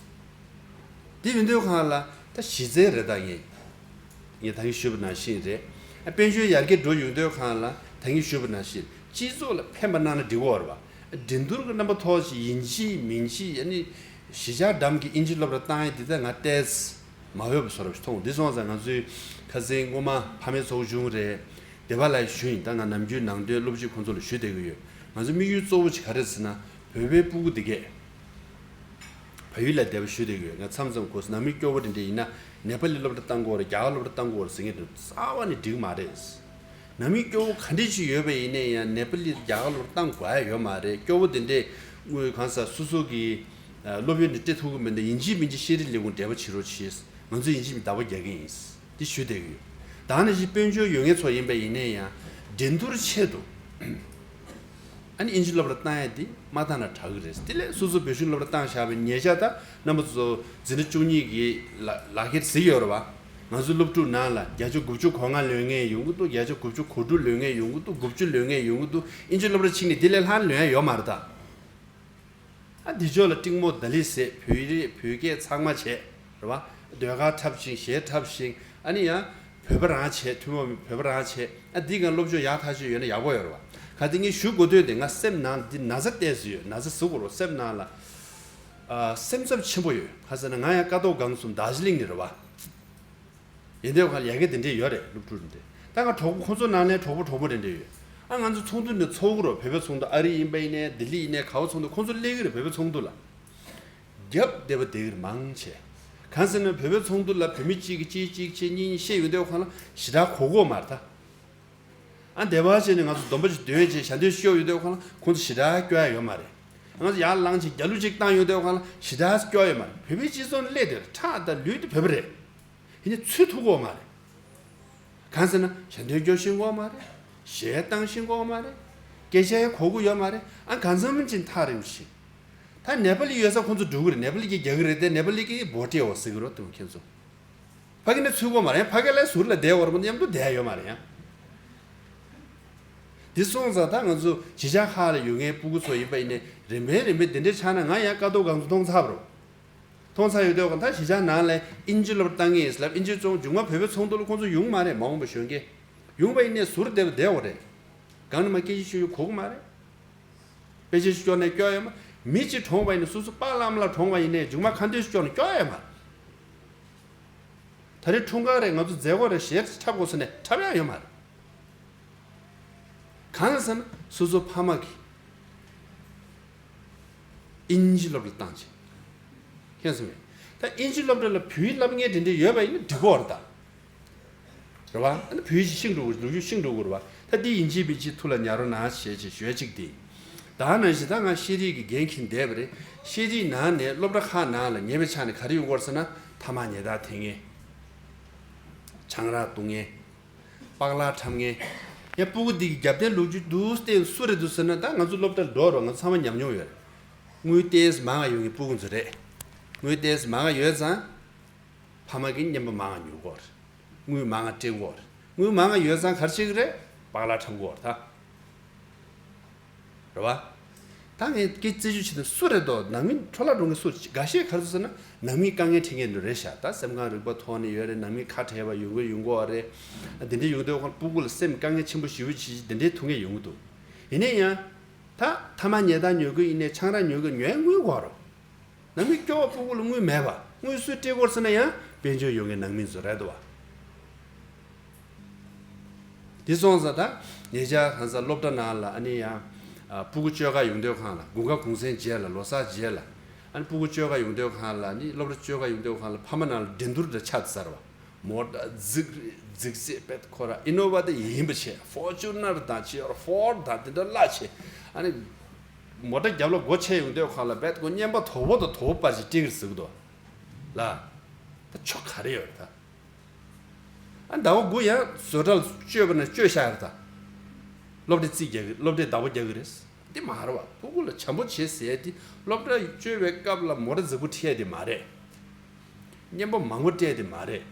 དེ་ཡོང་དུས་གང་ལ་ད་གཞི་རྩའི་རེད། ད་ངས་ངས་ད་གིན་ཞུས་པ་ནང་བཞིན་རེད། ཨ་དཔལ་འབྱོར་ཡར་རྒྱས་འགྲོ་ཡོང་དུས་གང་ལ་ད་གིན་ཞུས་པ་ནང་བཞིན་སྤྱི་ཚོགས་ལ་ཕན་པ་གནང་ན་འགྲིག་གི་ཡོད་རེད་བ། འགྲན་བསྡུར་གྱི་རྣམ་པ་མཐོ་ཞིག་ཡིན་གཅིག་མིན་གཅིག་ཨ་ནི་གཞིས་ཆགས་འགྲམ་གྱི་ཨིན་ཇི་སློབ་གྲྭ་བཏང་ཡས་འདི་ད་ང་ཏོག་ཙམ་མ་འོས་པ་བཟོ་འདྲ་ཞིག་མཐོང་། འདི་སོང་ཙང་ང་ཚོའི་ཁ་སང་སྔོན་མ་ཕ་མའི་ཚོགས་ཆུང་རེད། སྡེ་པ་ལ་ཞུས་ཡིན། ད་ང་ནམ་རྒྱུན་ནང་དོན་སློབ་སྤྱི་ཁོང་ཚོ་ལ་ཞུ་བསྡད་ཀྱི་ཡོད། ང་ཚོ་དམིགས་ཡུལ་གཙོ་བོ་ཅིག་ག་རེ་ཟེར་ན་བོད་པའི་སྤུ་གུ་འདི་གས་བལ་ཡུལ་ལ་བསྡད་པ་ཞུ་བསྡད་ཀྱི་ཡོད། ང་མཚམས་མཚམས་གོ་སོང་། ནང་མི་སྐྱོ་བོ་དེ་འདྲ་ཡིན་ན་ནེ་པ་ལི་སློབ་གྲྭ་བཏང་དགོས་རེད། རྒྱ་གར་སློབ་གྲྭ་བཏང་དགོས་རེད་ཟེར་མཁན་དེ་རྩ་བ་ནས་འགྲིག་མ་རེད། ནང་མི་སྐྱོ་བོ་ག་འདྲ་ཞིག་ཡོད་པ་ཡིན་ནའི་ཡང་ནེ་པ་ལི་རྒྱ་གར་སློབ་གྲྭ་བཏང་དགོས་ཡ་ཡོད་མ་རེད། སྐྱོ་བོ་དེ་འདྲས་དངོས་གང་ཟག་སོ་སོ་གི་སློབ་ཡོན་དེ་སྤྲད་ཐུབ་ཀྱི་མི་འདུག་ཡིན་གཅིག་མིན་གཅིག་ཤེས་རིག་ལས་ཁུངས་འབྲེལ་བ་བྱེད་རོགས་བྱེད། ང་ཚོ་ཡིན་གཅིག་མིན་བདག་པོ་རྒྱག་གི་ཡིན། འདི་ཞུ་བསྡད་ཀྱི་ཡོད། ད་ནི་ཞིག་དཔལ་འབྱོར་ཡོད་མཁན་ཚོ་ཡིན་པ་ཡིན་ནའི་ཡང་འགྲན་བསྡུར་ཆེད་དུ་ཨ་ནི་ཨིན་ཇི་སློབ་གྲྭ་བཏང་ཡ་འདི་མ་བཏང་ན་དྲག་གི་རེད། དེ་ལས་སོ་སོ་བོད་གཞུང་སློབ་གྲྭ་བཏང་བཞག་པའི་ཉེ་ཆར་ད་རྣམ་པ་ཚོ་འཛིན་གྲྭ་བཅུ་གཉིས་ཀྱི་ལག་ལག་ཁྱེར་གཟིགས་ཡོད་རེད་བ། ང་ཚོའི་སློབ་ཕྲུག་ནང་ལ་བརྒྱ་ཆ་དགུ་བཅུ་གོ་ལྔ་ལོན་མཁན་ཡོང་གི་འདུག་བརྒྱ་ཆ་དགུ་བཅུ་གོ་དྲུག་ལོན་མཁན་ཡོང་གི་འདུག་དགུ་བཅུ་ལོན་མཁན་ཡོང་གི་འདུག་ཨིན་ཇི་སློབ་གྲྭ་ཕྱིན་ནས་དེ་ལས་ལྷག་ལོན་ཡ་ཡོད་མ་རེད་ད། ཨ་འདི་ཕྱོགས་ལ་གཏིང་མོ་ད་ལི་ཟེར་བོད་རིགས་བོད་སྐད་ཚང་མ་བྱས་རེད་བ། ཟློས་གར་འཁྲབ་ཤིང་གཞས་འཁྲབ་ཤིང་ཨ་ནི་ཡང་བོད་པ་རང་བྱས། ཐུན་མོང་མིན་བོད་པ་རང་བྱས། ཨ་འདི་གང་སློབ་སྦྱོང་ཡག་ཐག་ཆོད་ཡོད་ན་ཡག་པོ་ཡོད་རེད་བ། ག་དེ་ངས་ཞུ་དགོས་དོན་དེ་ང་སེམས་ནང་འདི་ན་ཚ་བལྟས་སུ་ཡོད། ན་ཚ་ཟུག་གོ་རོ་སེམས་ནང་ལ་ཨ་སེམས་འཚབ་ཆེན་པོ་ཡོད། ག་ཟེར་ན་ང་ཡང་ཀ་ཐོག་སྒང་གསུམ་དར་ཇི་ལིང་ནས་རེད་བ། ཡིན་དུས་གང་ལ་ཡ་གི་དེ་འདྲས་ཡོད་རེད། སློབ་ཕྲུག་དེ་འདྲས་ད་ང་གྲོགས་པོ་ཁོང་ཚོ་ནང་ནས་གྲོགས་པོ་གྲོགས་པོ་དེ་འདྲས་ཡོད། ཨ་ང་ཚོ་ཚོགས་འདུ་ནས་ཚོགས་གི་རོ། བོད་པའི་ཚོགས་འདུ་ཨ་རི་ཡིན་པ་ཡིན་ནའི་ལྡི་ལི་ཡིན་ནའི་ག་བ་ཚོགས་འདུ་ཁོང་ཚོ་སླེབས་གི་རེད། བོད་པའི་ཚོགས་འདུ་ལ་རྒྱབ་བསྡད་པ་བསྡད་གི་རེད་མང་ཆེ། གང་ཟེར་ན་བོད་པའི་ཚོགས་འདུ་ལ་བོད་མི་གཅིག་གིས་གཅིག་གཅིག་བྱས་གཉིས་གཉིས་བཤད་ཡོང་དུས་གང་ལ་ཞེ་དྲག་གོ་གོ་མ་རེད་ད། ཨ་འདས་པ་བྱས་ནས་ང་ཚོ་སྡོམ་པ་ཅིག་འདོན་བྱས་ཞལ་འདོན་ཤོག་ཡོང་དུས་གང་ལ་ཁོང་ཚོ་ཞེ་དྲག་སྐྱོ་ཡ་ཡོད་མ་རེད། ང་ཚོ་ཡར་ལངས་བྱས་རྒྱ་གླུ་ཅིག་བཏང་ཡོང་དུས་གང་ལ་ཞེ་དྲག་སྐྱོ་ཡོད་མ་རེད། བོད་པའི་སྤྱི་ཚོགས་ནང་སླེབས་དེར་ཁྲག་དང་ལུས་དེ་བོད་པ་རེད། དེ་ནི་ཚུད་ཐུབ་ཀྱི་ཡོད་མ་རེད། གང་ཟེར་ན་ཞལ་འདོན་སྐྱོར་ཤེས་ཀྱི་ཡོད་མ་རེད། གཞས་བཏང་ཤེས་ཀྱི་ཡོད་མ་རེད། སྐད་ཆ་ཡང་གོ་གི་ཡོད་མ་རེད། ཨ་གང་འཚམ་ཅིག་ཐག་རིང་ཞིག་ད་ནེ་པ་ལི་ཡོད་ས་ཁོང་ཚོ་འགྲོ་གི་རེད། ནེ་པ་ལི་གིས་རྒྱག་གི་རེད་དེ། ནེ་པ་ལི་གིས་བོ་ཊི་ཡོད་ཟེར་གི་རེད་དེ་ཁྱེད་ཚོ། ཕ་གི་ནས་ཚུད་ཀྱི་ཡོད་མ་རེད། ཕ་གི་ལ་ཟུར་ལ་བསྡད་ཡོད་རེད་མ་གཏོགས་མཉམ་དུ་བསྡད་ཡོད་མ་རེད་ཡང་། འདི་སོང་ཙང་ད་ང་ཚོ་གཞིས་ཆགས་ཁག་ལ་ཡོད་མཁན་སྤུ་གུ་ཚོ་ཡིན་པ་ཡིན་ནའི་རིམ་པས་རིམ་པས་འདི་འདྲའི་ཆགས་ན་ང་ཡང་ཀ་ཐོག་སྒང་ཚོ་མཐོང་ཚར་བ་རེད། མཐོང་ཚར་ཡོད་དུས་ད་གཞིས་ཆགས་ནང་ལ་ཨིན་ཇི་སློབ་གྲྭ་བཏང་གི་ཡིན་ཟེར་ལབ། ཨིན་ཇི་ཚོ་མཇུག་མ་བོད་པའི་ཚོགས་འདུ་ལ་ཁོང་ཚོ་ཡོང་མ་རེད། མ་འོངས་པ་གཞོན་སྐྱེས་ཡོང་བ་ཡིན་ནའི་ཟུར་བསྡད་པ་བསྡད་ཡོད་རེད། གང་ནས་མ་སྐད་ཆ་ཤོད་ཡོད་གོ་གི་མ་རེད། དཔེ་ཆ་ཞིག་སྐྱོར་ནས་སྐྱོར་ཡོད་མ། མི་གཅིག་གྲོངས་པ་ཡིན་ནའི་སོ་སོ་པཱ་ལགས་ཨ་མ་ལགས་གྲོངས་པ་ཡིན་ནའི་མཇུག་མ་ཁ་འདོན་ཞིག་སྐྱོར་ནས་སྐྱོར་ཡོད་མ་རེད། ད་རེས་འཁྲུངས་སྐར་རེད། ང་ཚོ་མཛད་སྒོ་རེད། ཞལ་འཁྲབ་དགོས་ཟེར་ནས་འཁྲབ་ཡག་ཡོད་མ་རེད། གང་ལ་ཟེར་ན་སོ་སོ་ཕ་མ་གིས་ཨིན་ཇི་སློབ་གྲྭ་བཏང་བྱས། མཁྱེན་སོང་ངས། ད་ཨིན་ཇི་སློབ་གྲྭ་ལ་བོད་ཡིག་བསླབ་མཁན་དེ་འདྲ་ཡོད་པ་ཡིན་ན་འགྲིག་གི་རེད་ད། རེད་བ། ཨ་ནི་བོད་ཡིག་ཤིང་འགྲོ་དགོས། ལོ་རྒྱུས་ཤིང་འགྲོ་དགོས་རེད་བ། ད་འདི་ཡིན་གཅིག་མིན་གཅིག་ཐུགས་ལ་ཉར་རོགས་གནང་བྱས་བྱས་ཞུ་ཡ་གཅིག་དེ། ད་ནང་བཞིན་ད་ང་ཤེས་རིག་གི་འགན་འཁྱེར་བསྡད་པ་རེད། ཤེས་རིག་ནང་ནས་སློབ་གྲྭ་ཁག་ནང་ལ་ཉེ་བའི་ཆར་ནས་ག་རེ་ཡོང་གི་ཡོད་རེད་ཟེར་ན། ཐ་མག་ཉལ་ཐ་འཐེན་མཁན། ཆང་རག་བཏུང་མཁན། པགས་ལག་འཁྲབ་མཁན། ཡང་སྤུ་གུ་འདི་གི་རྒྱབ་རྟེན་ལོ་རྒྱུས་འདུག་སྟེ་སུ་རེད་འདུག་ཟེར་ན། ད་ང་ཚོ་སློབ་གྲྭར་འགྲོ་རོགས། ང་ཚོ་ཚང་མ་ཉམས་མྱོང་ཡོད་རེད། དངུལ་ཏོག་ཙམ་མང་བ་ཡོད་མཁན་སྤུ་གུ་ཚོ་རེད། དངུལ་ཏོག་ཙམ་མང་བ་ཡོད་ཙང་། ཕ་མ་གིས་རྔན་པ་མང་བ་ཉོ་གི་ཡོད་རེད། དངུལ་མང་བ་སྤྲད་ཀྱི་ཡོད་རེད། དངུལ་མང་བ་ཡོད་ཙང་ག་རེ་བྱེད་ཀྱི་རེད། པགས་ལག་འཁྲབ་ཀྱི་ཡོད་རེད་ད། རེད་བ། ད་ངས་སྐད་རྩིས་ཞུ་བྱེད་དུས་སུ་རེད་དོ། ནང་མི་འཕྲོ་བརླག་འགྲོ་མཁན་སུ་རེད། འགའ་ཤས་ག་རེ་ཟེར་ན། ནང་མིའི་དཀའ་ངལ་འཕྲད་མཁན་འདྲ་རེད་ཤག་ད་སེམས་ཁམས་རིག་པ་ཐོག་ནས་ཡོད་རེད། ནང་མི་ཁ་བྲལ་བ་ཡོང་གི་ཡོང་གི་ཡོད་རེད། དེ་འདྲ་ཡོང་དུས་ཁོང་སྤུ་གུ་ལ་སེམས་དཀའ་ངལ་ཆེན་པོ་ཞེ་པོ་ཅིག་དེ་འདྲའི་ཐུག་མཁན་ཡོང་གི་འདུག་ཡིན་ན་ཡང་། ད་ཐ་མག་ཉལ་ཐ་ཉོ་གི་ཡིན་ནའི་ཆང་རག་ཉོ་གི་ཉོ་ཡ་དངུལ་དགོས་རེད། ནང་མི་སྐྱོ་བ་སྤུ་གུ་ལ་དངུལ་མེད་པ། དངུལ་སུས་སྤྲད་ཀྱི་ཡོད་རེད་ཟེར་ན་ཡང་དཔལ་འབྱོར་ཡོད་མཁན་ནང་མི་ཚོ་རེད་འདུག་བ། དེ་སོང་ཙང་ད་ཉེ་ཆར་གང་ཟག་སློབ་གྲྭ་ནང་ལ་ཨ་ནི་ཡང་། ཨ། སྤུ་གུ་བཅོ་ཁ་ཡོང་དུས་སྒང་ལ། དགུན་ཁ་གུང་སེང་རྗེས་ལ། ལོ་གསར་རྗེས་ལ། ཨ་ནི་སྤུ་གུ་བཅོ་ཁ་ཡོང་དུས་སྒང་ལ། ཨ་ནི་སློབ་གྲྭ་བཅོ་ཁ་ཡོང་དུས་སྒང་ལ་ཕ་མ་ནང་ལ་འགྲན་བསྡུར་འདྲ་ཆགས་ཚར་བ། མོ་ཊ་རྫིག་རྫིག་རྫིག་པས། ཁོ་རང་ཨི་ནོ་ཝ་དེ་ཡིན་པ་བྱས། ཕོར་ཅུ་ནར་དང་ཅི་ཡོད། ཕོར་ཌི་དང་དེ་འདྲ་གླ་བྱས། ཨ་ནི་མོ་ཊ་རྒྱབ་ལ་སྒོ་ཕྱེ་ཡོང་དུས་སྒང་ལ་རྦད་ཁོ་རྔན་པ་དོ་པོ་དང་དོ་པོ་བར་གྱི་སྤྲད་ཀྱི་རེད་ཟེར་གྱི་འདུག་ལ། ད་ཆོ་ག་རེ་ཡོད་རེད་ད། ཨ། ཟླ་བ་དགུ་ཡང་བཟོ་གྲྭ་ལ་བཅོས་པ་ན་བཅོས་བཞག་ཡོད་རེད་ད། སློབ་གྲྭའི་རྩིས་རྒྱག་གི། སློབ་གྲྭའི་བདག་པོ་རྒྱག་གི་རེད། འདི་མ་རེད་བ། སྤུ་གུ་ལ་བྱམས་པོ་བྱེད་ཟེར་ཡ་དེ་སློབ་གྲྭ་བཅོས་པའི་སྐབས་ལ་མོ་ཊ་རྫིག་པོ་སྤྲད་ཡ་དེ་མ་རེད། རྔན་པ་མང་པོ་སྤྲད་དེ་མ་རེད།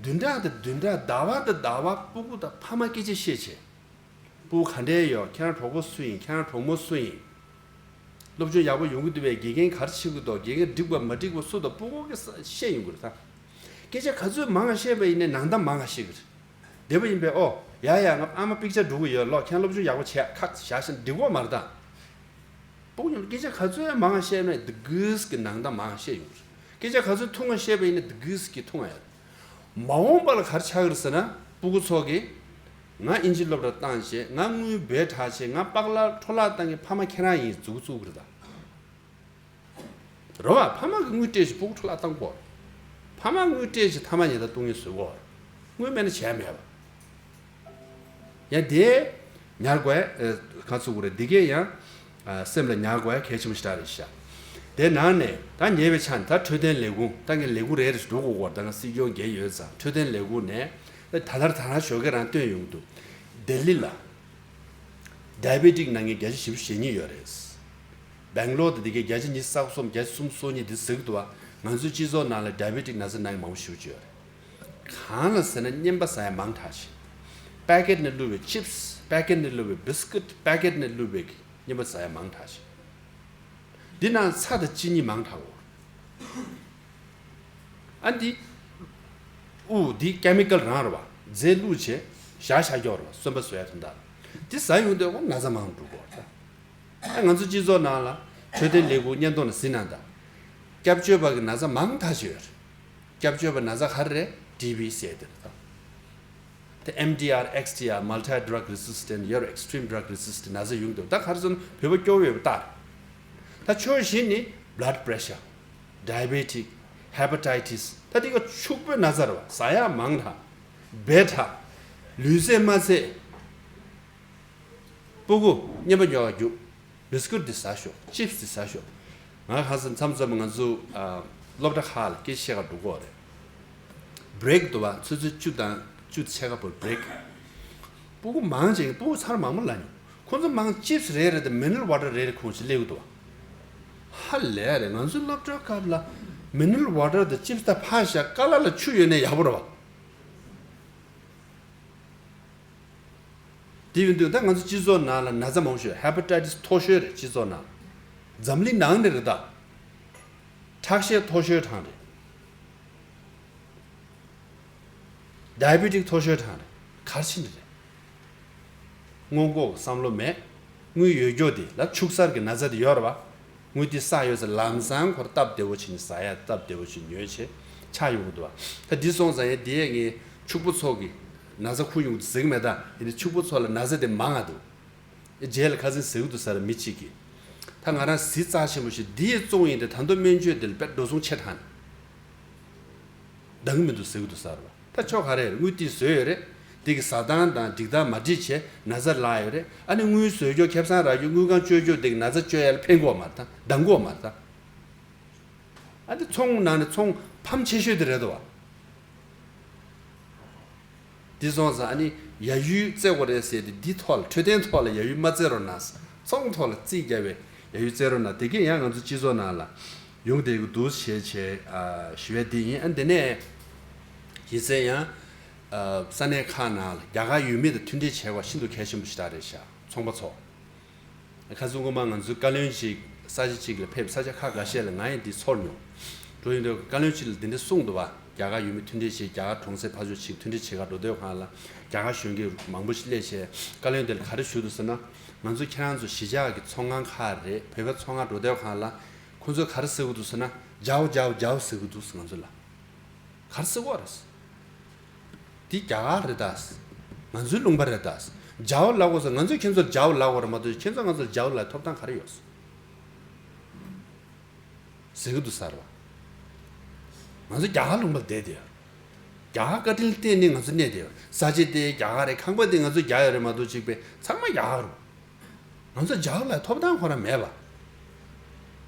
བདུན་ཕྲག་དང་བདུན་ཕྲག་ཟླ་བ་དང་ཟླ་བ་སྤུ་གུ་དང་ཕ་མ་སྐད་ཆ་བཤད་བྱས། སྤུ་གུ་ག་འདྲས་ཡོད། ཁྱེད་རང་གྲོགས་པོ་སུ་ཡིན། ཁྱེད་རང་གྲོགས་མོ་སུ་ཡིན། སློབ་སྦྱོང་ཡག་པོ་ཡོང་གི་འདུག་པས། དགེ་རྒན་ག་རེ་བྱེད་ཀྱི་འདུག་དགེ་རྒན་འགྲིག་པ་མ་འགྲིག་པ་སུ་དང་སྤུ་གུ་གིས་བཤད་ཡོང་གི་རེད་ད། སྐད་ཆ་ག་ཚོད་མང་བཤད་པ་ཡིན་ནའི་ནང་གཏམ་མང་བཤད་ཀྱི་རེད། བདེ་པོ་ཡིན་པས། ཨོ་ཡ་ཡ། ང་ཨ་མ་པིག་ཅར་འགྲོ་གི་ཡོད། ལོ་ཁྱེད་སློབ་སྦྱོང་ཡག་པོ་བྱས། ཁག་བཞག་བཞག་འགྲིག་གི་མ་རེད་ད། སྤུ་གུ་ཡོང་། སྐད་ཆ་ག་ཚོད་མང་བཤད་ན་དེ་གིས་ཀྱི་ནང་གཏམ་མང་བཤད་ཡོང་གི་རེད། སྐད་ཆ་ག་ཚོད་ཐུང་བ་བཤད་པ་ཡིན་ན་དེ་གིས་ཀྱི་ཐུང་བ་ཡོད། མ་འོངས་པ་ལ་ག་རེ་ཆགས་ཀྱི་རེད་ཟེར་ན། སྤུ་གུ་ཚོ་གིས་ང་ཨིན་ཇི་སློབ་གྲྭར་བཏང་བྱས། ང་དངུལ་འབོལ་དྲགས་བྱས། ང་པགས་ལག་འཕྲོ་བརླག་བཏང་མཁན་ཕ་མ་ཁྱེད་རང་ཡིན་ཟེར་བཙུགས་ཀྱི་རེད་ད། རེད་བ། ཕ་མ་གིས་དངུལ་སྤྲད་བྱས་སྤུ་གུ་འཕྲོ་བརླག་བཏང་གི་ཡོད་རེད། ཕ་མ་དངུལ་སྤྲད་བྱས་ཐ་མག་ཉལ་ཐ་བཏུང་མཁན་བཟོས་ཡོད་རེད། དངུལ་མེད་ན་བྱས་མེད་པ། ཡང་དེ་ཉར་དགོས། ཨ། ག་ཚོད་དགོས་རེད། འདི་གས་ཡང་། ཨ། སེམས་ལ་ཉར་དགོས་གལ་ཆེན་པོ་ཞེ་དྲག་རེད་ཤག་དེ་ནང་ནས་ད་ཉེ་བའི་ཆར་ནས་ད་འཕྲོད་བསྟེན་ལས་ཁུངས། ད་ངས་ལས་ཁུངས་རེ་རེ་བཞིན་འགྲོ་དགོས་ཀྱི་ཡོད་རེད། ད་ང་སྲིད་སྐྱོང་འགན་ཡོད་ཙང་། འཕྲོད་བསྟེན་ལས་ཁུངས་ནས་ད་ད་ལྟ་རང་ཞོགས་ཀས་རང་བཏོན་ཡོང་གི་འདུག་ལྡི་ལི་ལ་ཌའི་བེ་ཊིག་ན་མཁན་བརྒྱ་ཆ་བཞི་བཅུ་ཞེ་གཉིས་ཡོད་རེད། སྦེང་ལོར་དུ་འདི་གའི་བརྒྱ་ཆ་ཉི་ཤུ་རྩ་གསུམ། བརྒྱ་ཆ་སུམ་ཅུ་སོ་གཉིས་འདི་ཟེར་གྱི་འདུག་བ། ང་ཚོའི་སྤྱི་ཚོགས་ནང་ལ་ཌའི་བེ་ཊིག་ན་ཚ་ན་མཁན་མང་པོ་ཞེ་པོ་ཅིག་ཡོད་རེད། གང་ལ་ཟེར་ན་རྔན་པ་ཟ་ཡ་མང་དྲགས་བྱས། པེ་ཀེཊ་ནས་བླུགས་པའི་ཆིབས། པེ་ཀེཊ་ནས་བླུགས་པའི་བིས་ཀུཊ། པེ་ཀེཊ་ནས་བླུགས་པའི་རྔན་པ་ཟ་ཡ་མང་དྲགས་བྱས། འདི་ནང་ཚྭ་དང་ཅི་ནི་མང་དྲགས་ཡོད། ཨ། འདི་དབུགས་འདི་ཀེ་མི་ཀལ་རང་རེད་བ། རྫས་བླུགས་བྱས་བཞག་བཞག་ཡོད་རེད་བ། སོན་པ་བཟོ་ཡ་དོན་དག་ལ། འདི་ཟ་ཡོང་དུས་ཁོ་ན་ཚ་མང་འགྲོ་གི་ཡོད་རེད་ད། ཨ། ང་ཚོ་སྤྱི་ཚོགས་ནང་ལ་འཕྲོད་བསྟེན་ལས་ཁུངས་བརྙན་ཐུང་ནང་གཟིགས་ན་ད། སྐྱབས་བཅོལ་བ་གི་ན་ཚ་མང་དྲགས་བྱས་ཡོད་རེད། སྐྱབས་བཅོལ་བའི་ན་ཚ་ག་རེ་རེད། ཊི་བི་ཟེར་དེ་རེད་ད། དེ་ཨེམ་ཌི་ཨར། ཨེགས་ཌི་ཨར། Multi Drug Resistant། ཡོད་རེད། Extreme Drug Resistant ན་ཚ་ཡོང་གི་འདུག་ད་ག་རེ་ཟེར་ན་བོད་པ་སྐྱོ་བོ་ཡོད་པ་ལྟར། ད་ཕྱོགས་བཞི་ནི་blood pressure། Diabetic། Hepatitis། ད་དེ་ག་ཕྱུག་པོའི་ན་ཚ་རེད་བ། ཟ་ཡ་མང་དྲགས། འབོལ་དྲགས། ལུས་རྩལ་མ་རྩེད། སྤུ་གུ་རྔན་པ་ཉོ་བར་རྒྱུགས། བིས་ཀུཊ་འདི་ཟ་ཤོག་ཆིབས་འདི་ཟ་ཤོག་ང་ག་ཚོད་མཚམས་མཚམས་ང་ཚོ། ཨ། སློབ་གྲྭ་ཁག་ལ་སྐད་ཆ་བཤད་ག་འགྲོ་གི་ཡོད་རེད། བྷི་རེག་འདུག་བ། ཆུ་ཚོད་བཅུ་དང་བཅུ་ཕྱེད་ཀ་བར་བྷི་རེག་སྤུ་གུ་མང་ཆེ་སྤུ་གུ་ཚར་མང་པོ་ལ་ཉོ། ཁོ་ཚོ་མང་ཆིབས་རེ་རེ་དང་མི་ནི་རལ་ཝ་ཊར་རེ་རེ་ཁོང་ཚོ་སླེབས་ཀྱི་འདུག་བ། ཧ་ལས་རེད། ང་ཚོའི་སློབ་གྲྭའི་སྐབས་ལ་མི་ནི་རལ་ཝ་ཊར་དང་ཆིབས་ད་ཕར་བཞག་ཀ་ལ་ལ་ཆུ་ཡོད་ན་ཡག་པོ་རེད་བ། དེ་ཡིན་དུས་ད་ང་ཚོ་སྤྱི་ཚོགས་ནང་ལ་ན་ཚ་མང་པོ་ཞིག་ཡོད། ཧེ་པ་ཊའི་ཊི་སི་མཐོ་ཤོས་རེད་སྤྱི་ཚོགས་ནང་། འཛམ་གླིང་ནང་ནས་རེད་ད། ཁྲག་ཤེད་མཐོ་ཤོས་གྲངས་རེད། ཌའི་བེ་ཊིག་མཐོ་ཤོས་གྲངས་རེད། ག་རེ་བྱས་ནས་རེད། སྔོན་འགོག་གི་བསམ་བློ་མེད། དངུལ་ཡོད་རྒྱུ་དེ་ལ་ཕྱུགས་ཟར་གྱི་ན་ཚ་དེ་ཡོད་རེད་བ། དངུལ་དེ་བསགས་ཡོད་ཚེ་ལམ་སང་ཁོར་སྟབས་བདེ་བོ་བྱས་ནས་ཟ་ཡ་སྟབས་བདེ་བོ་བྱས་ཉོས་བྱས། ཆགས་ཡོང་གི་འདུག་བ། ད་འདི་སོང་ཙང་ཡང་འདི་ཡས་ངས་ཕྱུག་པོ་ཚོ་གི་ན་ཚ་ཁུར་ཡོང་གི་འདུག་ཟེར་གི་མེད། ད་ཡིན་ནའི་ཕྱུག་པོ་ཚོ་ལ་ན་ཚ་དེ་མང་ང་འདུག་རྗེས་ལ་ཁ་སང་ཟེར་གི་འདུག་ས་ར་མི་གཅིག་གིས། ད་ང་རང་གཟི་རྩ་ཆེན་པོ་ཞིག་འདི་ཡས་བཙོང་ཡིན་ཏེ་ད་དུང་སྨན་བཅོས་དེ་ལ་དཔེ་འགྲོ་སོང་ཆེ་དྲགས་ནས་འདང་གི་མི་འདུག་ཟེར་གི་འདུག་ས་ར་བ། ད་ཆོ་ག་རེ་རེད། དངུལ་ཏིག་བཟོས་ཡོད་རེད། དེ་གི་ཟ་སྟངས་དང་འགྲིག་སྟངས་མ་འགྲིག་བྱས་ན་ཚ་ལངས་ཡོད་རེད། ཨ་ནི་དངུལ་བཟོས་རྒྱུ་ཁེ་བཟང་རག་རྒྱུ་དངུལ་ཁང་བཅོལ་རྒྱུ་དེ་གི་ན་ཚ་བཅོས་ཡ་ལ་ཕན་གོ་མ་རེད། ད་འདང་གོ་མ་རེད། ད་ཨ་ནི་ཚོང་ནང་ནས་ཚོང་ཕམ་ཆེ་ཤོས་དེ་རེད་དོ། དེ་སོང་ཙང་ཨ་ནི་ཡ་ཡུལ་བཙལ་དགོས་རེད་ཟེར་ཏེ་འདི་ཐོག་ལ་འཕྲོད་བསྟེན་ཐོག་ལ་ཡ་ཡུལ་མ་བཙལ་རོགས་གནང་། ཚོང་ཐོག་ལ་རྩིས་རྒྱག་པའི་ཡ་ཡུལ་བཙལ་རོགས་གནང་། དེ་གས་ཡང་ང་ཚོ་སྤྱི་ཚོགས་ནང་ལ་ཡོང་བསྡད་ཀྱི་འདུག་ཞེས་བྱས་ཨ་ཞུ་ཡ་དེ་ཡིན། ཨ་འདི་ནས་གཞི་རྩའི་ཡང་ཨ་ས་གནས་ཁག་ནང་ལ་རྒྱ་གར་ཡུལ་མི་དང་མཐུན་སྒྲིལ་བྱེད་དགོས་ཤིན་ཏུ་གལ་ཆེན་པོ་ཞིག་རེད་ཤག་ཚོང་པ་ཚོ། ཁ་སང་སྔོན་མ་ང་ཚོའི་བཀའ་བློན་ཅིག་ས་ཆ་གཅིག་ལ་ཕེབས། ས་ཆ་ཁག་འགའ་ཤས་ལ་ང་ཡང་འདི་ཚོར་མྱོང་། འགྲོ་ཡོང་དུས་བཀའ་བློན་ཅིག་ལ་འདི་འདྲ་གསུངས་འདུག་བ། རྒྱ་གར་ཡུལ་མི་མཐུན་སྒྲིལ་བྱེད། རྒྱ་གར་གྲོང་གསེབ་ཕར་ཕྱོགས་ཅིག་མཐུན་སྒྲིལ་བྱེད་ག་འགྲོ་དུས་སྒང་ལ་རྒྱ་གར་གཞོན་སྐྱེས་མང་པོ་ཞིག་སླེབས་བྱས། བཀའ་བློན་དེ་ལ་ག་རེ་ཞུས་འདུག་ཟེར་ན། ང་ཚོ་ཁྱེད་རང་ཚོ་གཞིས་ཆགས་ཀྱི་ཚོང་ཁང་ཁག་རེད། བོད་པའི་ཚོང་ཁང་འགྲོ་དུས་སྒང་ལ་ཁོ་ཚོས་ག་རེ་ཟེར་གི་འདུག་ཟེར་ན། རྒྱའོ་རྒྱའོ་རྒྱའོ་ཟེར་གི་འདུག་ང་ཚོ་ལ། ག་རེ་ཟེར་གོ་རེད། འདི་རྒྱ་གར་རེད་ད། ང་ཚོའི་ལུང་པ་རེད་ད། རྒྱའོ་ལབ་དགོས་ཟེར། ང་ཚོས་ཁྱེད་ཚོར་རྒྱའོ་ལབ་དགོས་རེད་མ་གཏོགས་ཁྱེད་ཚོས་ང་ཚོར་རྒྱའོ་ལབ་ཐོབ་ཐང་ག་རེ་ཡོད་ཟེར་གི་འདུག་ས་ར་བ། ང་ཚོ་རྒྱ་གར་ལུང་པར་བསྡད་དེ་ཡོད། རྒྱ་གར་བཀའ་དྲིན་བརྟེན་ནས་ང་ཚོ་གནས་བསྡད་ཡོད། ས་ཆ་དེ་རྒྱ་གར་རེད། ཁང་པ་དེ་ང་ཚོ་རྒྱ་ཡོད་རེད་མ་གཏོགས་གཅིག་པའི་ཚང་མ་རྒྱ་གར་རེད། ང་ཚོ་རྒྱ་གར་ལ་ཐོབ་ཐང་ཁོ་རང་མེད་པ།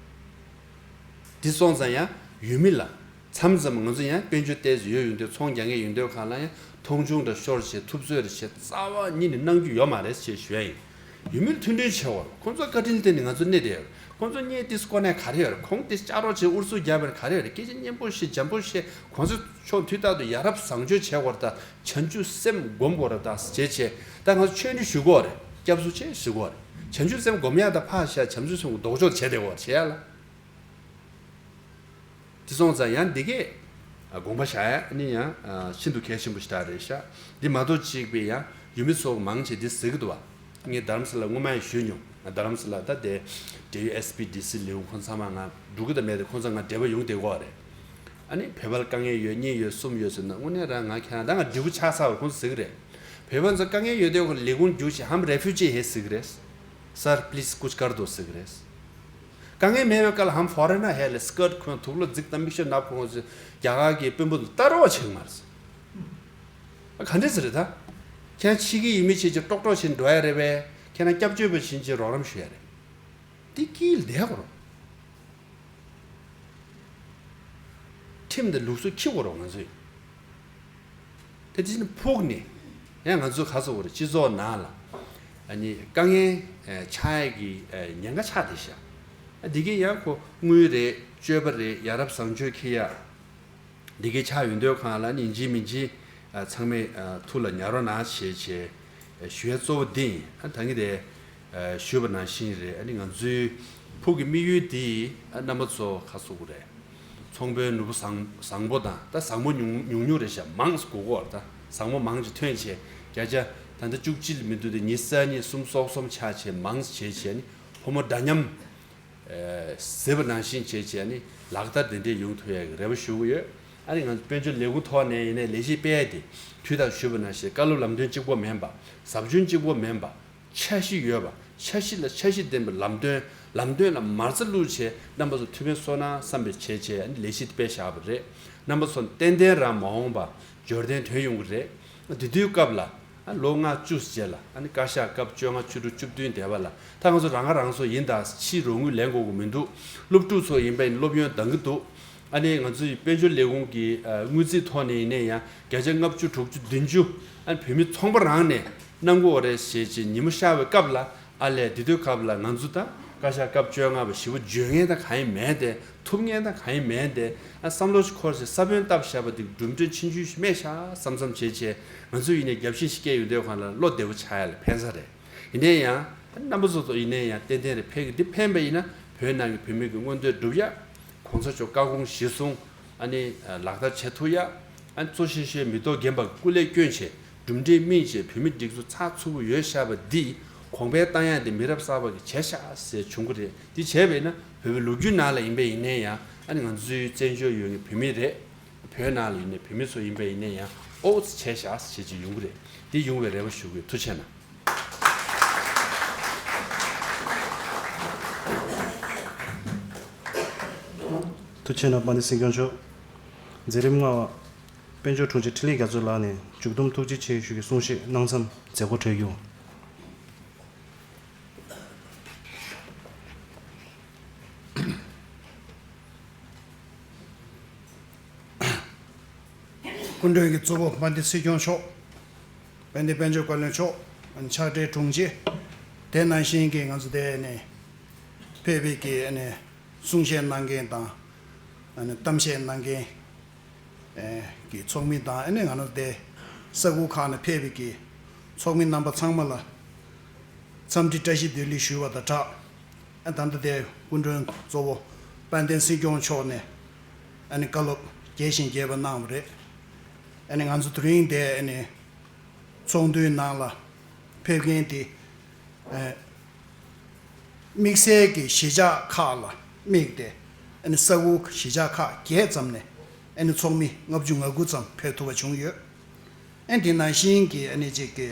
དེ་སོང་ཙང་ཡང་ཡུལ་མི་ལ་མཚམས་མཚམས་ང་ཚོ་ཡང་དཔལ་འབྱོར་ཏོག་ཙམ་ཡོད་ཡོང་དུས་ཚོང་རྒྱག་མཁན་ཡོང་དུས་སྒང་ལ་ཡང་མཐོང་ཆུང་འདྲ་ཤོར་བྱས་ཐུབ་ཚོད་རེ་བྱས་རྩ་བ་ཉིད་ནས་གནང་རྒྱུ་ཡོད་མ་རེད་ཅེས་ཞུ་ཡ་ཡིན། ཡུལ་མིར་མཐུན་སྒྲིལ་བྱེད་དགོས། ཁོང་ཚོ་བཀའ་དྲིན་བརྟེན་ནས་ང་ཚོ་གནས་བསྡད་ཡོད། ཁོང་ཚོ་གཉིས་ཏིས་ཀོ་ནས་ག་རེ་ཡོད་རེད། ཁོང་ཏིས་ལྕགས་རོགས་བྱས་ཨུ་ཚུགས་རྒྱབ་པར་ག་རེ་ཡོད་རེད། སྐད་ཆ་སྙན་པོ་བཤད་འཇམ་པོ་བཤད། ཁོང་ཚོ་ཕྱོགས་མཐུན་ཐག་ཏུ་ཡ་རབས་བཟང་སྤྱོད་བྱེད་དགོས་རེད། ད་བྱང་ཆུབ་སེམས་སྒོམ་དགོས་རེད། ད་བྱས་བྱས་ད་ང་ཚོ་ཆོས་འདི་ཞུ་དགོས་རེད། སྐྱབས་སུ་མཆི་ཞུ་དགོས་རེད། བྱང་ཆུབ་སེམས་སྒོམ་ཡ་ད་ཕར་བཞག་བྱང་ཆུབ་སེམས་ཀྱི་ལྡོག་ཕྱོགས་བྱས་བསྡད་དགོས་རེད། བྱས་ཡ་ལ། དེ་སོང་ཙང་ཡང་འདི་གས་དགོངས་པ་བཞག་ཡ་ནི་ཡང་ཤིན་ཏུ་གལ་ཆེན་པོ་ཞིག་རེད་ཤག་འདི་མ་གཏོགས་གཅིག་པའི་ཡང་ཡུལ་མི་ཚོ་མང་ཆེ་འདི་ཟེར་གི་འདུག་བ། ངས་རྡ་རམ་ས་ལ་སྔོན་མ་ཡང་ཞུས་མྱོང་། རྡ་རམ་ས་ལ་ད་དེ་འབྲེལ་ཡོད་ཨེས་པི་ཌི་སི་ལེའུ་ཁོང་ཚང་མ་ང་འགྲོ་གི་ད་མེད་དེ་ཁོང་ཚང་ང་འབྲེལ་བ་ཡོང་བསྡད་ཀྱི་ཡོད་རེད། ཨ་ནི་བོད་པ་ལ་དཀའ་ངལ་ཡོད་གཉིས་ཡོད་གསུམ་ཡོད་ཟེར་ན་དངོས་གནས་རང་ང་ཁྱེད་རང་ད་ང་འབྲས་བུ་ཆགས་ཚར་བ་ཁོང་ཚོ་ཟེར་གི་རེད། བོད་པ་ཚོ་དཀའ་ངལ་ཡོད་དུས་ཁོ་ལས་ཁུངས་རྒྱུགས་ཤིག་ཧམ་རེ་ཕུ་ཇི་ཧེ་ཟེར་གི་རེད། སར་པི་ལི་སི་ཀུཆ་ཀར་དོ་ཟེར་གི་རེད། དཀའ་ངལ་མེད་པའི་སྐབས་ལ་ཧམ་ཧྥོ་རེ་ན་ཧེ་ལ་སི་ཀར་ཊི་གོན་དུག་ལོག་རྫིག་དང་མིག་ཤེལ་ནག་ཕོ་ཁོང་ཚོས་རྒྱ་གར་གྱི་དཔོན་པོ་ཚོ་ལྟ་རོགས་བྱེད་གི་མ་རེད་ཟེར། ཨ་ག་འདྲས་ཟེར་རེད་ད། ཁྱེད་ཕྱི་གི་ཡུལ་མི་བྱེད་ཀྱི་ཀྲོག་ཀྲོག་བྱེད་འགྲོ་ཡ་རེད་པས། ཁྱེད་རང་སྐྱབས་བཅོལ་བ་བྱིན་གྱི་རོགས་རམ་ཞུ་ཡ་རེད། འདི་དཀྱིལ་བསྡད་དགོས་རེད། ཁྲིམས་དང་ལུགས་སྲོལ་འཁྱེར་དགོས་རེད་ང་ཚོས། དེ་དེ་བཞིན་ཕུགས་ནས་ཡང་ང་ཚོ་ག་ཚོད་བར་སྤྱི་ཚོགས་ནང་ལ་ཨ་ནི་དཀའ་ངལ་ཨ་ཆགས་ཡས་ཀྱི་ཨ་ཉེན་ཁ་ཆགས་བསྡད་ཤག་ཨ་འདི་གའི་ཡང་ཁོ་དངུལ་རེད། སྤྱོད་པ་རེད། ཡ་རབས་བཟང་སྤྱོད་འཁྱེར་ཡ་འདི་གའི་ཆགས་ཡོང་དུས་སྒང་ལ་ཨ་ནི་ཡིན་གཅིག་མིན་གཅིག་ཨ་ཚང་མས་ཨ་ཐུགས་ལ་ཉར་རོགས་གནང་བྱས་བྱས་ཨ་ཞུ་ཡ་གཙོ་བོ་འདི་ཡིན། ཨ་ད་ངས་དེ་ཨ་ཞུས་པ་ནང་བཞིན་རེད། ཨ་ནི་ང་ཚོའི་ཕུགས་ཀྱི་དམིགས་ཡུལ་འདི་ཨ་རྣམ་པ་ཚོ་ཁ་གསོ་དགོས་རེད། ཚོང་དཔོན་ནོར་བུ་བཟང་བཟང་པོ་དང་ད་བཟང་པོ་ཉུང་ཉུང་ཉུང་རེད་ཤག་མང་ཙམ་དགོས་ཀྱི་ཡོད་རེད། ད་བཟང་པོ་མང་ཅིག་ཐོན་བྱས་བརྒྱ་ཆ་ད་ལྟ་བཅུ་གཅིག་ལས་མི་འདུག་དེ་ཉི་ཤུ་རྩ་གཉིས་གསུམ་སོགས་གསུམ་ཆགས་བྱས་མང་ཙམ་བྱས་བྱས་ནི་ཕོ་མོ་འདྲ་མཉམ་ཨེ་ཟེར་བ་ནང་བཞིན་བྱས་བྱས་ནི་ལག་བསྟར་དེ་འདྲས་ཡོང་ཐུབ་ཡག་གི་རེ་བ་ཞུ་གི་ཡོད། ཨ་ནི་ང་ཚོ་དཔལ་འབྱོར་ལས་ཁུངས་ཐོག་ནས་ཡིན་ནའི་ལས་གཞི་སྤེལ་ཡ་དེ་དུས་དང་ཞུས་པ་ནང་བཞིན་བཀའ་སློབ་ལམ་སྟོན་གཅིག་པོ་མིན་པ། ཟབ་སྦྱོང་གཅིག་པོ་མིན་པ། འཆར་གཞི་ཡོད་པ། འཆར་གཞི་ལ་འཆར་གཞི་ལྡན་པའི་ལམ་སྟོན། ལམ་སྟོན་ལ་མ་རྩ་བླུགས་བྱས་རྣམ་པ་ཚོ་ཐུགས་ཕན་གསོས་ན་བསམ་པའི་བྱས་བྱས་ལས་གཞི་དེ་སྤེལ་བཞག་པ་རེད། རྣམ་པ་ཚོ་ཏན་ཏན་རང་མ་འོངས་པ་འབྱོར་ལྡན་ཐོན་ཡོང་གི་རེད། དེ་དུས་སྐབས་ལ་ལོ་ལྔ་བཅུ་རྗེས་ལ་ཨ་ནི་བཀའ་ཤག་སྐབས་བཅོ་ལྔ་བཅུ་དྲུག་བཅུ་བདུན་འདས་པ་ལ་ད་ང་ཚོ་རང་ཁ་རང་གསོ་ཡིན་ད། ཕྱིའི་རོགས་དངུལ་ལེན་དགོས་ཀྱི་མི་འདུག་སློབ་ཕྲུག་ཚོ་ཡིན་པ་ཡིན་སློབ་ཡོན་འདང་གི་འདུག་ཨ་ནི་ང་ཚོའི་དཔལ་འབྱོར་ལས་ཁུངས་ཀྱི་ཨ་དངུལ་རྩིས་ཐོག་ནས་ཡིན་ནའི་ཡང་བརྒྱ་ཆ་ལྔ་བཅུ་དྲུག་ཅུ་བདུན་ཅུ་ཨ་ནི་བོད་མི་ཚོང་པ་རང་ནས་གནང་དགོས་རེད་ཞེས་བྱས་ཉིན་མོ་ཤར་བའི་སྐབས་ལ་ཨ་ལས་དེ་དུས་སྐབས་ལ་ང་ཚོ་ད་བཀའ་ཤག་སྐབས་བཅོ་ལྔ་པ་ཞེ་པོ་འཇོན་མཁན་ད་གང་ཡིན་མེད་དེ། ཐུབ་མཁན་ད་གང་ཡིན་མེད་དེ། ཨ་བསམ་བློ་ཞིག་འཁོར་བྱས་ས་བོན་བཏབ་བཞག་པ་དེ་གྲུབ་འབྲས་ཆུང་ཆུང་ཞིག་སྨིན་ཤག་བསམ་བསམ་བྱས་བྱས་ང་ཚོ་ཡིན་ནའི་རྒྱབ་བཤིག་ཞིག་སྐྱེས་ཡོང་དུས་སྒང་ལ་བློ་བདེ་པོ་ཆགས་ཡ་ལ་ཕན་ས་རེད། ཡིན་ནའི་ཡང་རྣམ་པ་ཚོ་ཚོ་ཡིན་ནའི་ཡང་ཏན་ཏན་རེད། ཕན་གི་འདི་ཕན་པ་ཡིན་ན་བོད་ནང་གི་བོད་མི་གི་མངོན་འདོད་སྒྲུབ་ཡ། གོང་ས་མཆོག་བཀའ་དགོངས་གཞིར་བཟུང་ཨ་ནི་ལག་བསྟར་བྱེད་ཐུབ་ཡ། ཨ་ནི་གཙོ་ཆེ་ཤོས་མི་ཐོག་རྒན་པ་སྐུ་ལས་བསྐྱོན་བྱས་གྲུབ་འབྲས་སྨིན་བྱས་བོད་མི་སྒྲིག་འཛུགས་ཚགས་ཚུད་པོ་ཡོད་ཤག་པ་འདི་གོང་འཕེལ་བཏང་ཡ་འདི་མི་རབས་གསར་པ་གི་བྱས་ཤག་ཟེར་བྱུང་གི་རེད། འདི་བྱས་པས་ན་བོད་པའི་ལོ་རྒྱུས་ནང་ལ་ཡིན་པ་ཡིན་ནའི་ཡང་ཨ་ནི་ང་ཚོའི་བཙན་བྱོལ་ཡུལ་གྱི་བོད་མི་རེད། བོད་ནང་ལ་ཡིན་ནའི་བོད་མི་ཚོ་ཡིན་པ་ཡིན་ན་ཡང་ཨོ་ཙི་བྱས་བཞག་ཟེར་ཅིག་ཡོང་གི་རེད། འདི་ཡོང་བའི་རེ་བ་ཞུ་གི་ཡོད། ཐུགས་རྗེ་གནང་། ཐུགས་རྗེ་གནང་། དཔལ་ལྡན་སྲིད་སྐྱོང་མཆོག་མཛད་རིམ་ལྔ་པ། དཔལ་འབྱོར་དྲུང་ཆེ་འཕྲིན་ལས་རྒྱ་མཚོ་ལགས་ནས་མཇུག་བསྡོམས་ཐུགས་རྗེ་ཆེ་ཞུ་གི་གསུང་བཤད་གནང་མཚམས་མཛད་སྒོ་གྲོལ་རྒྱུ། སྐུ་མགྲོན་གྱི་གཙོ་བོ་དཔལ་ལྡན་སྲིད་སྐྱོང་མཆོག་དཔལ་ལྡན་དཔལ་འབྱོར་བཀའ་བློན་མཆོག་ཕྱག་སྦྲེལ་དྲུང་ཆེ། དེ་ནང་བཞིན་གྱི་ང་ཚོ་དེ་ནས་ཕེབས་པའི་གི་གསུང་བཤད་གནང་མཁན་དང་གཏམ་བཤད་གནང་མཁན་གྱི་ཚོགས་མི་དང་ཨ་ནི་ང་རང་དེ་ས་ཁུལ་ཁག་ནས་ཕེབས་པའི་གི་ཚོགས་མི་རྣམ་པ་ཚང་མ་ལ་འཚམས་འདྲི་བཀྲ་ཤིས་བདེ་ལེགས་ཞུ་བ་དང་སྦྲགས། ཨ་ད་ལྟ་དེ་སྐུ་མགྲོན་གཙོ་བོ་དཔལ་ལྡན་སྲིད་སྐྱོང་མཆོག་ནས་ཨ་ནི་བཀའ་སློབ་རྒྱས་ཤིང་རྒྱས་པ་གནང་བ་རེད། ཨ་ནི་ང་ཚོ་དེ་རིང་དེ་ཨ་ནི་ཚོགས་འདུའི་ནང་ལ་ཕེབས་མཁན་དེ་ཨ་དམིགས་བསལ་གྱི་གཞིས་ཆགས་ཁག་ལ་དམིགས་ཏེ་ཨ་ནི་ས་ཁུལ་གཞིས་ཆགས་ཁག་བརྒྱད་ཙམ་ནས་ཨ་ནི་ཚོགས་མི་ལྔ་བཅུ་ང་དགུ་ཙམ་ཕེབས་ཐུབ་པ་བྱུང་ཡོད། ཨ་ནི་དེ་ནང་བཞིན་གྱི་ཨ་ནི་གཅིག་གི་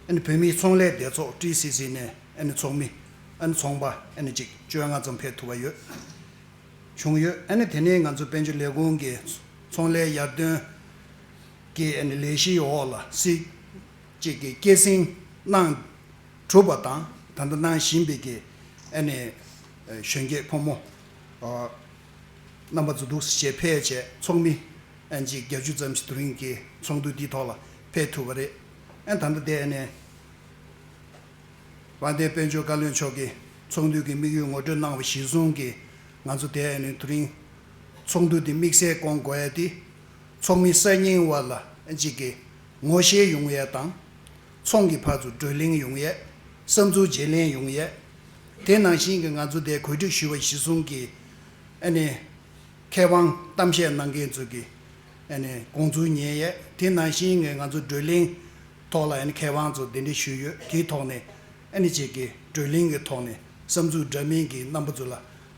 ཨ་ནི་བོད་མིའི་ཚོང་ལས་སྡེ་ཚོགས་ཊི་སི་སི་ནས་ཨ་ནི་ཚོགས་མི་ཨ་ནི་ཚོང་པ་ཨ་ནི་གཅིག་བཅོ་ལྔ་ཙམ་ཕེབས་ཐུབ་པ་ཡོད། བྱུང་ཡོད། ཨ་ནི་དེ་ནས་ང་ཚོ་དཔལ་འབྱོར་ལས་ཁུངས་ཀྱི་ཚོང་ལས་ཡར་ཐོན་གྱི་ཨ་ནི་ལས་གཞིའི་འོག་ལ་སྲིད་ཅིག་གི་སྐྱེད་སྲིང་གནང་གྲུབ་པ་དང་ད་ལྟ་གནང་བཞིན་པའི་གི་ཨ་ནི་གཞོན་སྐྱེས་ཕོ་མོ་རྣམ་པ་ཚོ་འདུག་སེ་བྱས་ཕེབས་བྱས་ཚོགས་མི་ཨ་ནི་གཅིག་བརྒྱད་ཅུ་ཙམ་ཞིག་དེ་རིང་གི་ཚོགས་འདུ་འདིའི་ཐོག་ལ་ཕེབས་ཐུབ་པ་རེད། ཨ་ནི་ད་ལྟ་དེ་ཨ་ནི། དཔལ་ལྡན་དཔལ་འབྱོར་བཀའ་བློན་མཆོག་གིས་ཚོགས་འདུ་གི་དམིགས་ཡུལ་ངོ་སྤྲོད་གནང་བ་གཞིར་བཟུང་གིས་ང་ཚོ་དེ་ནི་དེ་རིང་ཚོགས་འདུ་འདི་དམིགས་བསལ་སྐོང་དགོས་ཡ་དེ་ཚོགས་མི་གསར་རྙིང་བ་ལ་གཅིག་གི་ངོ་ཤེས་ཡོང་ཡས་དང་ཚོང་གི་ཕར་ཚུར་བགྲོ་གླེང་ཡོང་ཡས་བསམ་ཚུལ་བརྗེ་ལེན་ཡོང་ཡས། དེ་ནང་བཞིན་གྱི་ང་ཚོ་དེ་གོ་སྒྲིག་ཞུས་པ་གཞིར་བཟུང་གིས་ཨ་ནི། མཁས་དབང་གཏམ་བཤད་གནང་མཁན་ཚོ་གི་ཨ་ནི་དགོངས་ཚུལ་ཉན་ཡས། དེ་ནང་བཞིན་ངས་ང་ཚོ་བགྲོ་གླེང་ཐོག་ལ་ཨ་ནི་མཁས་དབང་ཚོ་གདན་འདྲེན་ཞུས་ཡོད། དེའི་ཐོག་ནས་ཨ་ནི་ཅིག་གི་བགྲོ་གླེང་གི་ཐོག་ནས་བསམ་ཚུལ་འདྲ་མིན་གྱི་རྣམ་པ་ཚོ་ལ་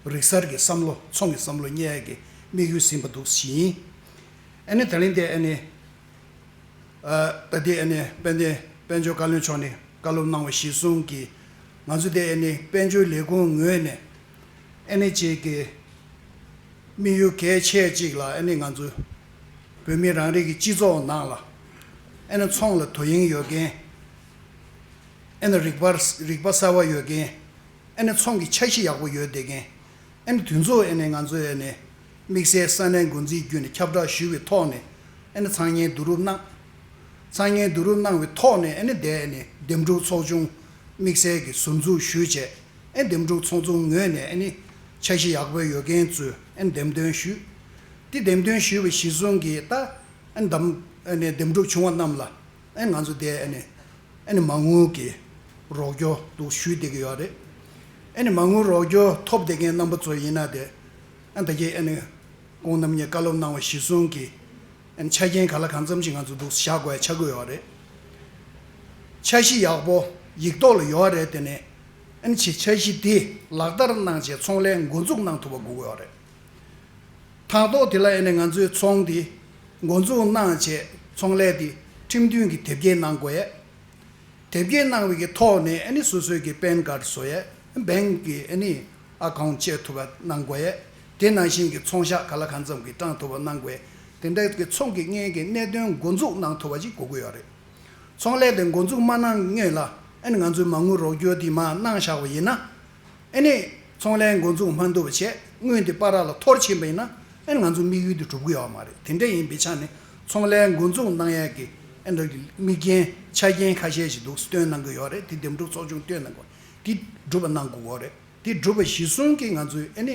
རིག་གསར་གྱི་བསམ་བློ་ཚོང་གི་བསམ་བློ་རྙེད་ཡས་ཀྱི་དམིགས་ཡུལ་ཟིན་པ་འདུག་ཟིན། ཨ་ནི་ད་ལན་དེ་ཨ་ནི། ཨ་ད་ལྟའི་ཨ་ནི་དཔལ་ལྡན་དཔལ་འབྱོར་བཀའ་བློན་མཆོག་ནས་བཀའ་སློབ་གནང་བ་གཞིར་བཟུང་གིས་ང་ཚོ་དེ་ཨ་ནི་དཔལ་འབྱོར་ལས་ཁུངས་ངོས་ནས་ཨ་ནི་ཅིག་གི་དམིགས་ཡུལ་གལ་ཆེ་གཅིག་ལ་ཨ་ནི་ང་ཚོ་བོད་མི་རང་རིགས་ཀྱི་སྤྱི་ཚོགས་ནང་ལ་ཨ་ནི་ཚོང་ལ་དོ་དབྱིངས་ཡོད་མཁན། ཨ་ནི་རིག་པ་རིག་པ་གསར་བ་ཡོད་མཁན། ཨ་ནི་ཚོང་གི་འཆར་གཞི་ཡག་པོ་ཡོད་བསྡད་མཁན། ཨ་ནི་དེ་ཚོ་ཨ་ནི་ང་ཚོས་ཨ་ནི་དམིགས་བསལ་ས་གནས་འགོ་འཛིན་བརྒྱུད་ནས་ཁྱབ་བསྒྲགས་ཞུས་པའི་ཐོག་ནས་ཨ་ནི་ཚང་མས་བསྡུ་རུབ་གནང་། ཚང་མས་བསྡུ་རུབ་གནང་བའི་ཐོག་ནས་ཨ་ནི་དེ་ཨ་ནི་འདེམས་སྒྲུག་ཚོགས་ཆུང་དམིགས་བསལ་གྱི་ཟུར་འཛུགས་ཞུས་བྱས་ཨ་ནི་འདེམས་སྒྲུག་ཚོགས་ཆུང་ངོས་ནས་ཨ་ནི་འཆར་གཞི་ཡག་པོ་ཡོད་མཁན་ཚོས་ཨ་ནི་འདེམས་ཐོན་ཞུས། དེ་འདེམས་ཐོན་ཞུས་པ་གཞིར་བཟུང་གིས་ད་ཨ་ནི་འདེམས་ཨ་ནི་འདེམས་སྒྲུག་བྱུང་བ་རྣམས་ལ་ཨ་ནི་ང་ཚོ་དེ་ཨ་ནི། ཨ་ནི་མ་དངུལ་གྱི་རོགས་སྐྱོར་འདུག་ཞུས་བསྡད་ཀྱི་ཡོད་རེད། ཨ་ནི་མ་དངུལ་རོགས་སྐྱོར་ཐོབ་བསྡད་མཁན་རྣམ་པ་ཚོ་ཡིན་ན་དེ་ཨ་ད་གིན་ཨ་ནི་ཁོང་རྣམ་གཉིས་བཀའ་སློབ་གནང་བ་གཞིར་བཟུང་གིས་ཨ་ནི་ཆ་རྐྱེན་ག་ལ་གང་འཚམ་ཞིག་ང་ཚོ་འདུག་བཞག་དགོས་ཡ་ཆགས་ཀྱི་ཡོད་རེད། འཆར་གཞི་ཡག་པོ་ཡིག་ཐོག་ལ་ཡོད་རེད། དེ་ནས་ཨ་ནི་ཆེ་འཆར་གཞི་དེ་ལག་བསྟར་གནང་བྱས་ཚོང་ལས་འགོ་འཛུགས་གནང་ཐུབ་པ་དགོས་ཀྱི་ཡོད་རེད། དང་ཐོག་དེ་ལ་ཨ་ནི་ང་ཚོས་ཚོང་དེ་འགོ་འཛུགས་གནང་བྱས་ཚོང་ལས་དེ་ཁྲིམས་མཐུན་གྱི་དེབ་སྐྱེལ་གནང་དགོས་ཡས། དེབ་སྐྱེལ་གནང་བའི་གི་ཐོག་ནས་ཨ་ནི་སོ་སོའི་གི་པན་ཀར་བཟོ་ཡས། བེང་གི་ཨ་ནི་ཨ་ཁའུན་ཊི་བཅད་ཐུབ་པ་གནང་དགོས་ཡས། དེ་ནང་བཞིན་གྱི་ཚོང་ཤག་ག་ལ་གང་འཚམ་གྱི་བཀྲམ་ཐུབ་པ་གནང་དགོས་ཡས། དེ་འདྲ་གི་ཚོང་གི་དངུལ་གྱི་གནད་དོན་འགོ་འཛུགས་གནང་ཐུབ་པ་ཅིག་དགོས་ཀྱི་ཡོད་རེད། ཚོང་ལས་དེ་འགོ་འཛུགས་མ་གནང་སྔོན་ལ་ཨ་ནི་ང་ཚོའི་མ་དངུལ་རོགས་སྐྱོར་དེ་མར་གནང་བཞག་པ་ཡིན་ན། ཨ་ནི་ཚོང་ལས་འགོ་འཛུགས་མ་འདུག་པ་བྱས་དངུལ་དེ་པ་ར་ལ་འཐོར་ཕྱིན་པ་ཡིན་ན་ཨ་ནི་ང་ཚོ་དམིགས་ཡུལ་དེ་འགྲུབ་ཀྱི་ཡོད་མ་རེད། དེ་འདྲ་ཡིན་པའི་ཆ་ནས་ཚོང་ལས་འགོ་འཛུགས་གནང་ཡས་ཀྱི་ཨ་ནི་དམིགས་རྐྱེན་ཆ་རྐྱེན་ཁ་ཤས་ཤིག་འདུག་སྟོན་གནང་གི་ཡོད་རེད། དེ་འདེམས་སྒྲུག་ཚོགས་ཆུང་སྟོན་གནང་དགོས། དེ་འགྲུབ་པ་གནང་དགོས་ཀྱི་ཡོད་རེད། དེ་འགྲུབ་པ་གཞིར་བཟུང་གིས་ང་ཚོས་ཨ་ནི་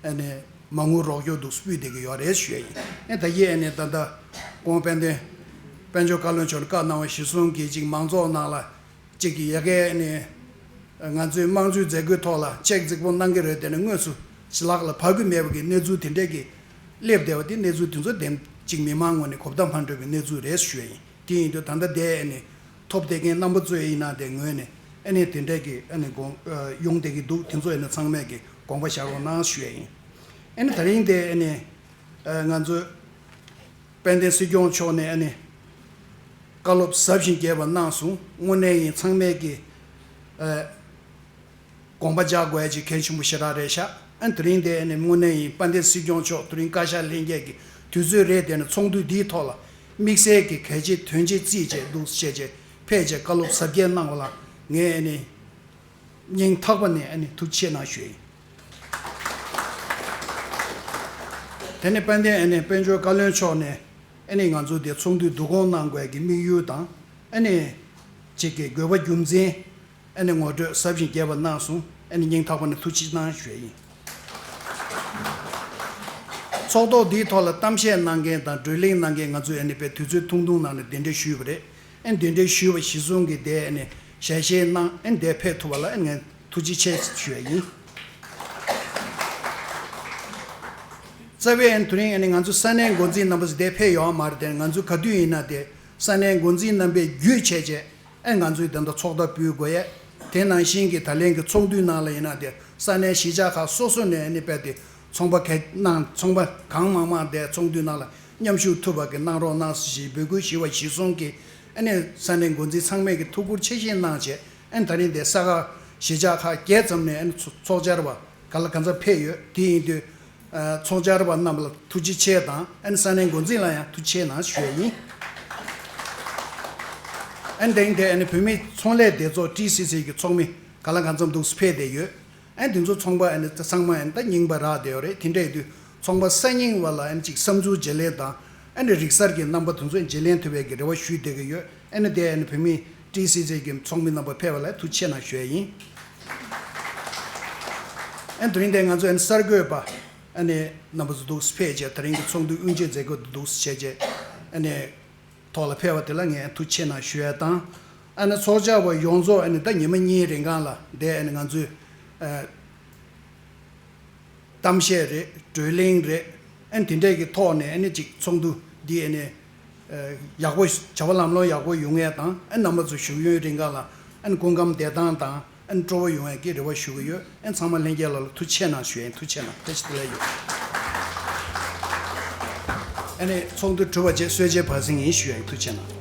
ཨ་ནི་མ་དངུལ་རོགས་སྐྱོར་འདུག་སྤུས་བསྡད་ཀྱི་ཡོད་རེད་ཞུ་ཡ་ཡིན། ཨ་ད་གིན་ཨ་ནི་ད་ལྟ་ཁོང་དཔལ་ལྡན་དཔལ་འབྱོར་བཀའ་བློན་མཆོག་ནས་བཀའ་གནང་བ་གཞིར་བཟུང་གིས་ཅིག་མང་ཚོགས་ནང་ལ་ཅིག་གི་ཡ་གི་ཨ་ནི་ང་ཚོའི་དམངས་གཙོའི་མཛད་སྒོའི་ཐོག་ལ་ཅེག་རྫིག་པོ་གནང་གི་རེད། དེ་ནས་དངོས་སུ་ཅིག་ལག་ལ་བབས་ཀྱི་མེད་པ་གི་གནས་ཚུལ་དེ་འདྲས་ཀྱི་སླེབས་བསྡད་པ་དེ་གནས་ཚུལ་དེ་ཚོ་དེ་ཅིག་མི་མང་ངོས་ནས་གོ་བརྡ་མ་འཕྲོད་པའི་གནས་ཚུལ་རེད་ཞུ་ཡ་ཡིན། དེ་ཡིན་དུས་ད་ལྟ་དེ་ཨ་ནི་ཐོབ་བསྡད་མཁན་རྣམ་པ་ཚོ་ཡིན་ན་དེ་ངོས་ནས་ཨ་ནི་དེ་འདྲས་ཀྱི་ཨ་ནི་དགོངས་ཡོང་བསྡད་ཀྱི་འདུག་དེ་ཚོ་ཨ་ནི་ཚང་མས་ཀྱི་དགོངས་པ་བཞག་རོགས་གནང་ཞུ་ཡ་ཡིན། ཨ་ནི་དེ་རིང་དེ་ཨ་ནི་ང་ཚོ་ དཔལ་ལྡན་སྲིད་སྐྱོང་མཆོག་ནས་ཨ་ནི་བཀའ་སློབ་ཟབ་ཞིང་རྒྱས་པ་གནང་སོང་། དངོས་གནས་ཡིན་ཚང་མས་ཀྱི་ཨ་དགོངས་པ་འཇགས་དགོས་ཡ་ཅིག་གལ་ཆེན་པོ་ཞེ་དྲག་རེད་ཤག་ཨ་དེ་རིང་དེ་ཨ་ནི་དངོས་གནས་ཡིན་དཔལ་ལྡན་སྲིད་སྐྱོང་མཆོག་དེ་རིང་བཀའ་ཤག་ལྷན་རྒྱས་ཀྱི་དུས་ཚོད་རེད། དེ་ནི་ཚོགས་འདུ་འདིའི་ཐོག་ལ་དམིགས་བསལ་གྱི་གལ་ཆེ་དོན་ཆེ་བརྩིས་བྱས་འདུག་བྱས་བྱས་ཕེབས་བྱས་བཀའ་སློབ་ཟབ་རྒྱས་གནང་བ་ལ་ངས་ཨ་ནི་སྙིང་ཐག་པ་ནས་ཨ་ནི་ཐུགས་རྗེ་ཆེ་གནང་ཞུ་ཡིན། དེ་ནས་དཔལ་ལྡན་ཨ་ནི་དཔལ་འབྱོར་བཀའ་བློན་མཆོག་ནས་ཨ་ནི་ང་ཚོ་དེ་ཚོགས་འདུའི་བསྡུ་སྐོང་གནང་དགོས་ཀྱི་དམིགས་ཡུལ་དང་ཨ་ནི་ཅིག་གི་དགོས་པ་རྒྱུ་མཚན་ཨ་ནི་ངོ་སྤྲོད་ཟབ་ཞིང་རྒྱས་པ་གནང་སོང་། ཨ་ནི་སྙིང་ཐག་པ་ནས་ཐུགས་རྗེ་གནང་ཞུ་ཡ་ཡིན། ཚོགས་ཐོག་འདིའི་ཐོག་ལ་གཏམ་བཤད་གནང་མཁན་དང་བགྲོ་གླེང་གནང་མཁན་ང་ཚོས་ཨ་ནི་དཔེ་དུས་ཚོད་ཐུང་ཐུང་ནང་ནས་གདན་འདྲེན་ཞུས་པ་རེད། ཨ་ནི་གདན་འདྲེན་ཞུས་པ་གཞིར་བཟུང་གིས་དེ་ཨ་ནི་ཞལ་བཞེས་གནང་ཨ་ནི་དེ་ཕེབས་ཐུབ་པ་ལ་ཨ་ནི་ངས་ཐུགས་རྗེ་ཆེ་ཞུ་ཡ་ཡིན། རྩ་བའི་ཨ་ནི་དེ་རིང་ཨ་ནི་ང་ཚོ་ས་གནས་འགོ་འཛིན་རྣམ་པ་ཚོ་དེ་ཕེབས་ཡོད་མ་རེད། དེ་ང་ཚོ་ག་དུས་ཡིན་ན་དེ་ས་གནས་འགོ་འཛིན་རྣམ་པས་བརྒྱུད་བྱས་བྱས་ཨ་ནི་ང་ཚོའི་དེ་འདྲ་ཚོགས་འདུ་འབུལ་དགོས་ཡས། དེ་ནང་བཞིན་གྱི་ད་ལན་གྱི་ཚོགས་འདུའི་ནང་ལ་ཡིན་ན་དེ་ས་གནས་གཞིས་ཆགས་ཁག་སོ་སོ་ནས་ཨ་ནི་དཔེ་དེ་ཚོང་པ་ག་གནང་ཚོང་པ་གང་མང་མང་དེ་ཚོགས་འདུའི་ནང་ལ་མཉམ་ཞུགས་ཐུབ་པ་གི་གནང་རོགས་གནང་ཞེས་འབོད་སྐུལ་ཞུས་པ་གཞིར་བཟུང་གིས་ཨ་ནི་ས་གནས་འགོ་འཛིན་ཚང་མས་ཀྱི་ཐུགས་ཁུར་ཆེ་བཞེས་གནང་བྱས་ཨ་ནི་ད་རིང་དེ་ས་ཁག་གཞིས་ཆགས་ཁག་བརྒྱད་ཙམ་ནས་ཨ་ནི་ཚོ་ཚོགས་བཅར་བ་ག་ལ་གང་འཚམ་ཕེབས་ཡོད། དེ་ཡིན་དུས་ཨ་ཚོགས་བཅར་བ་རྣམས་ལ་ཐུགས་རྗེ་ཆེ་དང་ཨ་ནི་ས་གནས་འགོ་འཛིན་ལ་ཡང་ཐུགས་རྗེ་ཆེ་གནང་ཞུ་ཡ་ཡིན། ཨ་ནི་དེ་རིང་དེ་ཨ་ནི་བོད་མིའི་ཚོང་ལས་སྡེ་ཚོགས་ཊི་སི་སི་གི་ཚོགས་མི་ག་ལ་གང་འཚམ་འདུག་སེ་ཕེབས་བསྡད་ཡོད། ཨ་ནི་དེ་ཚོ་ཚོང་པ་ཨ་ནི་ཚང་མ་ཨ་ནི་ད་རྙིང་པ་རག་བསྡད་ཡོད་རེད། དེ་འདྲ་ཡིན་དུས་ཚོང་པ་གསར་རྙིང་བ་ལ་ཨ་ནི་ཅིག་བསམ་ཚུལ་བརྗེ་ལེན་དང་ཨ་ནི་རིག་གསར་གྱི་རྣམ་པ་དེ་ཚོ་བརྗེ་ལེན་ཐུབ་པའི་གི་རེ་བ་ཞུས་བསྡད་ཀྱི་ཡོད། ཨ་ནི་དེ་ཨ་ནི་བོད་མིའི་ཊི་སི་སི་གི་ཚོགས་མི་རྣམ་པ་ཕེབས་པ་ལ་ཐུགས་རྗེ་ཆེ་གནང་ཞུ་ཡ་ཡིན། ཨ་ནི་དེ་རིང་དེ་ང་ཚོ་ཨ་ནི་གསར་འགོད་པ་ཨ་ནི་རྣམ་པ་ཚོ་འདུག་སེ་ཕེབས་བྱས་དེ་རིང་གི་ཚོགས་འདུ་དབུ་འབྱེད་མཛད་སྒོ་འདུག་སེ་བྱས་བྱས་ཨ་ནི་ཐོག་ལ་ཕེབས་པ་དེ་ལ་ངས་ཐུགས་རྗེ་ཆེ་གནང་ཞུ་ཡ་དང་། ཨ་ནི་ཚོགས་བཅར་བ་ཡོངས་རྫོགས་ཨ་ནི་ད་ཉི་མ་གཉིས་རིང་གང་ལ་དེ་ཨ་ནི་ང་ཚོས་ཨ་གཏམ་བཤད་རེད། བགྲོ་གླེང་རེད། ཨ་ནི་དེ་འདྲས་ཀྱི་ཐོག་ནས་ཨ་ནི་ཅིག་ཚོགས་འདུ་འདི་ཨ་ནི་ཨ་ཡག་པོ་བྱ་བ་ལམ་ལྷོང་ཡག་པོ་ཡོང་ཡས་དང་ཨ་ནི་རྣམ་པ་ཚོ་བཞུགས་ཡུན་རིང་གང་ལ་ཨ་ནི་སྐུ་ཁམས་བདེ་ཐང་དང་ཨ་ནི་སྤྲོ་བོ་ཡོང་ཡས་ཀྱི་རེ་བ་ཞུ་གི་ཡོད། ཨ་ནི་ཚང་མ་ལྷན་རྒྱས་ལ་ལ་ཐུགས་རྗེ་ཆེ་གནང་ཞུ་ཡིན། ཐུགས་རྗེ་ཆེ་གནང་། བཀྲ་ཤིས་བདེ་ལེགས་ཡོད། ཨ་ནི་ཚོགས་འདུ་གྲུབ་པ་རྗེས་གསོལ་ཇའི་བར་གསེང་ཡིན་ཞུ་ཡིན། ཐུགས་རྗེ་ཆེ་གནང་།